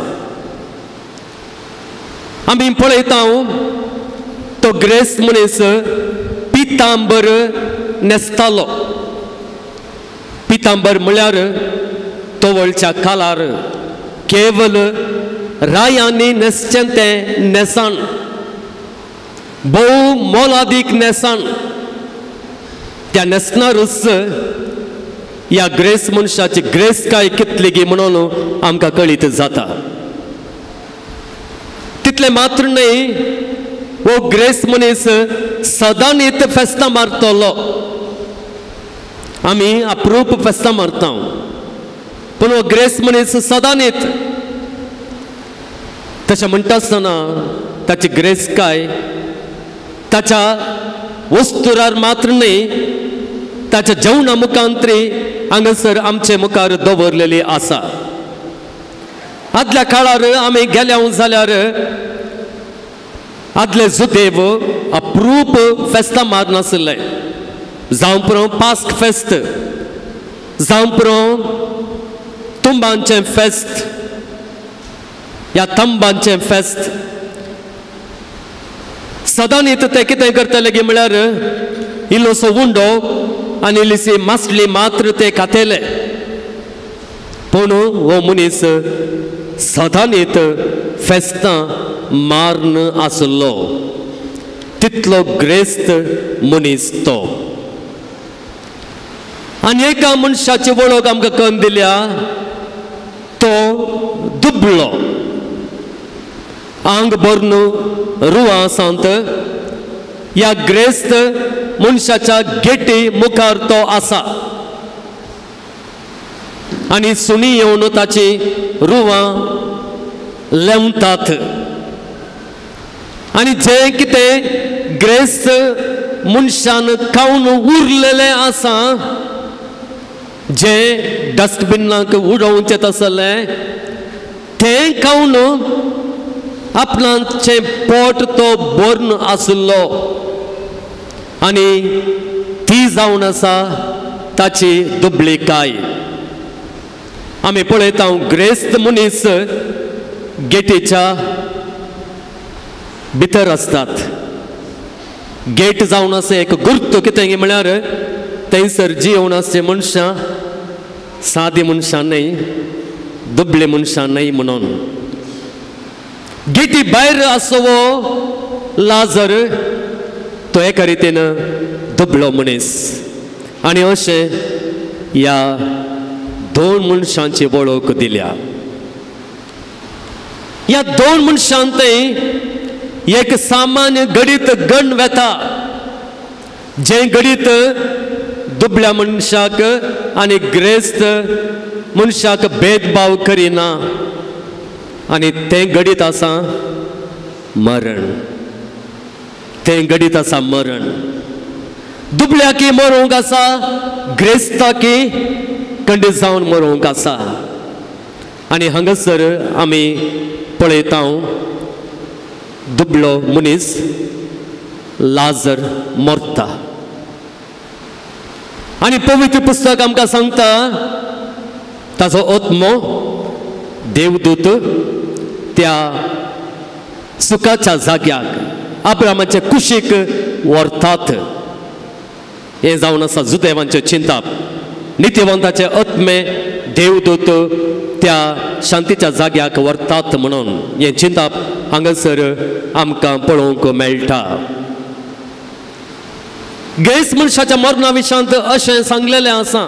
आमी पळयता तो ग्रेस मनीस पितांबर न्हेसतालो. पितांबर म्हळ्यार तवळच्या काळार केवल रायांनी न्हेसचें तें न्हेसण, भोव मोलादीक न्हेसण. त्या न्हेसणारूच ह्या ग्रेस मनशाची ग्रेस काय कितली म्हणून आमकां कळीत जाता. तितलें मात्र न्हय, हो ग्रेस मनीस सदांच फेस्तां मारतलो. आमी अप्रूप फेस्तां मारता, पूण हो ग्रेस मनीस सदांच. तशें म्हणटा आसतना ताची ग्रेस काय ताच्या वस्तुरार मात्र न्हय, ताच्या जेवणा मुखांतरी हांगासर आमचे मुखार दवरलेली आसा. आदल्या काळार आमी गेल्या जाल्यार आदले जुदेव अप्रूप फेस्तां मारनासले. जावं पुरो पास्क फेस्त, जावं पुरो तुंबांचें फेस्त या तंबांचें फेस्त, सदांच ते कितें करतले गी म्हळ्यार इल्लोसो उंडो आनी इल्लीशी मासली मात्र ते खातेले. पूण हो मनीस सदांच फेस्तां मारन आसलो, तितलो ग्रेस्त मनीस तो. आनी एका मनशाची वळख आमकां करून दिल्या, तो दुबळो, आंग भरून रुवां आसात. ह्या ग्रेस्त मनशाच्या गेटी मुखार तो आसा आनी सुणी येवन ताची रुवां लेंवतात. आनी जें कितें ग्रेस्त मनशान खावन उरलेलें आसा, जें डस्टबिनाक उडोवचें तसलें तें खावन आपणाचें पोट तो भरून आसलो आनी ती जावन आसा ताची दुबळीकाय. आमी पळयता ग्रेस्त मनीस गेटीच्या भितर आसतात. गेट जावन आसा एक गुर्त कितें म्हळ्यार थंयसर जियोवन आसचे मनशां सादी मनशां न्हय, दुबळे मनशां न्हय म्हणून. गेटी भायर आसो लाजर तो एका रितीन दुबळो मनीस. आनी अशें ह्या दोन मनशांची वळख दिल्या. ह्या दोन मनशांत एक सामान्य घडीत गण वेता, जें घडीत दुबळ्या मनशाक आनी ग्रेस्त मनशाक भेदभाव करिना, आनी तें घडीत आसा मरण. तें घडीत आसा मरण. दुबळ्याकी मरूंक आसा, ग्रेस्ताकी खंडीत जावन मरूंक आसा. आनी हांगासर आमी पळयता दुबळो मनीस लाजर मरता. आनी पवित्र पुस्तक आमकां सांगता ताचो आत्मो देवदूत त्या सुखाच्या जाग्याक अब्रामाचे कुशीक व्हरतात. हें जावन आसा जुदेवांचें चिंताप. नित्यवंताचे आत्मे देवदूत त्या शांतीच्या जाग्याक व्हरतात म्हणून हें चिंताप हांगासर आमकां पळोवंक मेळटा. ग्रेस मनशाच्या मरणा विशांत अशें सांगलेलें आसा,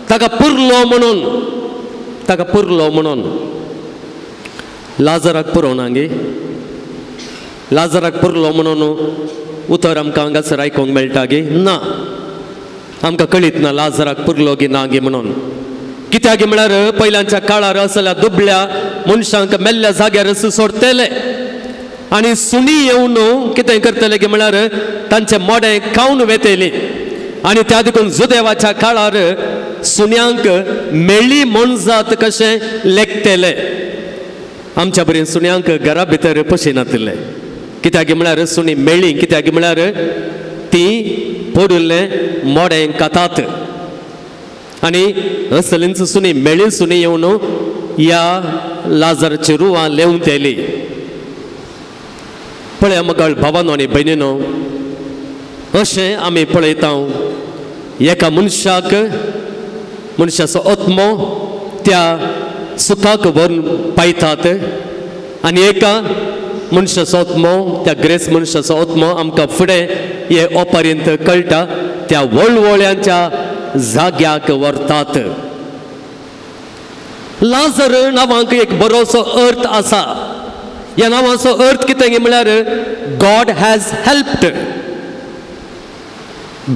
ताका पुरलो म्हणून, ताका पुरलो म्हणून. लाजराक पुरोवना गे, लाजराक पुरलो म्हणून उतर आमकां हांगासर आयकूंक मेळटा गे ना, आमकां कळीत ना लाजराक पुरलो गी ना गे म्हणून. कित्याक म्हळ्यार पयल्यांच्या काळार असल्या दुबळ्या मनशांक मेल्ल्या जाग्यार सोडटले आनी सुणी येवन कितें करतले गे म्हळ्यार तांचे मोडें खावन वेतली. आनी त्या देखून जुदेवाच्या काळार सुण्यांक मेळ्ळी मोनजात कशें लेखतले. आमच्या बरें सुण्यांक घरा भितर पशी नातिल्ले. कित्याक म्हळ्यार सुणी मेळ्ळी, कित्याक म्हळ्यार ती पडिल्लें मोडें खातात. आनी असलींच सुणी मेळ्ळी सुणी येवन ह्या लाजराची रुवां लेवतली. पळया मगळ भावानो आनी भयणीनो, अशें आमी पळयता एका मनशाक मनशाचो आत्मो त्या सुखाक व्हरून पायतात आनी एका मनशाचो आत्मो त्या ग्रेस मनशाचो आत्मो आमकां फुडें हे ओपर्यंत कळटा त्या वळवळ्यांच्या जाग्याक व्हरतात. लाजर नांवांक एक बरोसो अर्थ आसा. ह्या नांवाचो अर्थ कितें म्हळ्यार God has helped.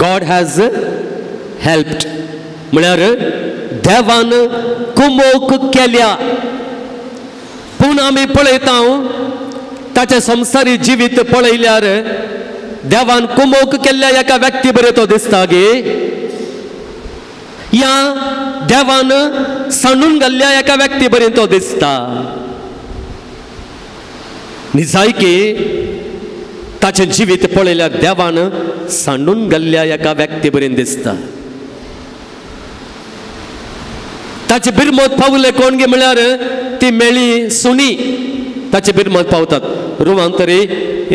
God has helped म्हळ्यार देवान कुमोक केल्या. पूण आमी पळयता ताचें संवसारी जिवीत पळयल्यार देवान कुमोक केल्ल्या एका व्यक्ती बरें तो दिसता गे, ह्या देवान सांडून घाल्ल्या एका व्यक्ती बरें तो दिसता. निजायकी ताचें जिवीत पळयल्यार देवान सांडून घाल्ल्या एका व्यक्ती बरें दिसता. ताचे बिरमत पावले कोण गे म्हळ्यार ती मेळी सुणी ताचे बिरमत पावतात, रुवांक तरी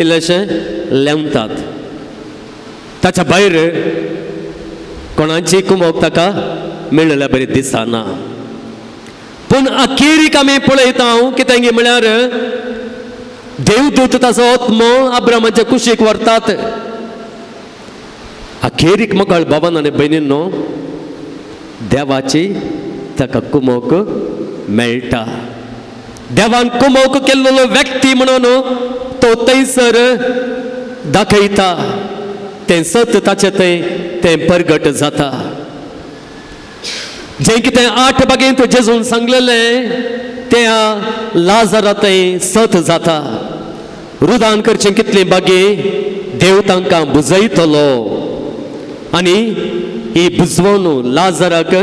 इल्लेशें लेंवतात. ताच्या भायर कोणाची कुमोक ताका मेळिल्ल्या बरी दिसना. पूण अखेरीक आमी पळयता कितें गे म्हळ्यार देवदूत ताचो आत्मो अब्रामाच्या कुशीक व्हरतात. अखेरीक मगळ बाबान आनी भयणींनो देवाची ताका कुमोक मेळटा. देवान कुमोक केल्लो व्यक्ती म्हणून तो थंयसर दाखयता, तें सत ताचें थंय तें परगट जाता. जें कितें 8 बागेंत जेजून सांगलेलें तें लाजरा थंय सत जाता. रुदान करचें कितली बागे देव तांकां बुजयतलो आनी ही बुजवण लाजराक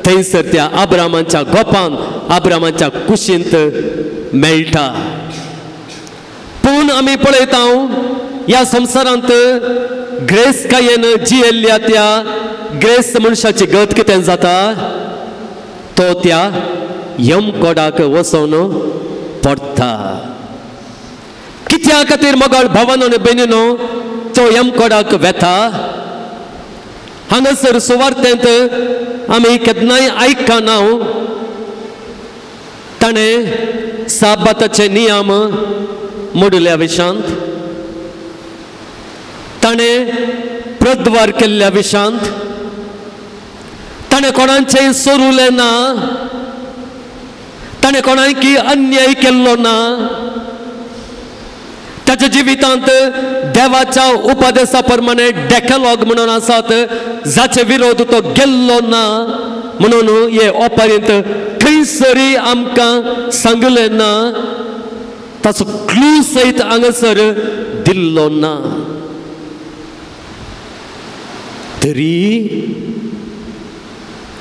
थंयसर त्या आब्रामाच्या गोपान आब्रामाच्या कुशींत मेळटा. पूण आमी पळयता ह्या संवसारांत ग्रेसकायेन जियेल्ल्या त्या ग्रेस मनशाची गत कितें जाता, तो त्या यमकोडाक वचोन पडटा. कित्या खातीर मगळ भावानो आनी भयणीनो तो यमकोडाक वेता? हांगासर सुवार्तेंत आमी केन्नाय आयकना ताणें साबाताचे नियम मोडिल्ल्या विशांत, ताणें प्रद्वार केल्ल्या विशांत, ताणें कोणाचें सोरुलें ना, ताणें कोणाकी अन्याय केल्लो ना. ताच्या जिवितांत देवाच्या उपदेसा प्रमाणे डेकलॉग म्हणून आसात जाचे विरोध तो गेल्लो ना म्हणून हे ओपर्यंत खंयसरी आमकां सांगलें ना, ताचो क्लू सयत हांगासर दिल्लो ना. तरी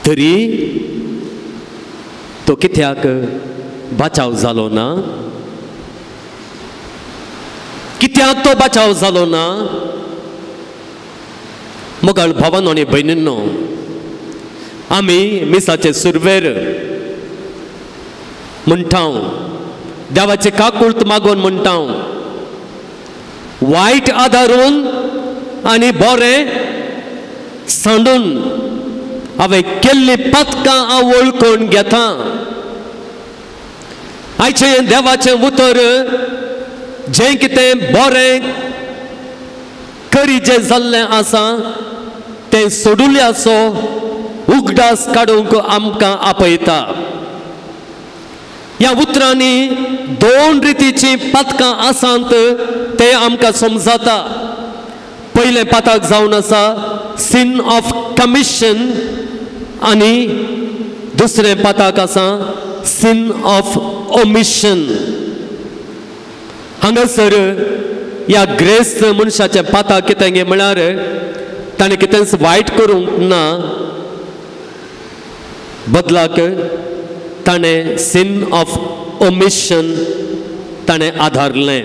तरी तो कित्याक बचाव जालो ना? कित्याक तो बचाव जालो ना? मोगाळ भावानो आनी भयणींनो, आमी मिसाचे सुरवेर म्हणटा, देवाचे काकूळत मागून म्हणटा, वायट आदारून आनी बरें सांडून हांवें केल्ली पातकां हांव वळखून घेता. आयचें देवाचें उतर जें कितें बरें करी जें जाल्लें आसा तें सोडुल्याचो उगडास काडूंक आमकां आपयता. ह्या उतरांनी दोन रितीचीं पातकां आसात ते आमकां समजता. पयलें पातक जावन आसा सिन ऑफ कमिशन आनी दुसरें पातक आसा सिन ऑफ ओमिशन. हांगासर ह्या ग्रेस्त मनशाचें पातक कितें गे म्हळ्यार ताणें कितेंच वायट करूंक ना, बदलाक ताणें सिन ऑफ ओमिशन ताणें आधारलें.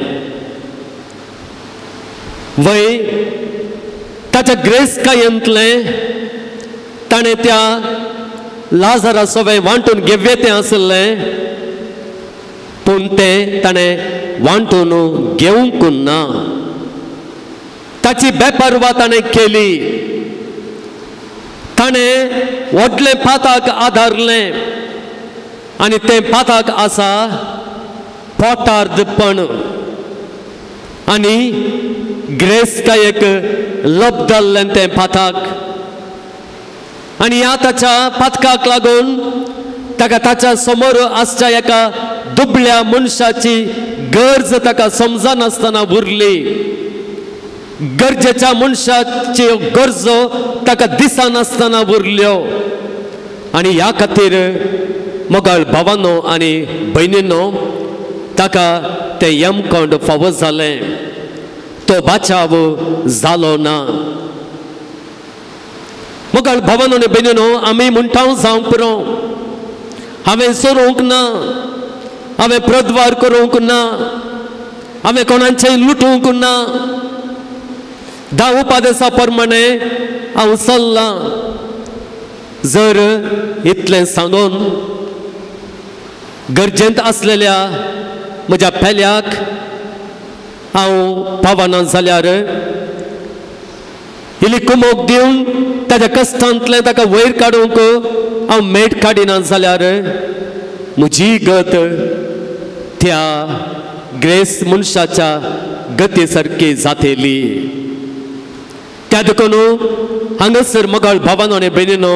वय ताच्या ग्रेसकायेंतलें ताणें त्या लाजरा सवें वांटून घेवये तें आसलें, पूण तें ताणें वांटून घेवंक ना. ताची बेपर्वा ताणें केली, ताणें व्हडलें पाताक आदारलें आनी तें पाताक आसा पोटार्दपण आनी ग्रेसकायेक लब्दल्लें तें पाताक. आनी ह्या ताच्या पातकाक लागून ताका ताच्या समोर आसच्या एका दुबळ्या मनशाची गरज ताका समजनासतना उरली. गरजेच्या मनशाच्यो गरजो ताका दिसनासतना उरल्यो. आनी ह्या खातीर मोगाळ भावानो आनी भयणीनो ताका तें यमकोंड फावो जालें, तो बाचाव जालो ना. मोगाळ भावानो आनी भयणीनो, आमी म्हणटा जावंक पुरो, हांवें सोरूंक ना, हांवें प्रद्वार करूंक ना, हांवें कोणाचें लुटूंक ना, धा उपादेसा प्रमाणे हांव चल्लां. जर इतलें सांगून गरजेंत आसलेल्या म्हज्या पेल्याक हांव पावना जाल्यार इल्ली कुमोक दिवन ताच्या कश्टांतलें ताका वयर काडूंक हांव मेट काडिना जाल्यार म्हजी गत त्या ग्रेस मनशाच्या गती सारकी जातली. त्या देखून हांगासर मोगाळ भावानो आनी भयणीनो,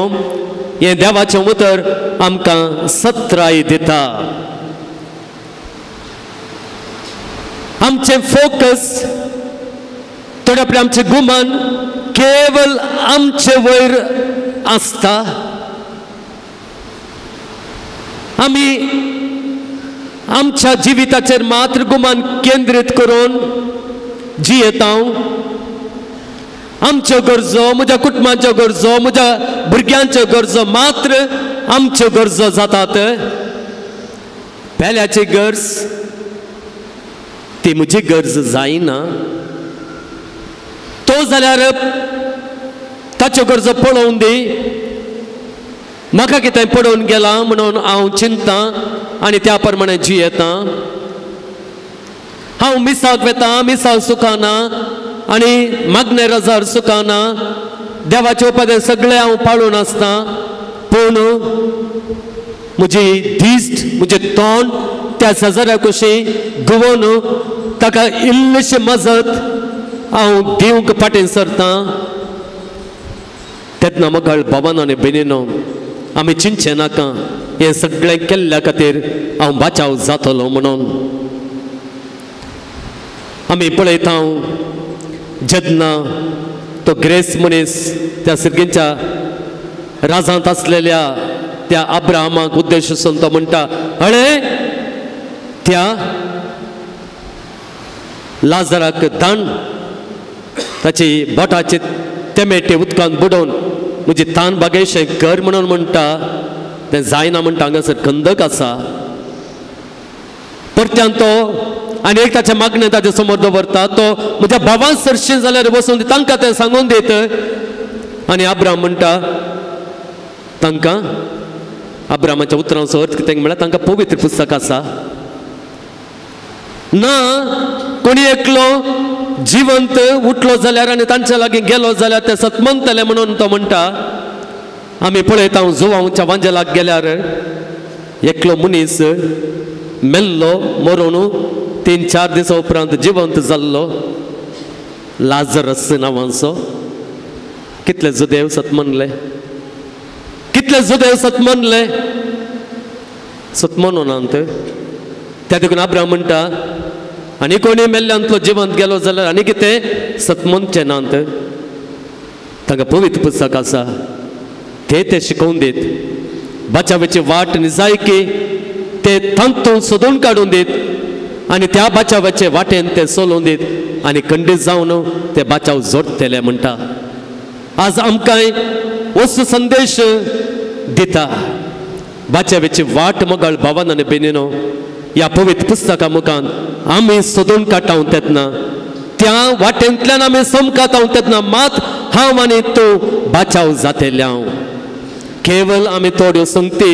हें देवाचें उतर आमकां सत्राय दिता. आमचें फोकस थोड्या आपलें आमचें गुमान केवल आमचे वयर आसता. आमी आमच्या जिविताचेर मात्र गुमान केंद्रीत करून जियेता. आमच्यो गरजो, म्हज्या कुटुंबाच्यो गरजो, म्हज्या भुरग्यांच्यो गरजो मात्र आमच्यो गरजो जातात. पेल्याची गरज ती म्हजी गरज जायना. तो जाल्यार ताच्यो गरजो पळोवन दी, म्हाका कितें पडोवन गेलां म्हणून हांव चिंता आनी त्या प्रमाणे जियेता. हांव मिसाक वेता, मिसाक सुखाना आनी मागणे रजार सुखाना, देवाचे उपदेश सगळे हांव पाळून आसता, पूण म्हजी दिश्ट, म्हजें तोंड त्या शेजाऱ्या कुशी घुंवोन ताका इल्लीशी मजत हांव दिवंक फाटीं सरतां. तेन्ना मोगाळ भावानो आनी भयणीनो, आमी चिंतचें नाका हें सगळें केल्ल्या खातीर हांव बाचाव जातलो म्हणून. आमी पळयता जेन्ना तो ग्रेस मनीस त्या सिर्गींच्या राजांत आसलेल्या त्या अब्राहमाक उद्देश आसून तो म्हणटा, अळे त्या लाजराक दान, ताची बोटाचे तेमेटे उदकान बुडोवन म्हजी तान बागेशें कर म्हणून म्हणटा. तें जायना म्हणटा, हांगासर खंदक आसा. परत्यान तो आनी एक ताचें मागणें ताचे समोर दवरता, तो म्हज्या भावान सरशीं जाल्यार वचून तांकां तें सांगून दित. आनी अब्राहम म्हणटा तांकां, अब्राहमाच्या उतरांचो अर्थ कितें म्हळ्यार तांकां पवित्र पुस्तक आसा ना, कोणी एकलो जिवंत उठलो जाल्यार आनी तांच्या लागीं गेलो जाल्यार ते सतमंतले म्हणून तो म्हणटा. आमी पळयता जुवांच्या वांजेलाक गेल्यार एकलो मनीस मेल्लो, मरोन 3-4 दिसां उपरांत जिवंत जाल्लो, लाजरस नांवांचो. कितले जुदेव सतमनले, कितले जुदेव सतमनले. सतमोनोनांत. त्या देखून अब्राहम म्हणटा आनी कोणी मेल्ल्यांतलो जिवंत गेलो जाल्यार आनी कितें सतमोनचें नात. तांकां पवित्र पुस्तक आसा, ते ते शिकोवन दीत, बाचावेची वाट निजायकी ते तांतून सोदून काडून दीत आनी त्या बाचावाचे वाटेन ते चलोवन दीत आनी खंडीत जावन ते बाचाव जोडटले म्हणटा. आज आमकां वस्तू संदेश दिता बाचावेची वाट मगळ भावान आनी बेनीनो ह्या पवित्र पुस्तका मुखान आमी सोदून काडटा तेन्ना त्या वाटेंतल्यान आमी समकाता तेन्ना मात हांव आनी तूं बाचाव जातले. हांव केवल आमी थोड्यो संगती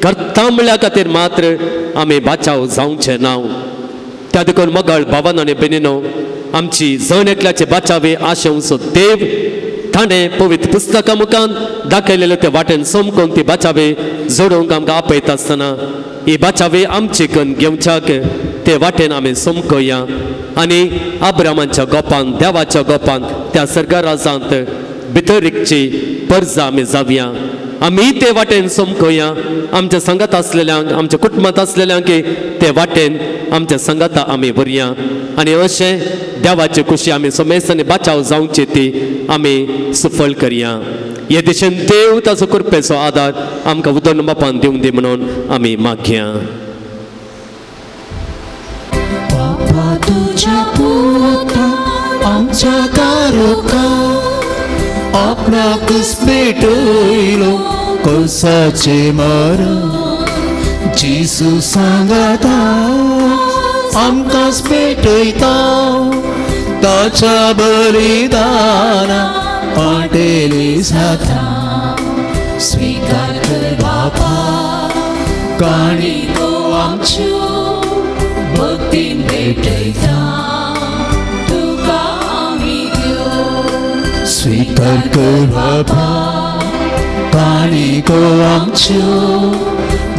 करता म्हणल्या खातीर मात्र आमी बाचाव जावचे ना. त्या देखून मगळ भावान आनी बेनीनो आमची जण एकल्याचे बाचावे आशेवचो देव ताणें पवित्र पुस्तका मुखान दाखयलेले ते वाटेन समकोन ती बाचावे जोडूंक आमकां आपयता आसतना ही बाचावे आमची कन घेवच्याक ते वाटेन आमी समकोया आनी अब्रामाच्या गोपान देवाच्या गोपान त्या सर्गराजांत भितर रिगची परजा आमी जावया. आमी ते वाटेन समकोया आमच्या सांगात आसलेल्यांक आमच्या कुटुंबांत आसलेल्यांक ते वाटेन आमच्या सांगाता आमी व्हरया आनी अशें देवाची खुशी आमी समेस्तांनी बाचाव जावची ती आमी सफळ करया. हे दिशेन देव ताचो कृपेचो आदार आमकां उदन बापान दिवं दी म्हणून आमी मागया. बापा तुज्या पुता आमच्या कारोका आपणाकच पेटयलो कोसाचे मरण जेजू सांगता आमकांच पेटयता ताच्या बलिदाना पाटेली जाता. स्वीकार कर बापा काणिको आमच्यो भक्तीन भेटयता तुका आमी दियो. स्वीकार कर बापा काणिको आमच्यो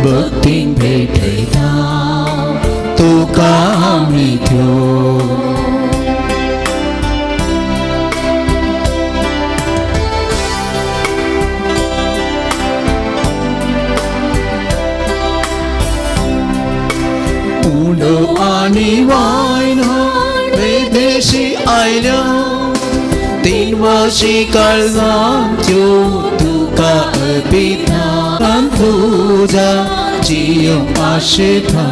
भक्तीन भेटयता तुका आमी दियो. उंडो आनी वायन विदेशी आयल्या तीन वर्षी काळजांच्यो तुका अर्पिता तुज्या जियो आशिता.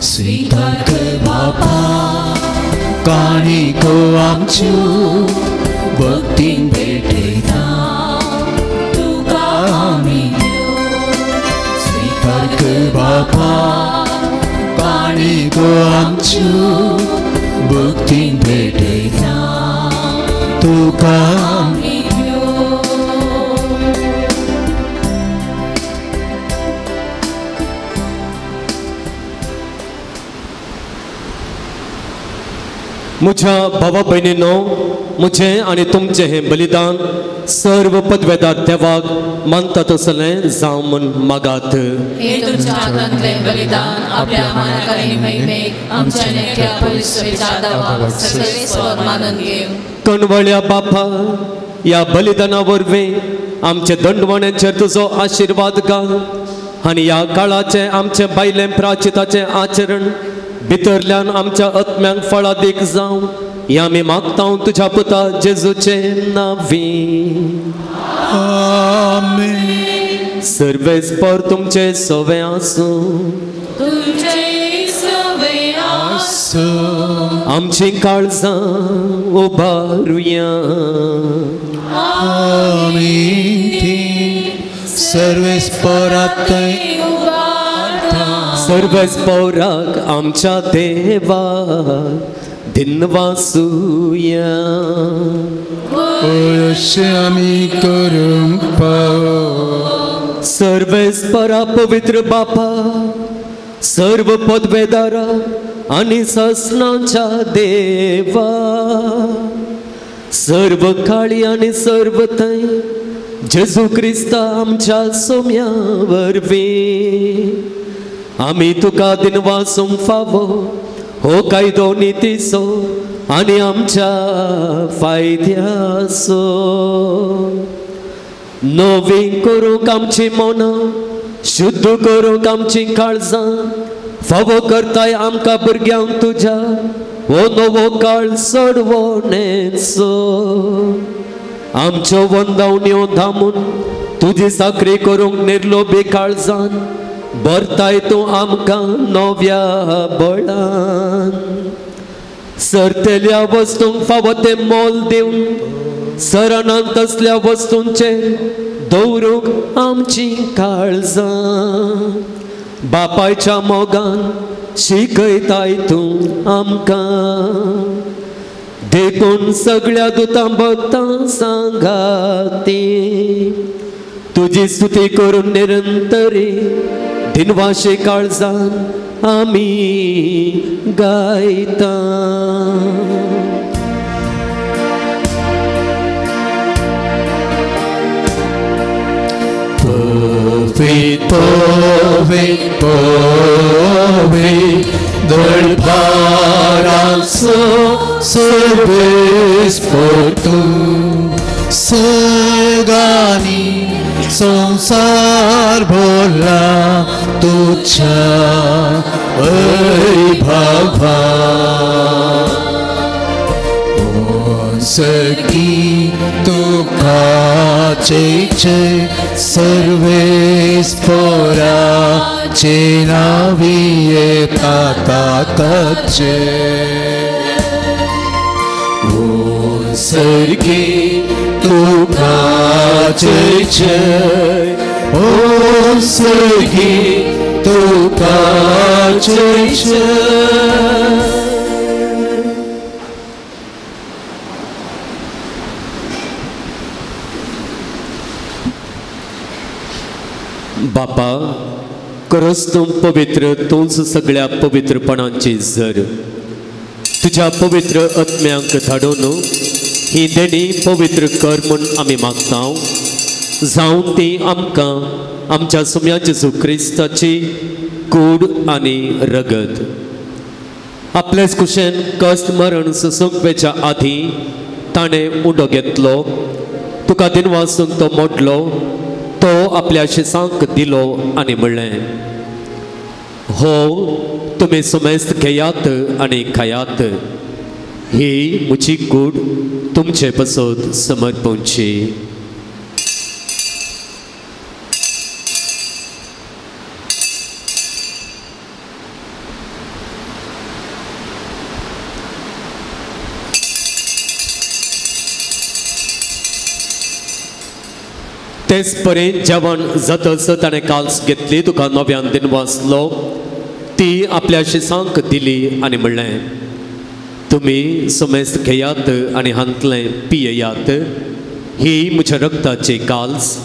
स्वीकार कर बापा काणिको आमच्यो भक्तीन भेटयता तुका आमी दियो. स्वीकार कर बापा काणिको आमच्यो भक्तीन भेटयता तुका आमी दियो. म्हज्या भावा भयणीनो म्हजें आनी तुमचें हें बलिदान सर्व पदवेदार देवाक मानता तसलें जावं म्हूण मागात. हे तुमच्या हातांतलें बलिदान आपल्या मानाक आनी महिमेक आमच्या नेक्या पवित्र दावाक सर्वेस्वर मानून घेवं. कणवळ्या बापा ह्या बलिदाना वरवीं आमचे दंडवण्याचेर तुजो आशिर्वाद घाल आनी ह्या काळाचें आमचें बायलें प्राचिताचें आचरण भितरल्यान आमच्या आत्म्यांक फळादीक जावं ह्या आमी मागता तुज्या पुता जेजूचे नांवी. आमेन. सर्वेस्पर तुमचे सवे आसूं. तुमचे सवे आसूं. आमची काळजां उबारुया. आमी सर्वेस्परात सर्वेस्पराक आमच्या देवा दिनवासुया. अशें आमी करूंक पाव. सर्वेस्परा पवित्र बापा सर्व पदवेदारा आनी ससनाच्या देवा सर्व काळी आनी सर्व थंय जेजू क्रिस्ता आमच्या सोम्या वरवीं आमी तुका दिनवासूंक फावो हो कायदो नितीचो आनी आमच्या फायद्याचो. नवी करूंक आमची मनां शुद्ध करूंक आमची काळजां फावो करताय आमकां भुरग्यांक तुज्या हो नवो काळ सोडवणेचो. आमच्यो वंदावण्यो धामून तुजी साकरी करूंक निर्लोभी काळजान भरताय तूं आमकां नव्या बळान. सरतेल्या वस्तूंक फावो तें मोल दिवन सरणांत तसल्या वस्तूंचेर दवरूंक आमची काळजां. बापायच्या मोगान शिकयताय तूं आमकां देखून सगळ्या दुतां भक्तां सांगाती तुजी स्तुती करून निरंतरी दिनवाशे काळजान आमी गायता. Pove, pove, दरबाराचो सर्वेस्पर तूं सगानी संसार भरला तुझ्या वैभवा. सखी तुका जय जय सर्वेस्परा चे नावी येता ताचे. ओ सर्गी तुका जय जय ओ सर्गी तुका जय जय. बापा खरोच तूं पवित्र तूंच सगळ्या पवित्रपणांची जर तुज्या पवित्र आत्म्यांक धाडून ही देणी पवित्र कर म्हूण आमी मागता जावन ती आमकां आमच्या सुम्या जेजू क्रिस्ताची कूड आनी रगत. आपलेच कुशेन कश्ट मरण सोसूंक वेच्या आदीं ताणें उंडो घेतलो तुका दिनवासून तो मोडलो तो आपल्या शिसांक दिलो आनी म्हणलें हो तुमी सुमेस्त घेयात आनी खायात ही म्हजी कूड तुमचे पसत समर्पणची. तेच परेन जेवण जातच ताणें काल्स घेतली तुका नव्यान दिनवासलो ती आपल्या शिसांक दिली आनी म्हणलें तुमी सुमेस्त घेयात आनी हांतलें पियेयात ही म्हज्या रगताची काल्स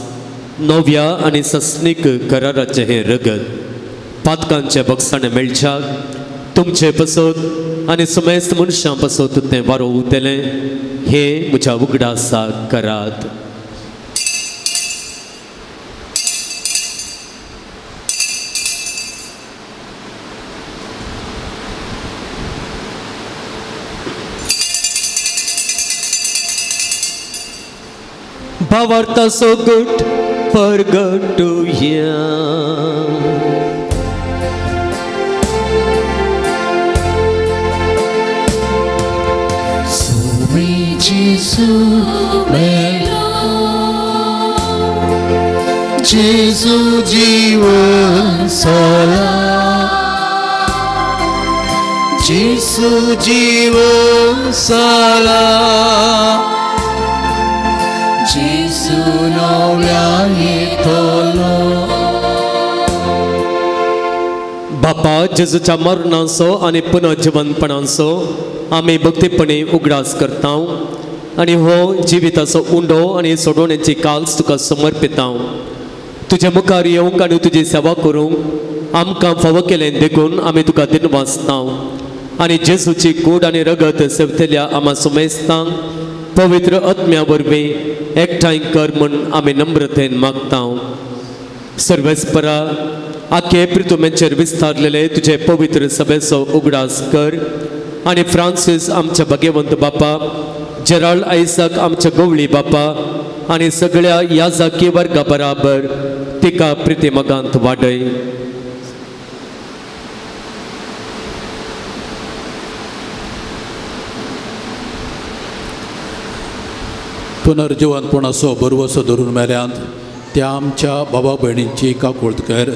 नव्या आनी सस्नीक कराराचें हें रगत पातकांचे बक्षाणें मेळच्याक तुमचे पसत आनी सुमेस्त मनशां पसत तें वारोवतलें हें म्हज्या उगडासाक करात. भावार्थाचो गुट परगटुया. सुमी जेजू मेलो जेजू जीवन सोला जेजू जीवन सोला जेजू नव्यान येतलो. बापा जेजूच्या मरणाचो आनी पुनर्जिवनपणाचो आमी भक्तीपणे उगडास करता आनी हो जिविताचो उंडो आनी सोडवण्याची काल्स तुका समर्पिता. तुज्या मुखार येवंक आनी तुजी सेवा करूंक आमकां फावो केलें देखून आमी तुका दिनवासता आनी जेजूची कूड आनी रगत सेवतल्या आमा सुमेस्तांक पवित्र आत्म्या वरवीं एकठांय कर म्हूण आमी नम्रतेन मागता. सर्वेस्परा आखे प्रितुमेचेर विस्तारलेले तुजे पवित्र सभेचो उगडास कर आनी फ्रांसीस आमच्या भाग्यवंत बापा जेराल्ड आयसाक आमच्या गवळी बापा आनी सगळ्या याजाकी वर्गा बराबर तिका प्रिती मगांत वाडय. पुनर्जिवंतपणाचो भरवसो धरून मेल्यांत त्या आमच्या बाबा भयणींची काकूळत कर.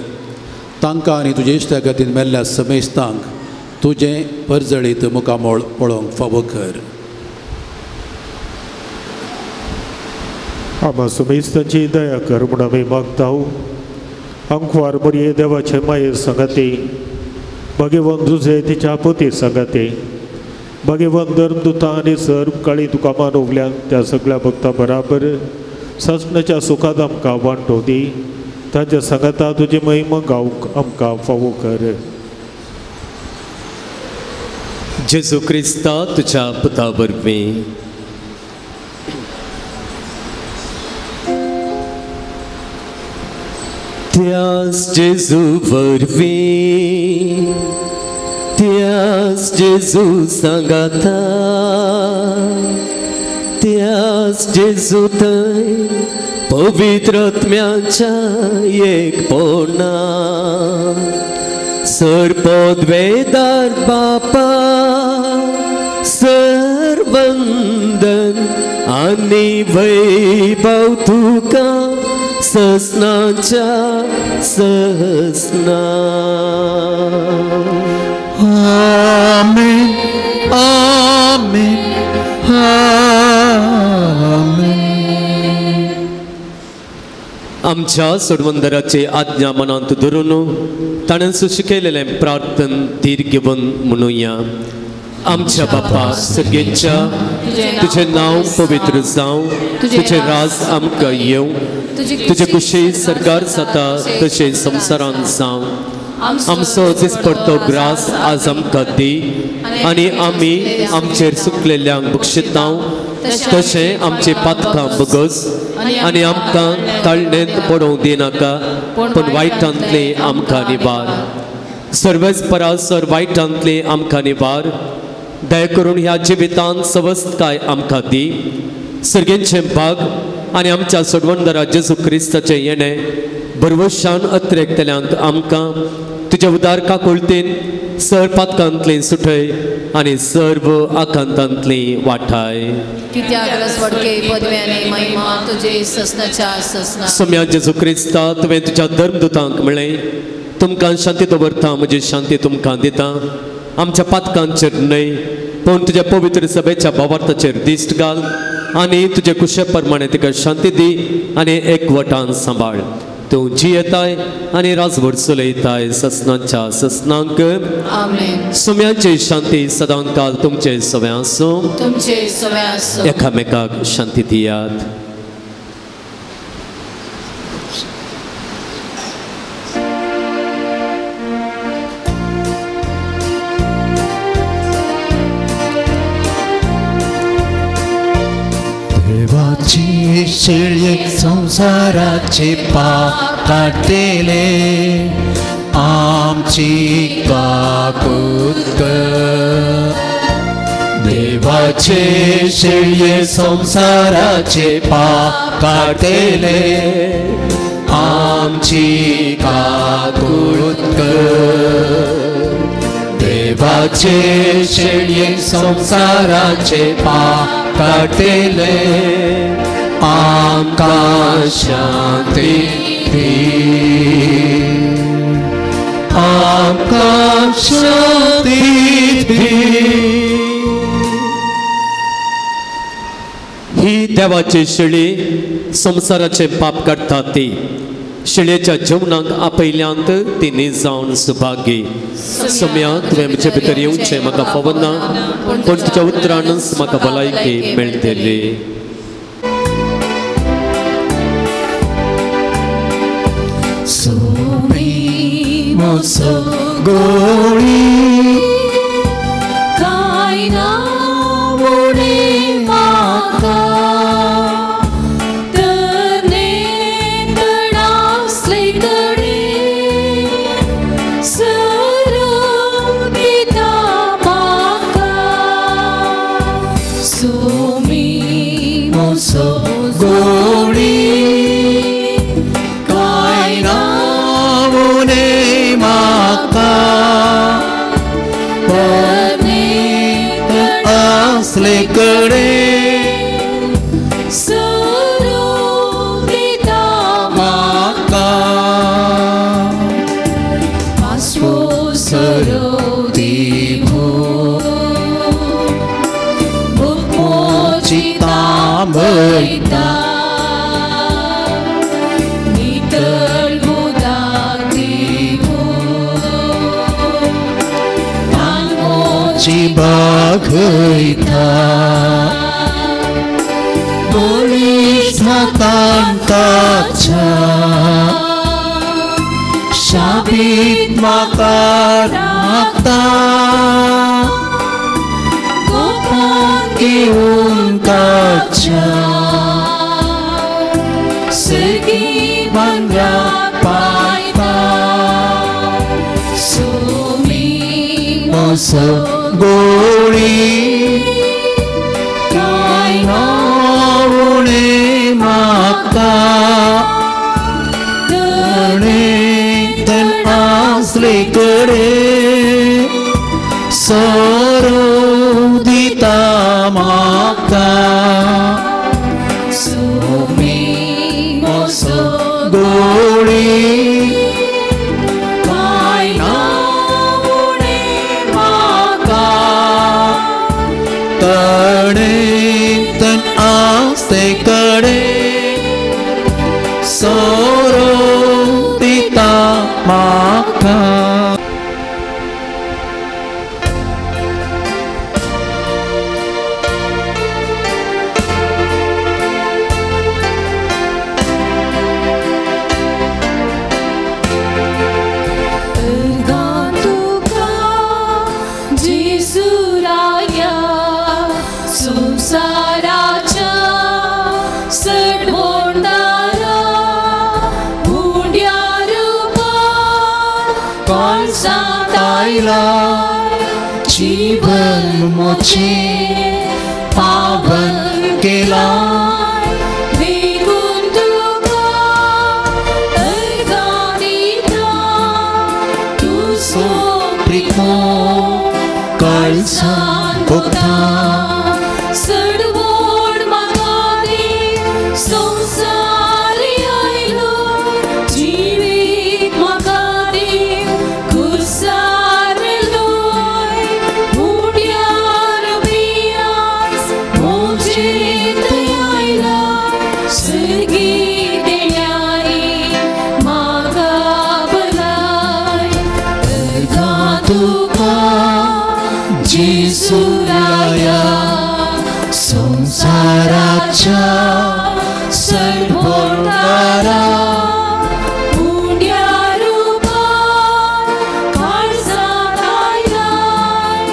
तांकां आनी तुजे इश्टागतीन मेल्ल्या समेस्तांक तुजें परजळीत मुखामळ पळोवंक फावो कर. आमा समेस्तांची दया कर म्हूण आमी मागता. आंकवार मरये देवाचे माये सांगाती, भगवंत जुझे तिच्या पोती सांगाती, भगवंत धर्मदुतां आनी सर्व काळी तुका मानवल्यान त्या सगळ्या भक्तां बराबर सजनाच्या सुखांत आमकां वांटो दी. तांच्या सांगाता तुजी महिमा गावंक आमकां फावो कर. जेजू क्रिस्ता तुझ्या पुता वरवीं. त्यास जेजू वरवीं, त्यास जेजू सांगाता, त्यास जेजू थंय पवित्र आत्म्याच्या एकपणा सर्पद्वेदार बापा सर्वंदन आनी वैभव तुका ससनाच्या ससना. आमेन आमेन आमेन. आमच्या सोडवंदराचे आज्ञा मनांत धरून ताणें शिकयलेलें प्रार्थन धीर घेवन म्हणुया. आमच्या बापा सर्गेच्या, तुजें नांव पवित्र जावं, तुजें राज आमकां येवं, तुजे कुशी सरकार जाता तशें संवसारांत जावं. आमचो दिसपडतो ग्रास आज आमकां दी आनी आमी आमचेर सुकलेल्यांक बक्षितां तशें आमचे पातकां बगस आनी आमकां ताळणेंत पडोवंक दिनाका, पूण वायटांतलें आमकां निवार. सर्वेच परासर वायटांतलें आमकां निवार. दया करून ह्या जिवितांत सवस्तकाय आमकां दी. सर्गेंचें भाग आनी आमच्या सोडवणदारा जेजू क्रिस्ताचें येणें भरवशान अत्रेकतल्यांक आमकां तुज्या उदार काकुळतेन सर पातकांतलें सुठय आनी सर्व आकांतांतली वाठाय. सोम्या जेजू क्रिस्ता, तुवें तुज्या धर्मदुतांक म्हळें, तुमकां शांती दवरता, म्हजी शांती तुमकां दिता. आमच्या पातकांचेर न्हय पूण तुज्या पवित्र सभेच्या भावार्थाचेर दिश्ट घाल आनी तुजे कुशे प्रमाणे तिका शांती दी आनी एकवटान सांबाळ. तूं जियेताय आनी राजवट चलयताय ससनाच्या ससनांक. सुम्याची शांती सदांकाल तुमचे सवे आसूं. एकामेकाक शांती दियात. देवाची शेळये संसाराचे पाप काडटले, आमची काकूत कर. देवाचे शेळये संसाराचे पाप काडटले, आमची काकूत कर. देवाचे शेळये संसाराचे पाप काडटले, आमकां शांती दी, आमकां शांती दी. ही देवाची शेळी संवसाराचे पाप काडटा ती शेळयेच्या जेवणाक आपयल्यांत तिनी जावन सुभागी. सोम्या, तुवें म्हजे भितर येवचें म्हाका फावना, पूण तुज्या उतरानच म्हाका भलायकी मेळटली. गोळी काय ना उणे म्हाका, तरणे तणासले कडेन सरू दिता म्हाका. सोमी मोसो गोळी काय कडे सरो दिता म्हाका पासवो सरो दिवो चिता वयता नितळ उदक दिवो तांची बागयता बळिश्ट हातान ताच्या शाबीत म्हाका राखता गोपान घेवन ताच्या सर्गी बंद्राक पायता सुमी मोसो गोळी कांय ना उणें म्हाका तणें तण आसले कडेन सरो दिता म्हाका सुमी मोसो गोळी कांय ना उणें म्हाका तणें तण आसले कडेन सरो दिता म्हाका. अर्गां तुका जेजुराया संवसाराच्या सडबोंडारा उंड्या रुपान काळजांत आयला जीवन मोचें पावन केलां देखून तुका अर्गां दिता तुजो प्रितो काळजांत भोगता सडवोड म्हाका दी संवसारी आयलो जिवीत म्हाका दी खुर्सार मेलोय उंड्यार पियास मोजेंत आयला सर्गी देण्यारी म्हाका बलाय अर्गां तुका जेजुराया संवसाराच्या सडबोंडारा उंड्या रुपान काळजांत आयलाय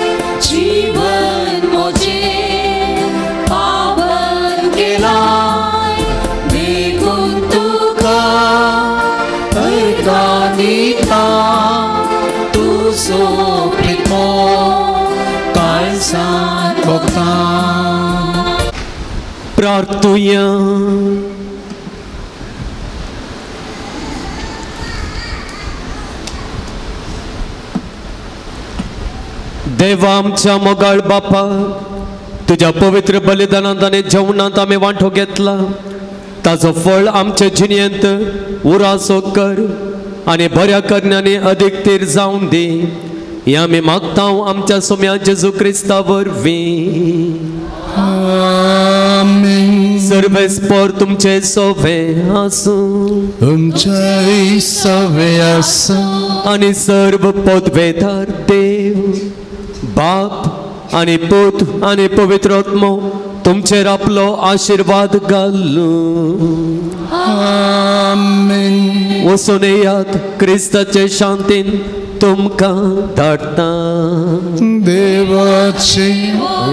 जीवन मोजें पावन केलाय देखून तुका अर्गां दिता तुजो प्रितो काळजांत भोगता. प्रार्थुया. देवा आमच्या मोगाळ बापा, तुज्या पवित्र बलिदानांत आनी जेवणांत आमी वांटो घेतला ताजो फळ आमचे जिणेंत उरासो कर आनी बऱ्या करण्यांनी अदीक तीर जावन दी. हें आमी मागता आमच्या सोम्या जेजू क्रिस्ता वरवीं. आमेन. सर्वेस्पर तुमचे सोवे आसूं तुमचेय सवे आसूं आनी सर्व पदवेदार देव बाप आनी पूत आनी पवित्र आत्मो तुमचेर आपलो आशिर्वाद घालूं. आमेन. वचून येयात क्रिस्ताचे शांतीन तुमकां धाडटा. देवाचे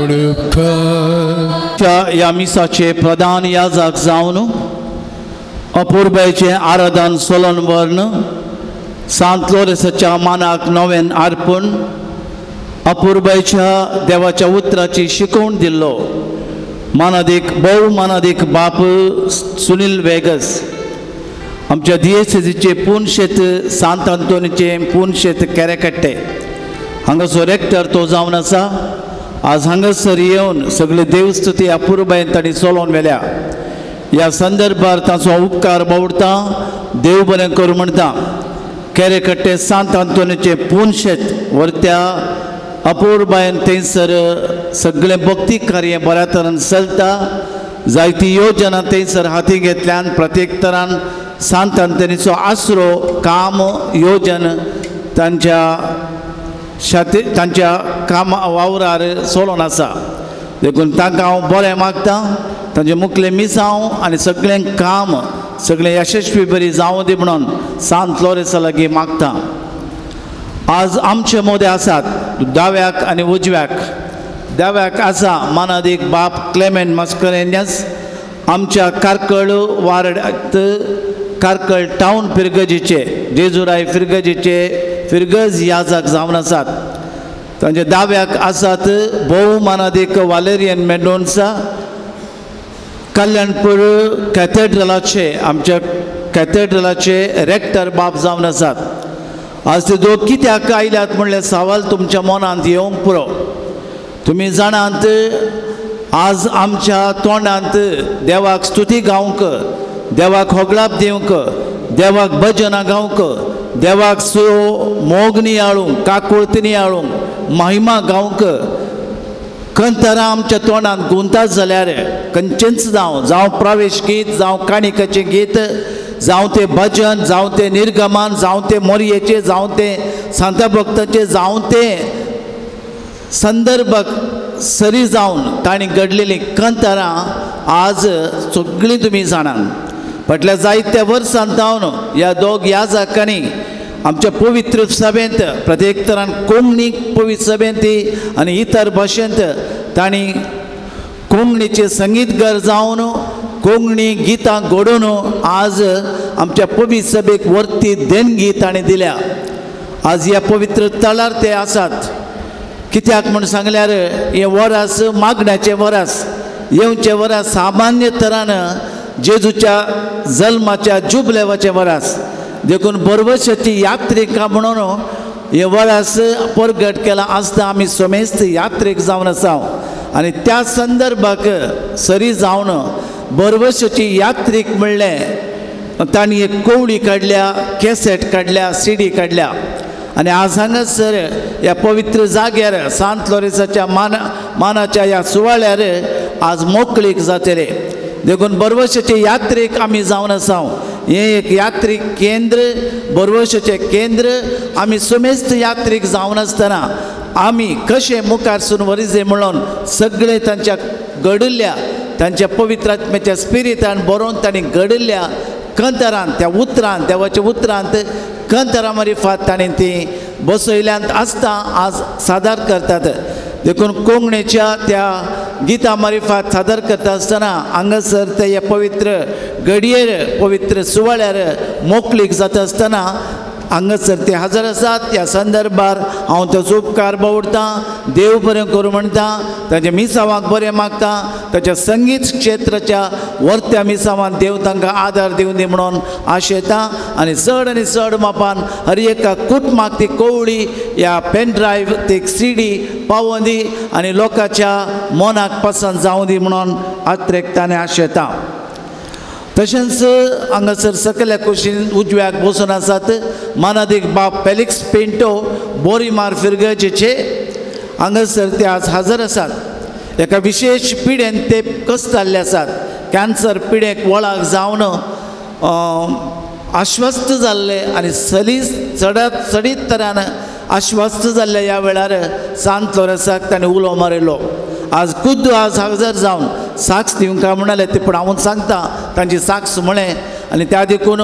उपकार. ह्या मिसाचे प्रधान याजक जावन अपुरबायचें आराधन सोलन वर्ण सांत लोरेसाच्या मानाक नव्यान अर्पण अपुरबायच्या देवाच्या उतराची शिकवण दिल्लो मानादीक भोव मानादीक बाप सुनील वेगस आमच्या दियेसेजीचे पूनशेत सांत आंतोनीचे पूनशेत केरेकट्टे हांगासो रेक्टर तो जावन आसा. आज हांगासर येवन सगळे देवस्तुती अपुरबायेन तांणी चलोवन व्हेल्या. ह्या संदर्भार तांचो उपकार बावडटा, देव बरें करूं म्हणटा. केरेकट्टे सांत आंतोनीचें पुनशेत व्हरत्या अपुरबायेन थंयसर सगळें भक्ती कार्य बऱ्या तरान चलता. जायती योजना थंयसर हाती घेतल्यान प्रत्येक तरान सांत आंतोनीचो आसरो काम योजन तांच्या शाती तांच्या कामा वावरार चलोन आसा. देखून तांकां हांव बरें मागता, तांचे मुखलें मिसांव आनी सगळें काम सगळें यशस्वी बरी जावं दी म्हणून सांत लोरेसा लागीं मागता. आज आमचे मोदे आसात दाव्याक आनी उजव्याक. दाव्याक आसा मानादीक बाप क्लेमेंट मास्करेन्यस, आमच्या कार्कळ वार्डांत कार्कळ टावन फिरगजीचे जेजुराय फिरगजीचे फिरगज याजक जावन आसात. तांचे दाव्याक आसात भोव मानादीक वालेरियन मेंडोन्सा, कल्याणपूर कॅथेड्रलाचे आमच्या कॅथेड्रलाचे रेक्टर बाप जावन आसात. आज ते दोग कित्याक आयल्यात म्हणल्यार सवाल तुमच्या मनांत येवंक पुरो. तुमी जाणात आज आमच्या तोंडांत देवाक स्तुती गावंक, देवाक होगळाप दिवंक, देवाक भजनां गावंक, देवाक सो मोग नियाळूंक, काकुळती नियाळूंक, महिमा गावंक कंतरां आमच्या तोंडांत गुंतात जाल्यार खंयचेंच जावं, जावं प्रवेश गीत, जावं काणिकाचें गीत, जावं तें भजन, जावं तें निर्गमान, जावं तें मोरयेचें, जावं तें सांता भक्ताचें, जावं तें संदर्भाक सरी जावन तांणी घडलेलीं कंतरां आज सगळीं तुमी जाणात. फाटल्या जायत्या वर्सां जावन ह्या दोग याजकांनी आमच्या पवित्र सभेंत प्रत्येक तरान कोंकणी पवित्र सभेंत आनी इतर भाशेंत तांणी कोंकणीचें संगीतकार जावन कोंकणी गितां घडोवन आज आमच्या पवित्र सभेक वर्ती देणगी तांणी दिल्या. आज ह्या पवित्र तळार ते आसात. कित्याक म्हूण सांगल्यार हें वरास मागण्याचें वरास, येवचें वरास सामान्य तरान जेजूच्या जल्माच्या जुबलेवाचें वरास. देखून बरवशाची यात्रिका म्हणून हें वरास परगट केलां आसता. आमी समेस्त यात्रेक जावन आसा आनी त्या संदर्भाक सरी जावन बरवशाची यात्रीक म्हणलें तांणी एक कोवळी काडल्या, कॅसेट काडल्या, सीडी काडल्या आनी आज हांगासर ह्या पवित्र जाग्यार सांत लोरेसाच्या मानाच्या ह्या सुवाळ्यार आज मोकळीक जातले. देखून बरवशाचे यात्रेक आमी जावन आसा. हें एक यात्रीक केंद्र, बरवशाचें केंद्र. आमी समेस्त यात्रीक जावन आसतना आमी कशें मुखार सून वरिजे म्हणून सगळे तांच्या घडिल्ल्या तांच्या पवित्र आत्म्याच्या स्पिरितान बरोवन तांणी घडिल्ल्या कंतरान, त्या उतरान, देवाच्या उतरांत कंतरा मारिफात तांणी ती बसयल्यांत आसता आज सादर करतात. देखून कोंकणीच्या त्या गिता मारिफात सादर करता आसतना हांगासर ते ह्या पवित्र घडयेर पवित्र सुवाळ्यार मोकळीक जाता आसतना हांगासर ते हजर आसात. ह्या संदर्भार हांव ताचो उपकार बावडटां, देव बरें करूं म्हणटा, ताच्या मिसावाक बरें मागता, ताच्या संगीत क्षेत्राच्या वर्त्या मिसावान देव तांकां आदार दिवं दी म्हणून आशेता. आनी चड मापान हर एका कुटुंबाक ती कोवळी ह्या पेन ड्रायव्ह ती सीडी पावों दी आनी लोकांच्या मनाक पसंत जावं दी म्हणून आत्रेकताने आशेता. तशेंच हांगासर सकल्या कुशीन उजव्याक बसून आसात मानादीक बाप फेलिक्स पिंटो बोरीमार फिरगजेचे हांगासर ते आज हजर आसात. एका विशेश पिडेन ते कसताल्ले आसात. कॅन्सर पिडेक वळाक जावन आश्वस्त जाल्ले आनी सलीस चडात चडीत तरान आश्वस्त जाल्ले ह्या वेळार सांत लोरेसाक ताणें उलो मारिल्लो. आज खुद्द आज हजर जावन साक्ष दिवंक म्हणाले ते, पूण हांव सांगता तांची साक्ष म्हळें आनी त्या देखून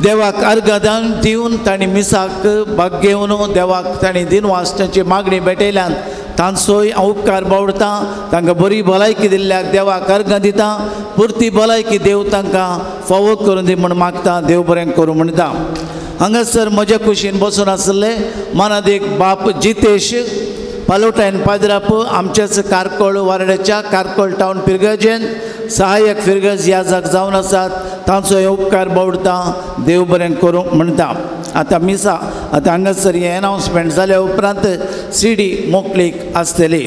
देवाक अर्घदान दिवन तांणी मिसाक भाग घेवन देवाक तांणी दिनवासण्याची मागणी भेटयल्यान तांचोय हांव उपकार बावडटा. तांकां बरी भलायकी दिल्ल्याक देवाक अर्घां दिता, पुरती भलायकी देव तांकां फावो करून दी म्हूण मागता, देव बरें करूं म्हणटा. हांगासर म्हज्या कुशीन बसून आसले मानादीक बाप जितेश पालोटायन पाद्राप, आमच्याच कारकोळ वार्डाच्या कारकोळ टावन फिरगजेन सहाय्यक फिरगज ह्या जाग जावन आसात. तांचो हे उपकार बावडटा, देव बरें करूं म्हणटा. आतां मिसा आतां हांगासर हें एनावन्समेंट जाल्या उपरांत सीडी मोकळीक आसतली.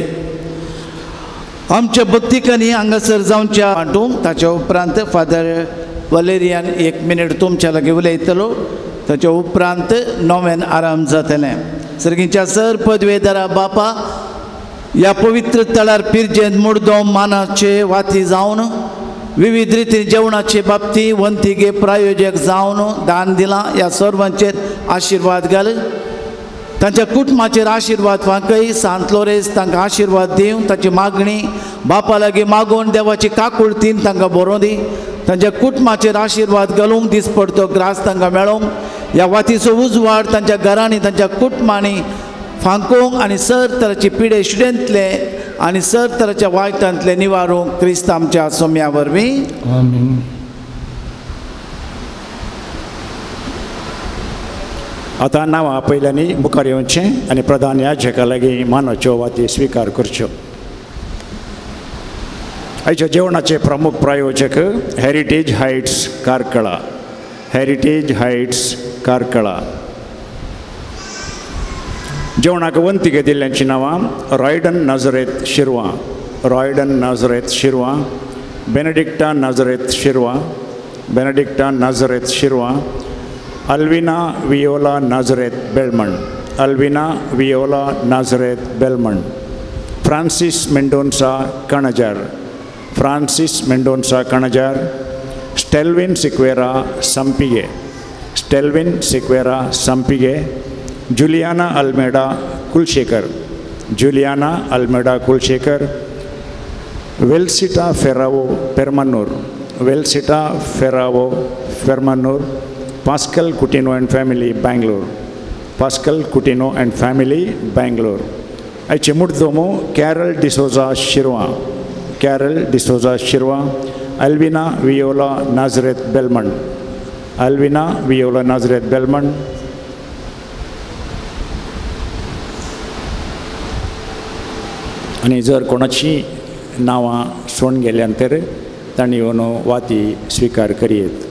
आमच्या भक्तिकांनी हांगासर जावच्या वांटूंक. ताच्या उपरांत फादर वलेरियन एक मिनीट तुमच्या लागीं उलयतलो. ताच्या उपरांत नोवेन आराम जातलें. सर्गीच्या सर पदवेदारा बापा, ह्या पवित्र तळार पिरजेंत मुडदोम मानाचे वाती जावन विविध रितीन जेवणाचे बाबती वंतिगे प्रायोजक जावन दान दिलां. ह्या सर्वांचेर आशिर्वाद घाल. तांच्या कुटुंबाचेर आशिर्वाद वांकय. सांत लोरेस तांकां आशिर्वाद दिवन ताची मागणी बापा लागीं मागून देवाची काकुळतीन तांकां बरोवं दी. तांच्या कुटुंबाचेर आशिर्वाद घालूंक दिसपडतो ग्रास तांकां मेळोंक. ह्या वातीचो उजवाड तांच्या घरांनी तांच्या कुटुंबांनी फांकोंक आनी सर तराचे पिडे स्टुडंतले आनी सर तराच्या वायटांतले निवारूंक क्रिस्त आमच्या सोम्या वरवीं आमीन. आतां नांवां आपयल्यांनी मुखार येवचें आनी प्रधान याजका लागीं मानाच्यो वाती स्विकार करच्यो. आयच्या जेवणाचे प्रमुख प्रायोजक Heritage Heights Karkala. Heritage Heights Karkala. जेवणाक वंती घेतिल्ल्यांची नांवां Roydon Nazareth Shirva, Roydon Nazareth Shirva, Benedicta Nazareth Shirva, Benedicta Nazareth Shirva, Alvina Viola Nazareth Belman, Alvina Viola Nazareth Belman, Francis Mendonca Kanajar, Francis Mendonca Kanajar, Stelvin Sequeira Sampige, Stelvin Sequeira Sampige, Juliana Almeida Kulshekar, Juliana Almeida Kulshekar, Velsita Ferrao Permanur, Velsita Ferrao Permanur, Pascal Coutinho and family Bangalore, Pascal Coutinho and family Bangalore. आयचे मुडदोमो Carol D'Souza Shirva, Carol D'Souza Shirva, Alvina Viola Nazareth Belman, Alvina Viola Nazareth Belman. आनी जर कोणाची नांवां सोडून गेल्यान तर तांणी येवन वाती स्विकार करयेत.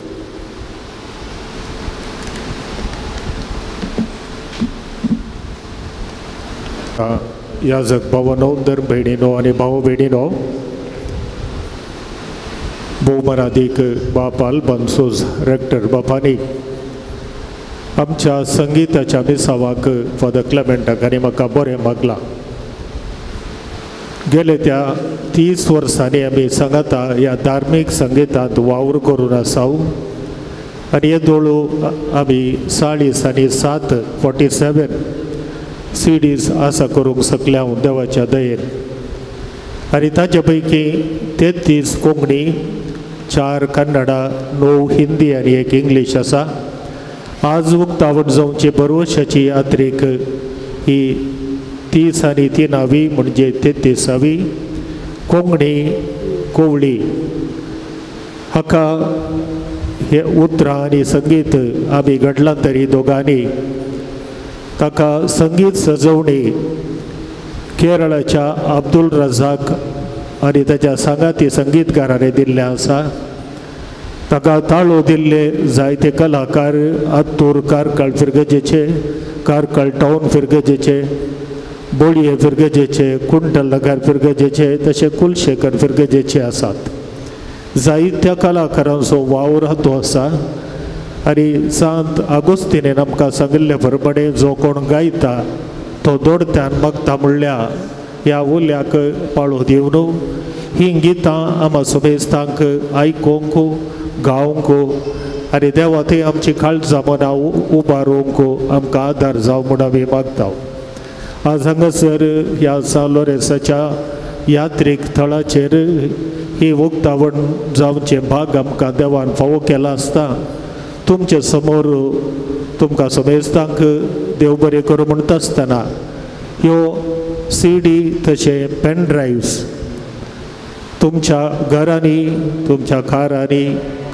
याजक भावानो, धर्म भयणीनो आनी भाव भयणीनो, भोवमानादीक बाप अल्बन्सोज रेक्टर बापांनी आमच्या संगीताच्या मिसावाक फादर क्लेमेंटाक आनी म्हाका बरें मागलां. गेले त्या 30 वर्सांनी आमी सांगाता ह्या धार्मीक संगीतांत वावर करून आसाव आनी हे दोळू आमी 40 आनी 7 47 सीडीज आसा करूंक शकल्या हांव देवाच्या दयेन. आनी ताचे पैकी 33 कोंकणी, 4 कन्नडा, 9 हिंदी आनी 1 इंग्लीश आसा. आज उक्तावण जावची बरोवशाची यात्रेक ही 30 आनी 3वी म्हणजे 33वी कोंकणी कोवळी. हाका हे उतरां आनी संगीत आमी घडलां तरी दोगांनी ताका संगीत सजवणी केरळाच्या अब्दुल रझाक आनी ताच्या सांगाती संगीतकारांनी दिल्लें आसा. ताका ताळो दिल्ले जायते कलाकार आत्तूर कार्कळ फिरगजेचे, कार्कळ टावन फिरगजेचे, बोळये फिरगजेचे, कुंटलनगर फिरगजेचे, तशें कुलशेखर फिरगजेचे आसात. जायत्या कलाकारांचो वावर हातूंत आसा. आनी सांत आगोस्तिनेन आमकां सांगिल्ले प्रमाणे जो कोण गायता तो दोडत्यान मागता म्हणल्या ह्या उल्याक पाळो दिवन हीं गितां आमा समेस्तांक आयकूंक, गावंक आनी देवा थंय आमची काळजां मनां उबारूंक आमकां आदार जावं म्हूण आमी मागता. आज हांगासर ह्या सान लोरेंसाच्या यात्रीक थळाचेर ही उक्तावण जावचें भाग आमकां देवान फावो केला आसता. तुमचे समोर तुमकां समेस्तांक देव बरें करूं म्हणटा आसतना ह्यो सीडी तशें पेन ड्रायव्स तुमच्या घरांनी, तुमच्या कारांनी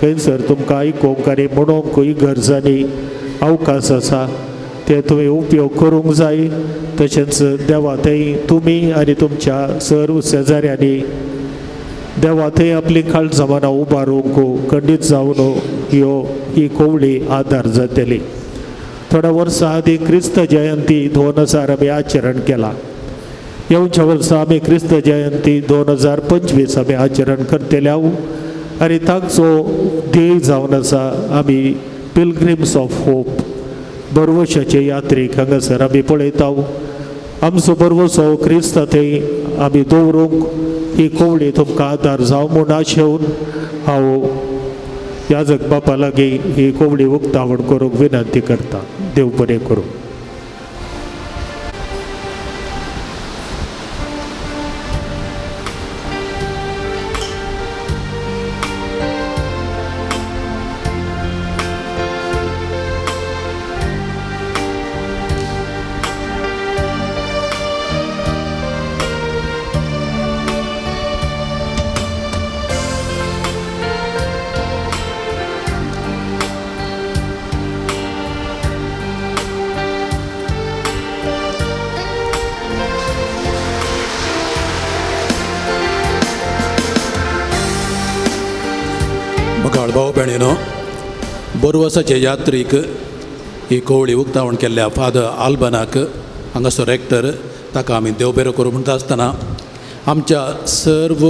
खंयसर तुमकां आयकूंक आनी म्हणूंकूय गरजांनी अवकाश आसा ते तुमी उपयोग करूंक जाय. तशेंच देवा थंय तुमी आनी तुमच्या सर्व शेजाऱ्यांनी देवा थंय आपली काळजां मनां उबारूंक खंडीत जावन ह्यो ही कोवळी आदार जातली. थोड्या वर्सां आदीं क्रिस्त जयंती 2000 आमी आचरण केलां. येवच्या वर्सा आमी क्रिस्त जयंती 2025 आमी आचरण करतले आनी तांचो ध्येय जावन आसा आमी पिलग्रिम्स ऑफ होप बरवशाचे यात्रीक हांगासर आमी पळयता. आमचो बरवसो क्रिस्त थंय आमी दवरूंक ही कोवळी तुमकां आदार जावं म्हूण आशेवन हांव याजक बापा लागीं ही कोवळी उक्तावण करूंक विनंती करता. देव बरें करूं. भाव भयणीनो, बोरवसाचे यात्रीक ही कोवळी उक्तावण केल्ल्या फादर आल्बनाक हांगासर रेक्टर ताका आमी देव बरो करूं म्हणटा आसतना आमच्या सर्व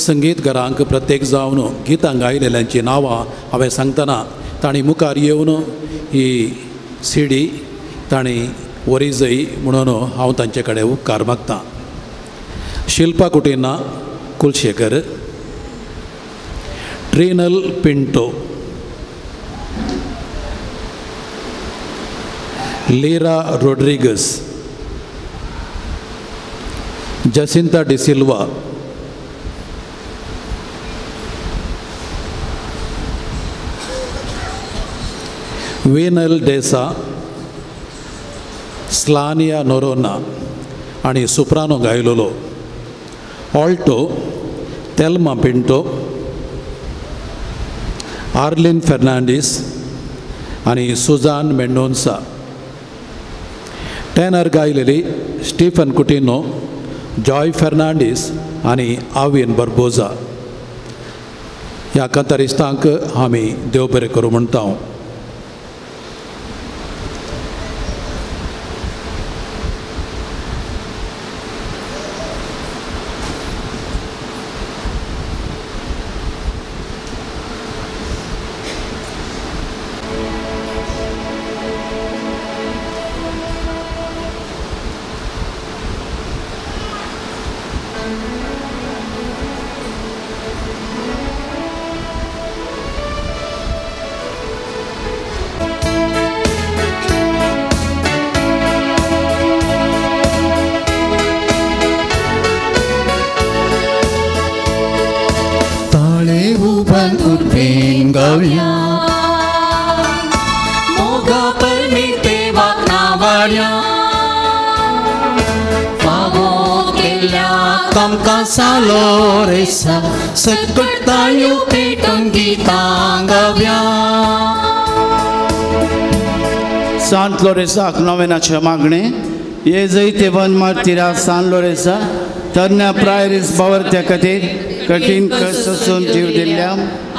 संगीतकारांक प्रत्येक जावन गितां गायलेल्यांचीं नांवां हांवें सांगतना तांणी मुखार येवन ही सीडी तांणी वरिजय म्हणून हांव तांचे कडेन उपकार मागतां. Shilpa Coutinho Kulshekar, Trinal Pinto, Lira Rodrigues, Jacinta D'Silva, Venal D'Sa, Slania Noronha आनी सोप्रानो गायलोलो, alto Thelma Pinto, Arlene Fernandes आनी सुजान मेंडोन्सा. टेनर गायलेली स्टीफन कुटिनो, जॉय फेर्नांडीस आनी आविन बर्बोजा. ह्या कांतारिस्तांक आमी देव बरें करूं म्हणटा. सकटायो पेटून गितां गावया. सांत लोरेसाक नोवेनाचें मागणें. हे जैतेवन मार्तिरा सान लोरेसा तरण्या प्रायरीस बावरत्या खातीर कठीण कश्ट सोसून जीव दिल्ल्या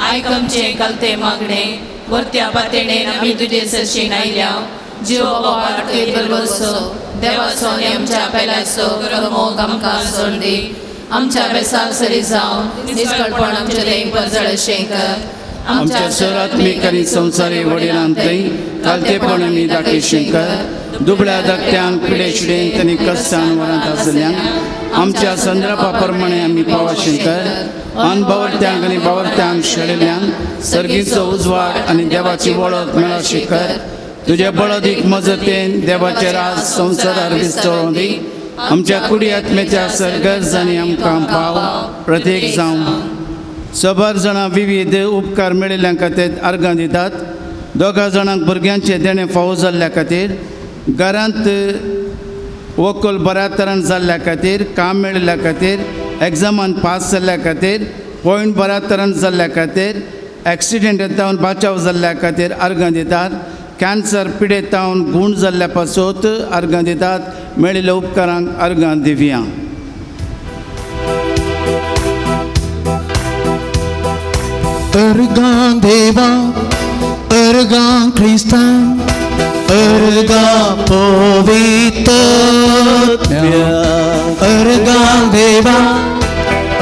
आयक आमचें कलते मागणें. वरत्या पातेणेन आमी तुजे सरशीं आयल्या. जीव बाबा बरबसो देवाचो आनी आमच्या पेल्याचो मोग आमकां सोड दी. आमच्या बेसाक सरी जावन निस्कळपण आमचे देंग परजळ अशें कर. आमच्या सरात्मीक आनी संवसारी वडिलांत कालतेपण आमी दाखयशें कर. दुबळ्या धाकट्यांक पिडेशिडेंत आनी कश्टान वरांत आसल्यांक आमच्या संद्रपा प्रमाणे आमी पावाशें कर. अनबावरत्यांक आनी बावरत्यांक शेळिल्ल्यांक सर्गीचो उजवाड आनी देवाची वळख मेळशी कर. तुज्या बळदीक मजतीन देवाचे राज संवसारार विस्तळोवन दी. आमच्या कुडी आत्म्याच्या सरगर्ज आनी आमकां पाव प्रत्येक जावं. सबर जाणां विविध उपकार मेळिल्ल्या खातीर अर्गां दितात. दोगा जाणांक भुरग्यांचें देणें फावो जाल्ल्या खातीर, घरांत वकल बऱ्या तरान जाल्ल्या खातीर, काम मेळिल्ल्या खातीर, एग्जामान पास जाल्ल्या खातीर, पॉयंट बऱ्या तरान जाल्ल्या खातीर, एक्सिडेंट जावन बाचाव जाल्ल्या खातीर अर्गां दितात. कॅन्सर पिडेतावन गूण जाल्ल्या पासत अर्गां दितात. मेळिल्ल्या उपकारांक अर्गां दिवया. अर्गां देवा, अर्गां क्रिस्तां, अर्गा पवित्र अर्गा देवा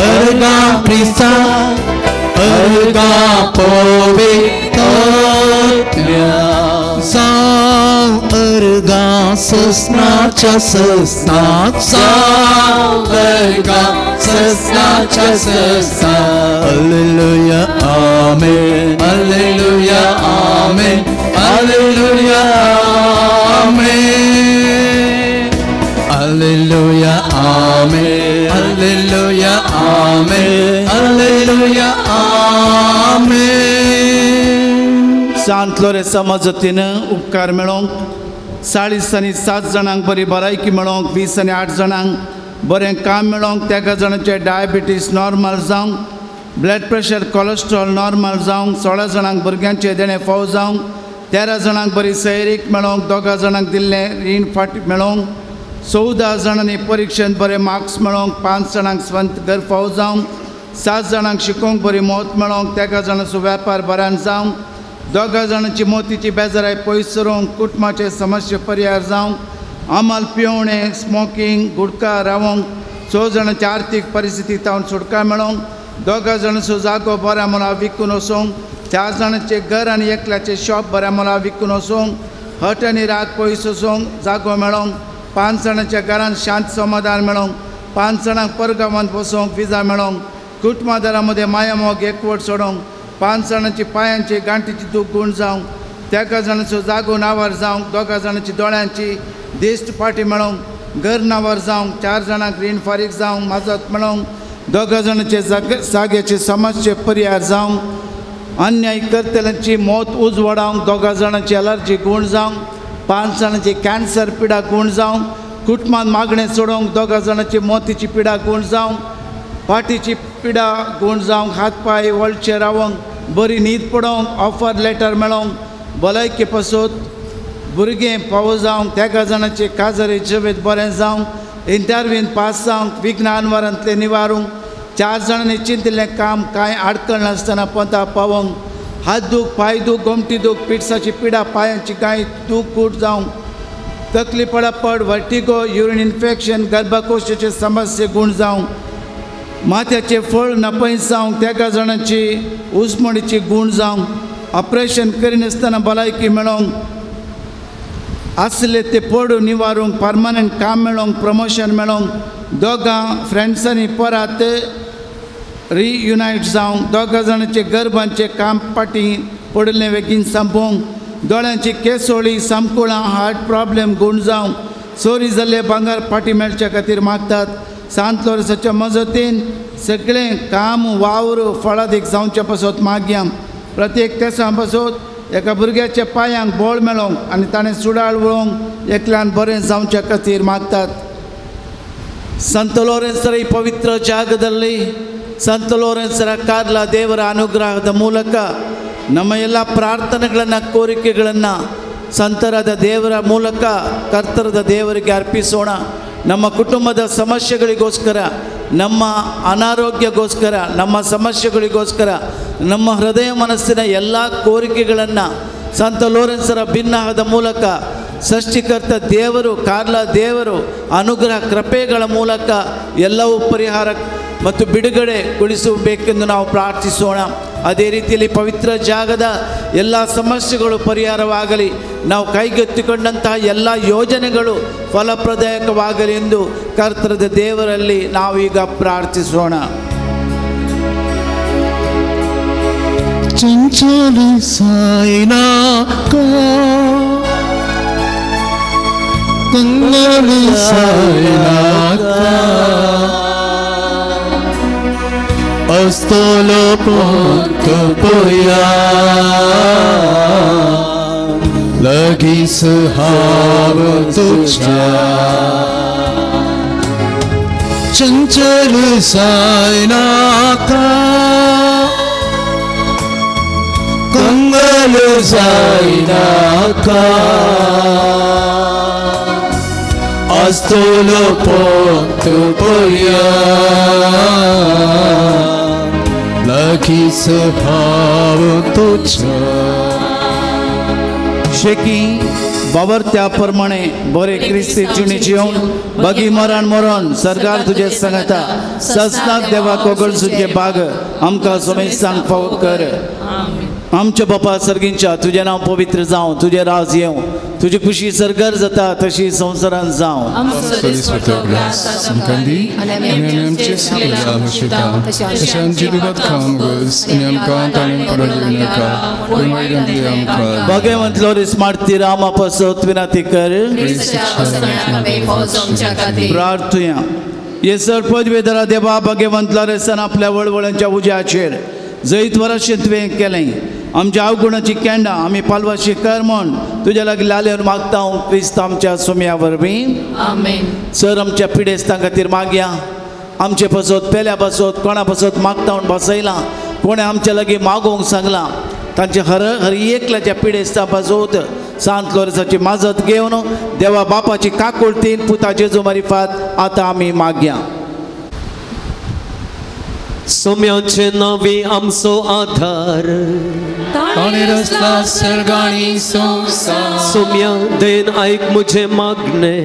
अर्गा क्रिस्ता अर्गा पवित्र जाव अर्गा सस्नाच्या सस्नात जाव अर्गा सस्नाच्या सस्नात. Alleluia amen alleluia amen alleluia amen alleluia amen alleluia amen alleluia amen. Sant लोरेंसा मजतीन उपकार मेळोंक 40 आनी 7 जाणांक बरी भलायकी मेळोंक 20 आनी 8 जाणांक बरें काम मेळोंक 13 जाणांचे डायबिटीस नॉर्मल जावंक ब्लड प्रेशर कोलेस्ट्रॉल नॉर्मल जावंक 16 जाणांक भुरग्यांचे देणें फाव जावंक 13 जाणांक बरी सैरीक मेळोंक 2 जाणांक दिल्लें रीण फाट मेळोंक 14 जाणांनी परिक्षेंत बरे मार्क्स मेळोंक 5 जाणांक स्वंत घर फाव जावंक 7 जाणांक शिकोवंक बरी मौत मेळोंक 13 जाणांचो वेपार बऱ्यान जावंक 2 जाणांची मोतीची बेजाराय पयस सरोवंक कुटुंबाचे समस्या परिहार जावंक अमल पिवणें स्मोकींग गुटखा रावोंक 6 जाणांची आर्थीक परिस्थिती तावन सुटका मेळोंक 2 जाणांचो जागो बऱ्या मोला विकून वचोंक 4 जाणांचें घर आनी एकल्याचें शॉप बऱ्या मोला विकून वचोंक हट आनी राग पयस वचोंक जागो मेळोंक 5 जाणांच्या घरांत शांत समाधान मेळोंक 5 जाणांक परगांवांत वचोंक विजा मेळोंक कुटुंबादारां मदें मायामोग एकवट सोडोंक 5 जाणांची पांयांची गांठीची दूख गूण जावंक 13 जाणांचो जागो नांवार जावंक 2 जाणांची दोळ्यांची दिश्ट फाटी मेळोंक घर नांवार जावंक 4 जाणांक रीण फारीक जावंक मजत मेळोंक 2 जाणांचे जाग्याचे समस्ये परिहार जावंक अन्याय करतल्यांची मौत उजवाडावंक 2 जाणांची एलर्जी गूण जावंक 5 जाणांची कॅन्सर पिडा गूण जावंक कुटुंबान मागणें सोडोवंक 2 जाणांची मोतीची पिडा गूण जावंक फाटीची पिडा गूण जावंक हात पांय वळचे रावोंक बरी न्हीद पडोवंक ऑफर लेटर मेळोंक भलायके पासत भुरगें पावो जावंक 13 जाणांचे काजारी जिवीत बरें जावंक इंटरव्यून पास जावंक विघ्न निवारूंक 4 जाणांनी चिंतिल्लें काम कांय आडखळ नासतना पोंता पावोंक हात दूख पांय दूख गोमटी दूख पिट्साची पिडा पांयांची कांय दूख कूट जावंक तकली पडापड वर्टिगो युरीन इन्फेक्शन गर्भकोशाचे समस्ये गूण जावंक माथ्याचे फळ नपयस जावंक 13 जाणांची उजमणीची गूण जावंक ऑपरेशन करिनासतना भलायकी मेळोंक आसले ते पडू निवारूंक परमनंट काम मेळोंक प्रमोशन मेळोंक 2 फ्रेंड्सांनी परत रियुनायट जावंक 2 जाणांचे गर्भांचे काम पाटी पडिल्लें बेगीन संपोवंक दोळ्यांची केसोळी समकुळां हार्ट प्रॉब्लेम गूण जावंक चोरी जाल्ले भांगर फाटी मेळच्या खातीर मागतात. सांत लोरेंसाच्या मजतीन सगळें काम वावर फळादीक जावचे पासत मागया. प्रत्येक तेसां पासत एका भुरग्याच्या पांयांक बळ मेळोंक आनी ताणें सुडाळ वळोवंक एकल्यान बरें जावचे खातीर मागतात. ಸಂತ ಲೋರೆನ್ಸರ ಈ ಪವಿತ್ರ ಜಾಗದಲ್ಲಿ ಸಂತ ಲೋರೆನ್ಸರ ಕಾರ್ಲ ದೇವರ ಅನುಗ್ರಹದ ಮೂಲಕ ನಮ್ಮ ಎಲ್ಲ ಪ್ರಾರ್ಥನೆಗಳನ್ನು ಕೋರಿಕೆಗಳನ್ನು ಸಂತರಾದ ದೇವರ ಮೂಲಕ ಕರ್ತರದ ದೇವರಿಗೆ ಅರ್ಪಿಸೋಣ. ನಮ್ಮ ಕುಟುಂಬದ ಸಮಸ್ಯೆಗಳಿಗೋಸ್ಕರ, ನಮ್ಮ ಅನಾರೋಗ್ಯಕ್ಕೋಸ್ಕರ, ನಮ್ಮ ಸಮಸ್ಯೆಗಳಿಗೋಸ್ಕರ, ನಮ್ಮ ಹೃದಯ ಮನಸ್ಸಿನ ಎಲ್ಲ ಕೋರಿಕೆಗಳನ್ನು ಸಂತ ಲೋರೆನ್ಸರ ಭಿನ್ನಹದ ಮೂಲಕ ಸೃಷ್ಟಿಕರ್ತ ದೇವರು ಕಾರ್ಲ ದೇವರು ಅನುಗ್ರಹ ಕೃಪೆಗಳ ಮೂಲಕ ಎಲ್ಲವೂ ಪರಿಹಾರ ಮತ್ತು ಬಿಡುಗಡೆಗೊಳಿಸಬೇಕೆಂದು ನಾವು ಪ್ರಾರ್ಥಿಸೋಣ. ಅದೇ ರೀತಿಯಲ್ಲಿ ಪವಿತ್ರ ಜಾಗದ ಎಲ್ಲ ಸಮಸ್ಯೆಗಳು ಪರಿಹಾರವಾಗಲಿ, ನಾವು ಕೈಗೆತ್ತಿಕೊಂಡಂತಹ ಎಲ್ಲ ಯೋಜನೆಗಳು ಫಲಪ್ರದಾಯಕವಾಗಲಿ ಎಂದು ಕರ್ತರದ ದೇವರಲ್ಲಿ ನಾವೀಗ ಪ್ರಾರ್ಥಿಸೋಣ. ಚಂಚಲಿ ಸಾಯಿನಾಕ ಕಂಗಲಿ ಸಾಯಿನಾಕ ಅಸ್ತೋಲೋ ಪೊಂತು ಪೊಯ್ಯಾ लगीस हाव तुझ्या चंचल जायनाका कंगल जायनाका आस्तोलो पोंत पोया लगीस हाव तुझ्या शेकी बाबर त्या प्रमाणे बरे क्रिस्ती जिणे जिवन बागी मरण मरण सरकार तुझे सांगता ससनाक देवा कोगळसूचे बाग आमकां सोमेस्तांक फावो कर. आमच्या बापा सर्गींच्या तुजें नांव पवित्र जावं, तुजें राज येवं, तुजी खुशी सरगर जाता तशी संवसारांत जावं. भगवंत लोरीस मारती रामा पासत विनाती कर. प्रार्थुया. ये सर पदवेधरा देवा भगवंत लोरेसान आपल्या वळवळांच्या उज्याचेर जैत वरशें तुवें केलें. आमच्या अवगुणाची केंडां आमी पालवाशी कर म्हूण तुज्या लागीं लालेवन मागता हांव क्रिस्त आमच्या सोम्या वरवीं. आमेन. सर आमच्या पिडेस्तां खातीर मागया. आमचे पासत पेल्या पासत कोणा पासत मागता म्हूण बसयलां, कोणें आमच्या लागीं मागोवंक सांगलां, तांचे हर हर एकल्याच्या पिडेस्तां पासत सांत लोरेसाची माजत घेवन देवा बापाची काकुळतीन पुता जेजू मारिफात आतां आमी मागया. सोम्याचे नावे आमचो आधार, ताणें रचला सर्ग आनी संवसार. सोम्या दयेन आयक म्हजें मागणें,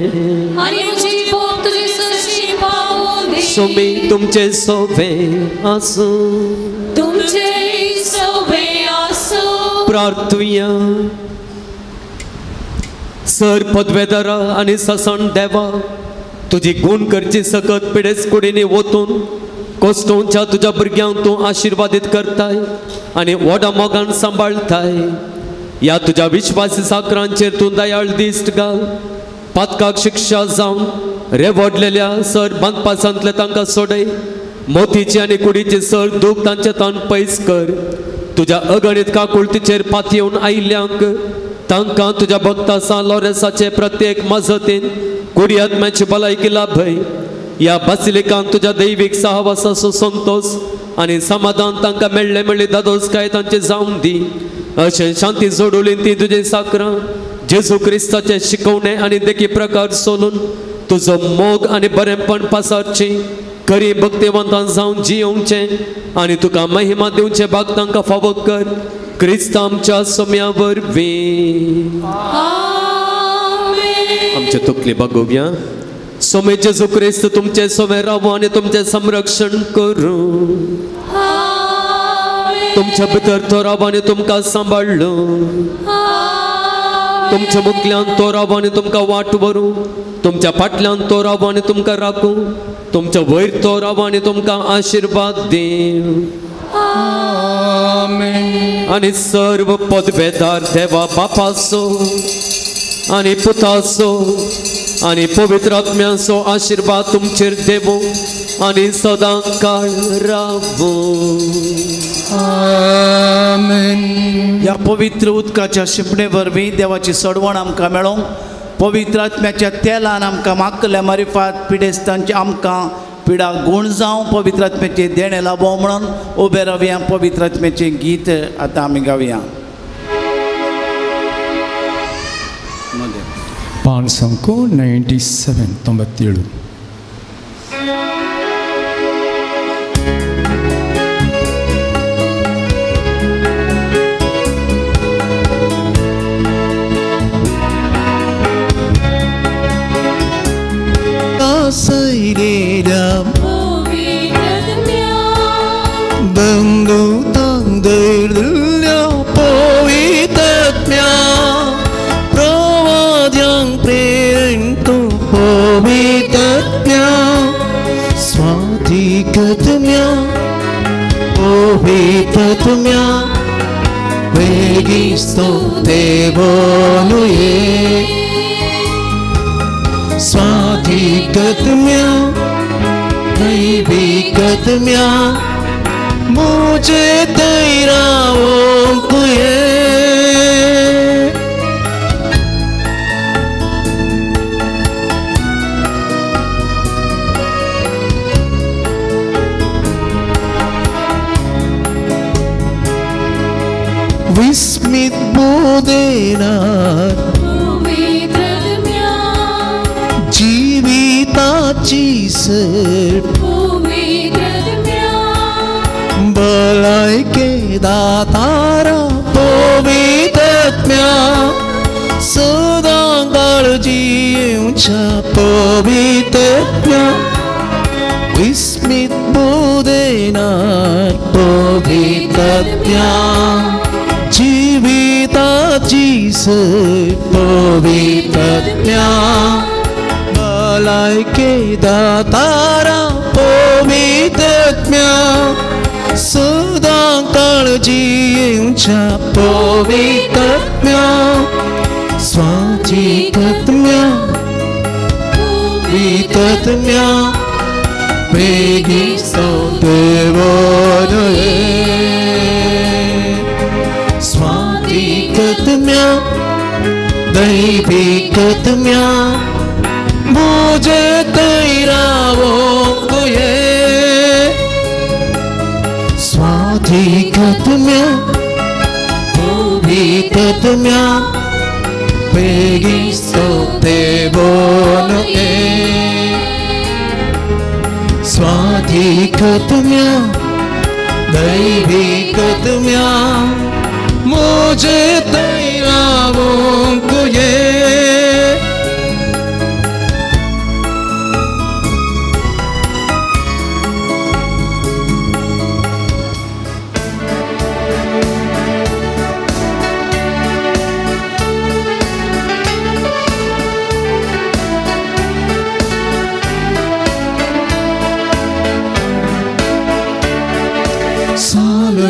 आनी म्हजी भोग तुजे सरशी पावूं दी. सोमी तुमचें सोबें आसूं, तुमचें सोबें आसूं. प्रार्थुया. सर पदवेदारा आनी ससण देवा, तुजी गुण करची सकत पिडेस कुडींनी वतून कोश्टोंच्या तुज्या भुरग्यांक तूं आशिर्वादीत करताय आनी व्हडा मोगान सांबाळटाय. ह्या तुज्या विश्वासी साकरांचेर तूं दयाळ दिश्ट घाल. पातकाक शिक्षा जावन रेवडलेल्या सर बांदपासांतले तांकां सोडय. मोतीची आनी कुडीची सर दूख तांचे तान पयस कर. तुज्या अगणीत काकुळतीचेर पातयेवन आयिल्ल्यांक तांकां तुज्या भक्ता सान लोरेसाचे प्रत्येक मजतीन कुडी आत्म्याची भलायकी लाभय. ह्या बासिलिकांत तुज्या दैवीक सहवासाचो संतोश आनी समाधान तांकां मेळ्ळें मेळ्ळी दादोसकाय तांचे जावन दी. अशें शांती जोडुली ती तुजी साकरां जेजू क्रिस्ताचे शिकवणे आनी देखी प्रकार सोलून तुजो मोग आनी बरेंपण पासारची खरी भक्तिवंतान जावन जियोवचें आनी तुका महिमा दिवचें भाग तांकां फावो कर. क्रिस्त आमच्या सोम्या वरवीं. आमचे तकली बागोवया. सोमे जेजू क्रिस्त तुमचे सोमे रावो आनी तुमचें संरक्षण करूं. तुमच्या भितर तो रावो आनी तुमकां सांबाळ्ळो. तुमच्या मुखल्यान तो रावो आनी तुमकां वाट व्हरूं. तुमच्या फाटल्यान तो रावो आनी तुमकां राखूं. तुमच्या वयर तो रावो आनी तुमकां आशिर्वाद दिवं. आनी सर्व पदवेदार देवा बापाचो आनी पुताचो आनी पवित्र आत्म्याचो आशिर्वाद तुमचेर देवो आनी सदां काळ रावूं. आमेन. ह्या पवित्र उदकाच्या शिंपणे वरवीं देवाची सडवण आमकां मेळोंक, पवित्र आत्म्याच्या तेलान आमकां मागल्या मारिफात पिडेस्तांचे आमकां पिडा गूण जावं, पवित्र आत्म्याचें देणें लाबोवं म्हणून उबे रावया. पवित्र आत्म्याचें गीत आतां आमी गावया. 597 97. मुझे तेरा विस्मित बोदेनार जीविताची सर भलायके दातारा पवित्र आत्म्या सदा काळजी येवच्या पवित्रत्म्या विस्मित बोदेनार पवित्रत्म्या जिविताची सय पवित्रत्म्या भलायके दातारा पवित्रत्म्या सदां काळजी येवच्या पवित्रत्म्या स्वाजिकत्म्या पवित्रत्म्या बेगीन देवोन स्वादिकत्म्या दैविकत्म्या म्हजे तैरावो तुये स्वादिकत्म्या पवित्रत्म्या बेगीन देवोन स्वाधिकत्म्या दैविकत्म्या म्हजे तैरावो तुये.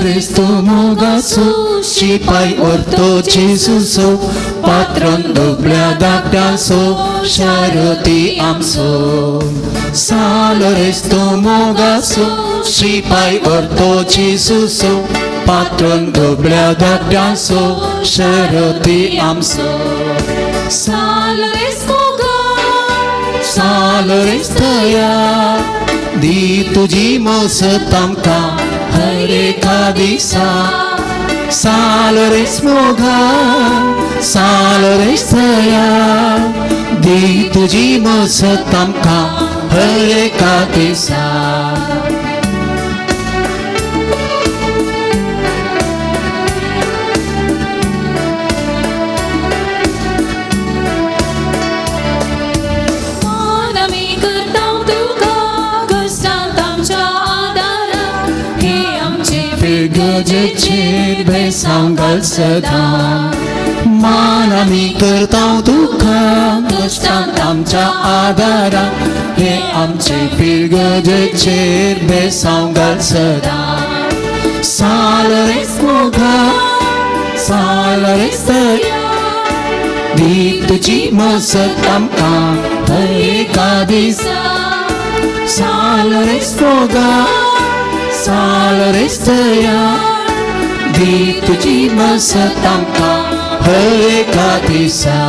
Resto मोगाचो शिपाय orto जेजूचो पात्रोन दुबळ्या धाकट्यांचो शारती आमचो. साल रेस्तो मोगाचो शिपाय orto जेजूचो पात्रोन दुबळ्या धाकट्यांचो शारती आमचो. साल रेस मोगा साल रेस्तया दी तुजी मोसत आमकां हर एका दिसा. साल रेस मोगा साल रेस दया दी तुजी मोसत आमकां हर एका दिसा. गजेचेर बेसांव घाल सदां मान आमी करता तुका कश्टांत आमच्या आदारा हे आमचे फिरगजेचेर बेसांव घाल सदां. साल रेस मोगा साल रेस दया दी तुजी मसत आमकां हर एका दिसा. साल रेस मोगा साल रेस दया दी तुजी मसत आमकां हर एका दिसा.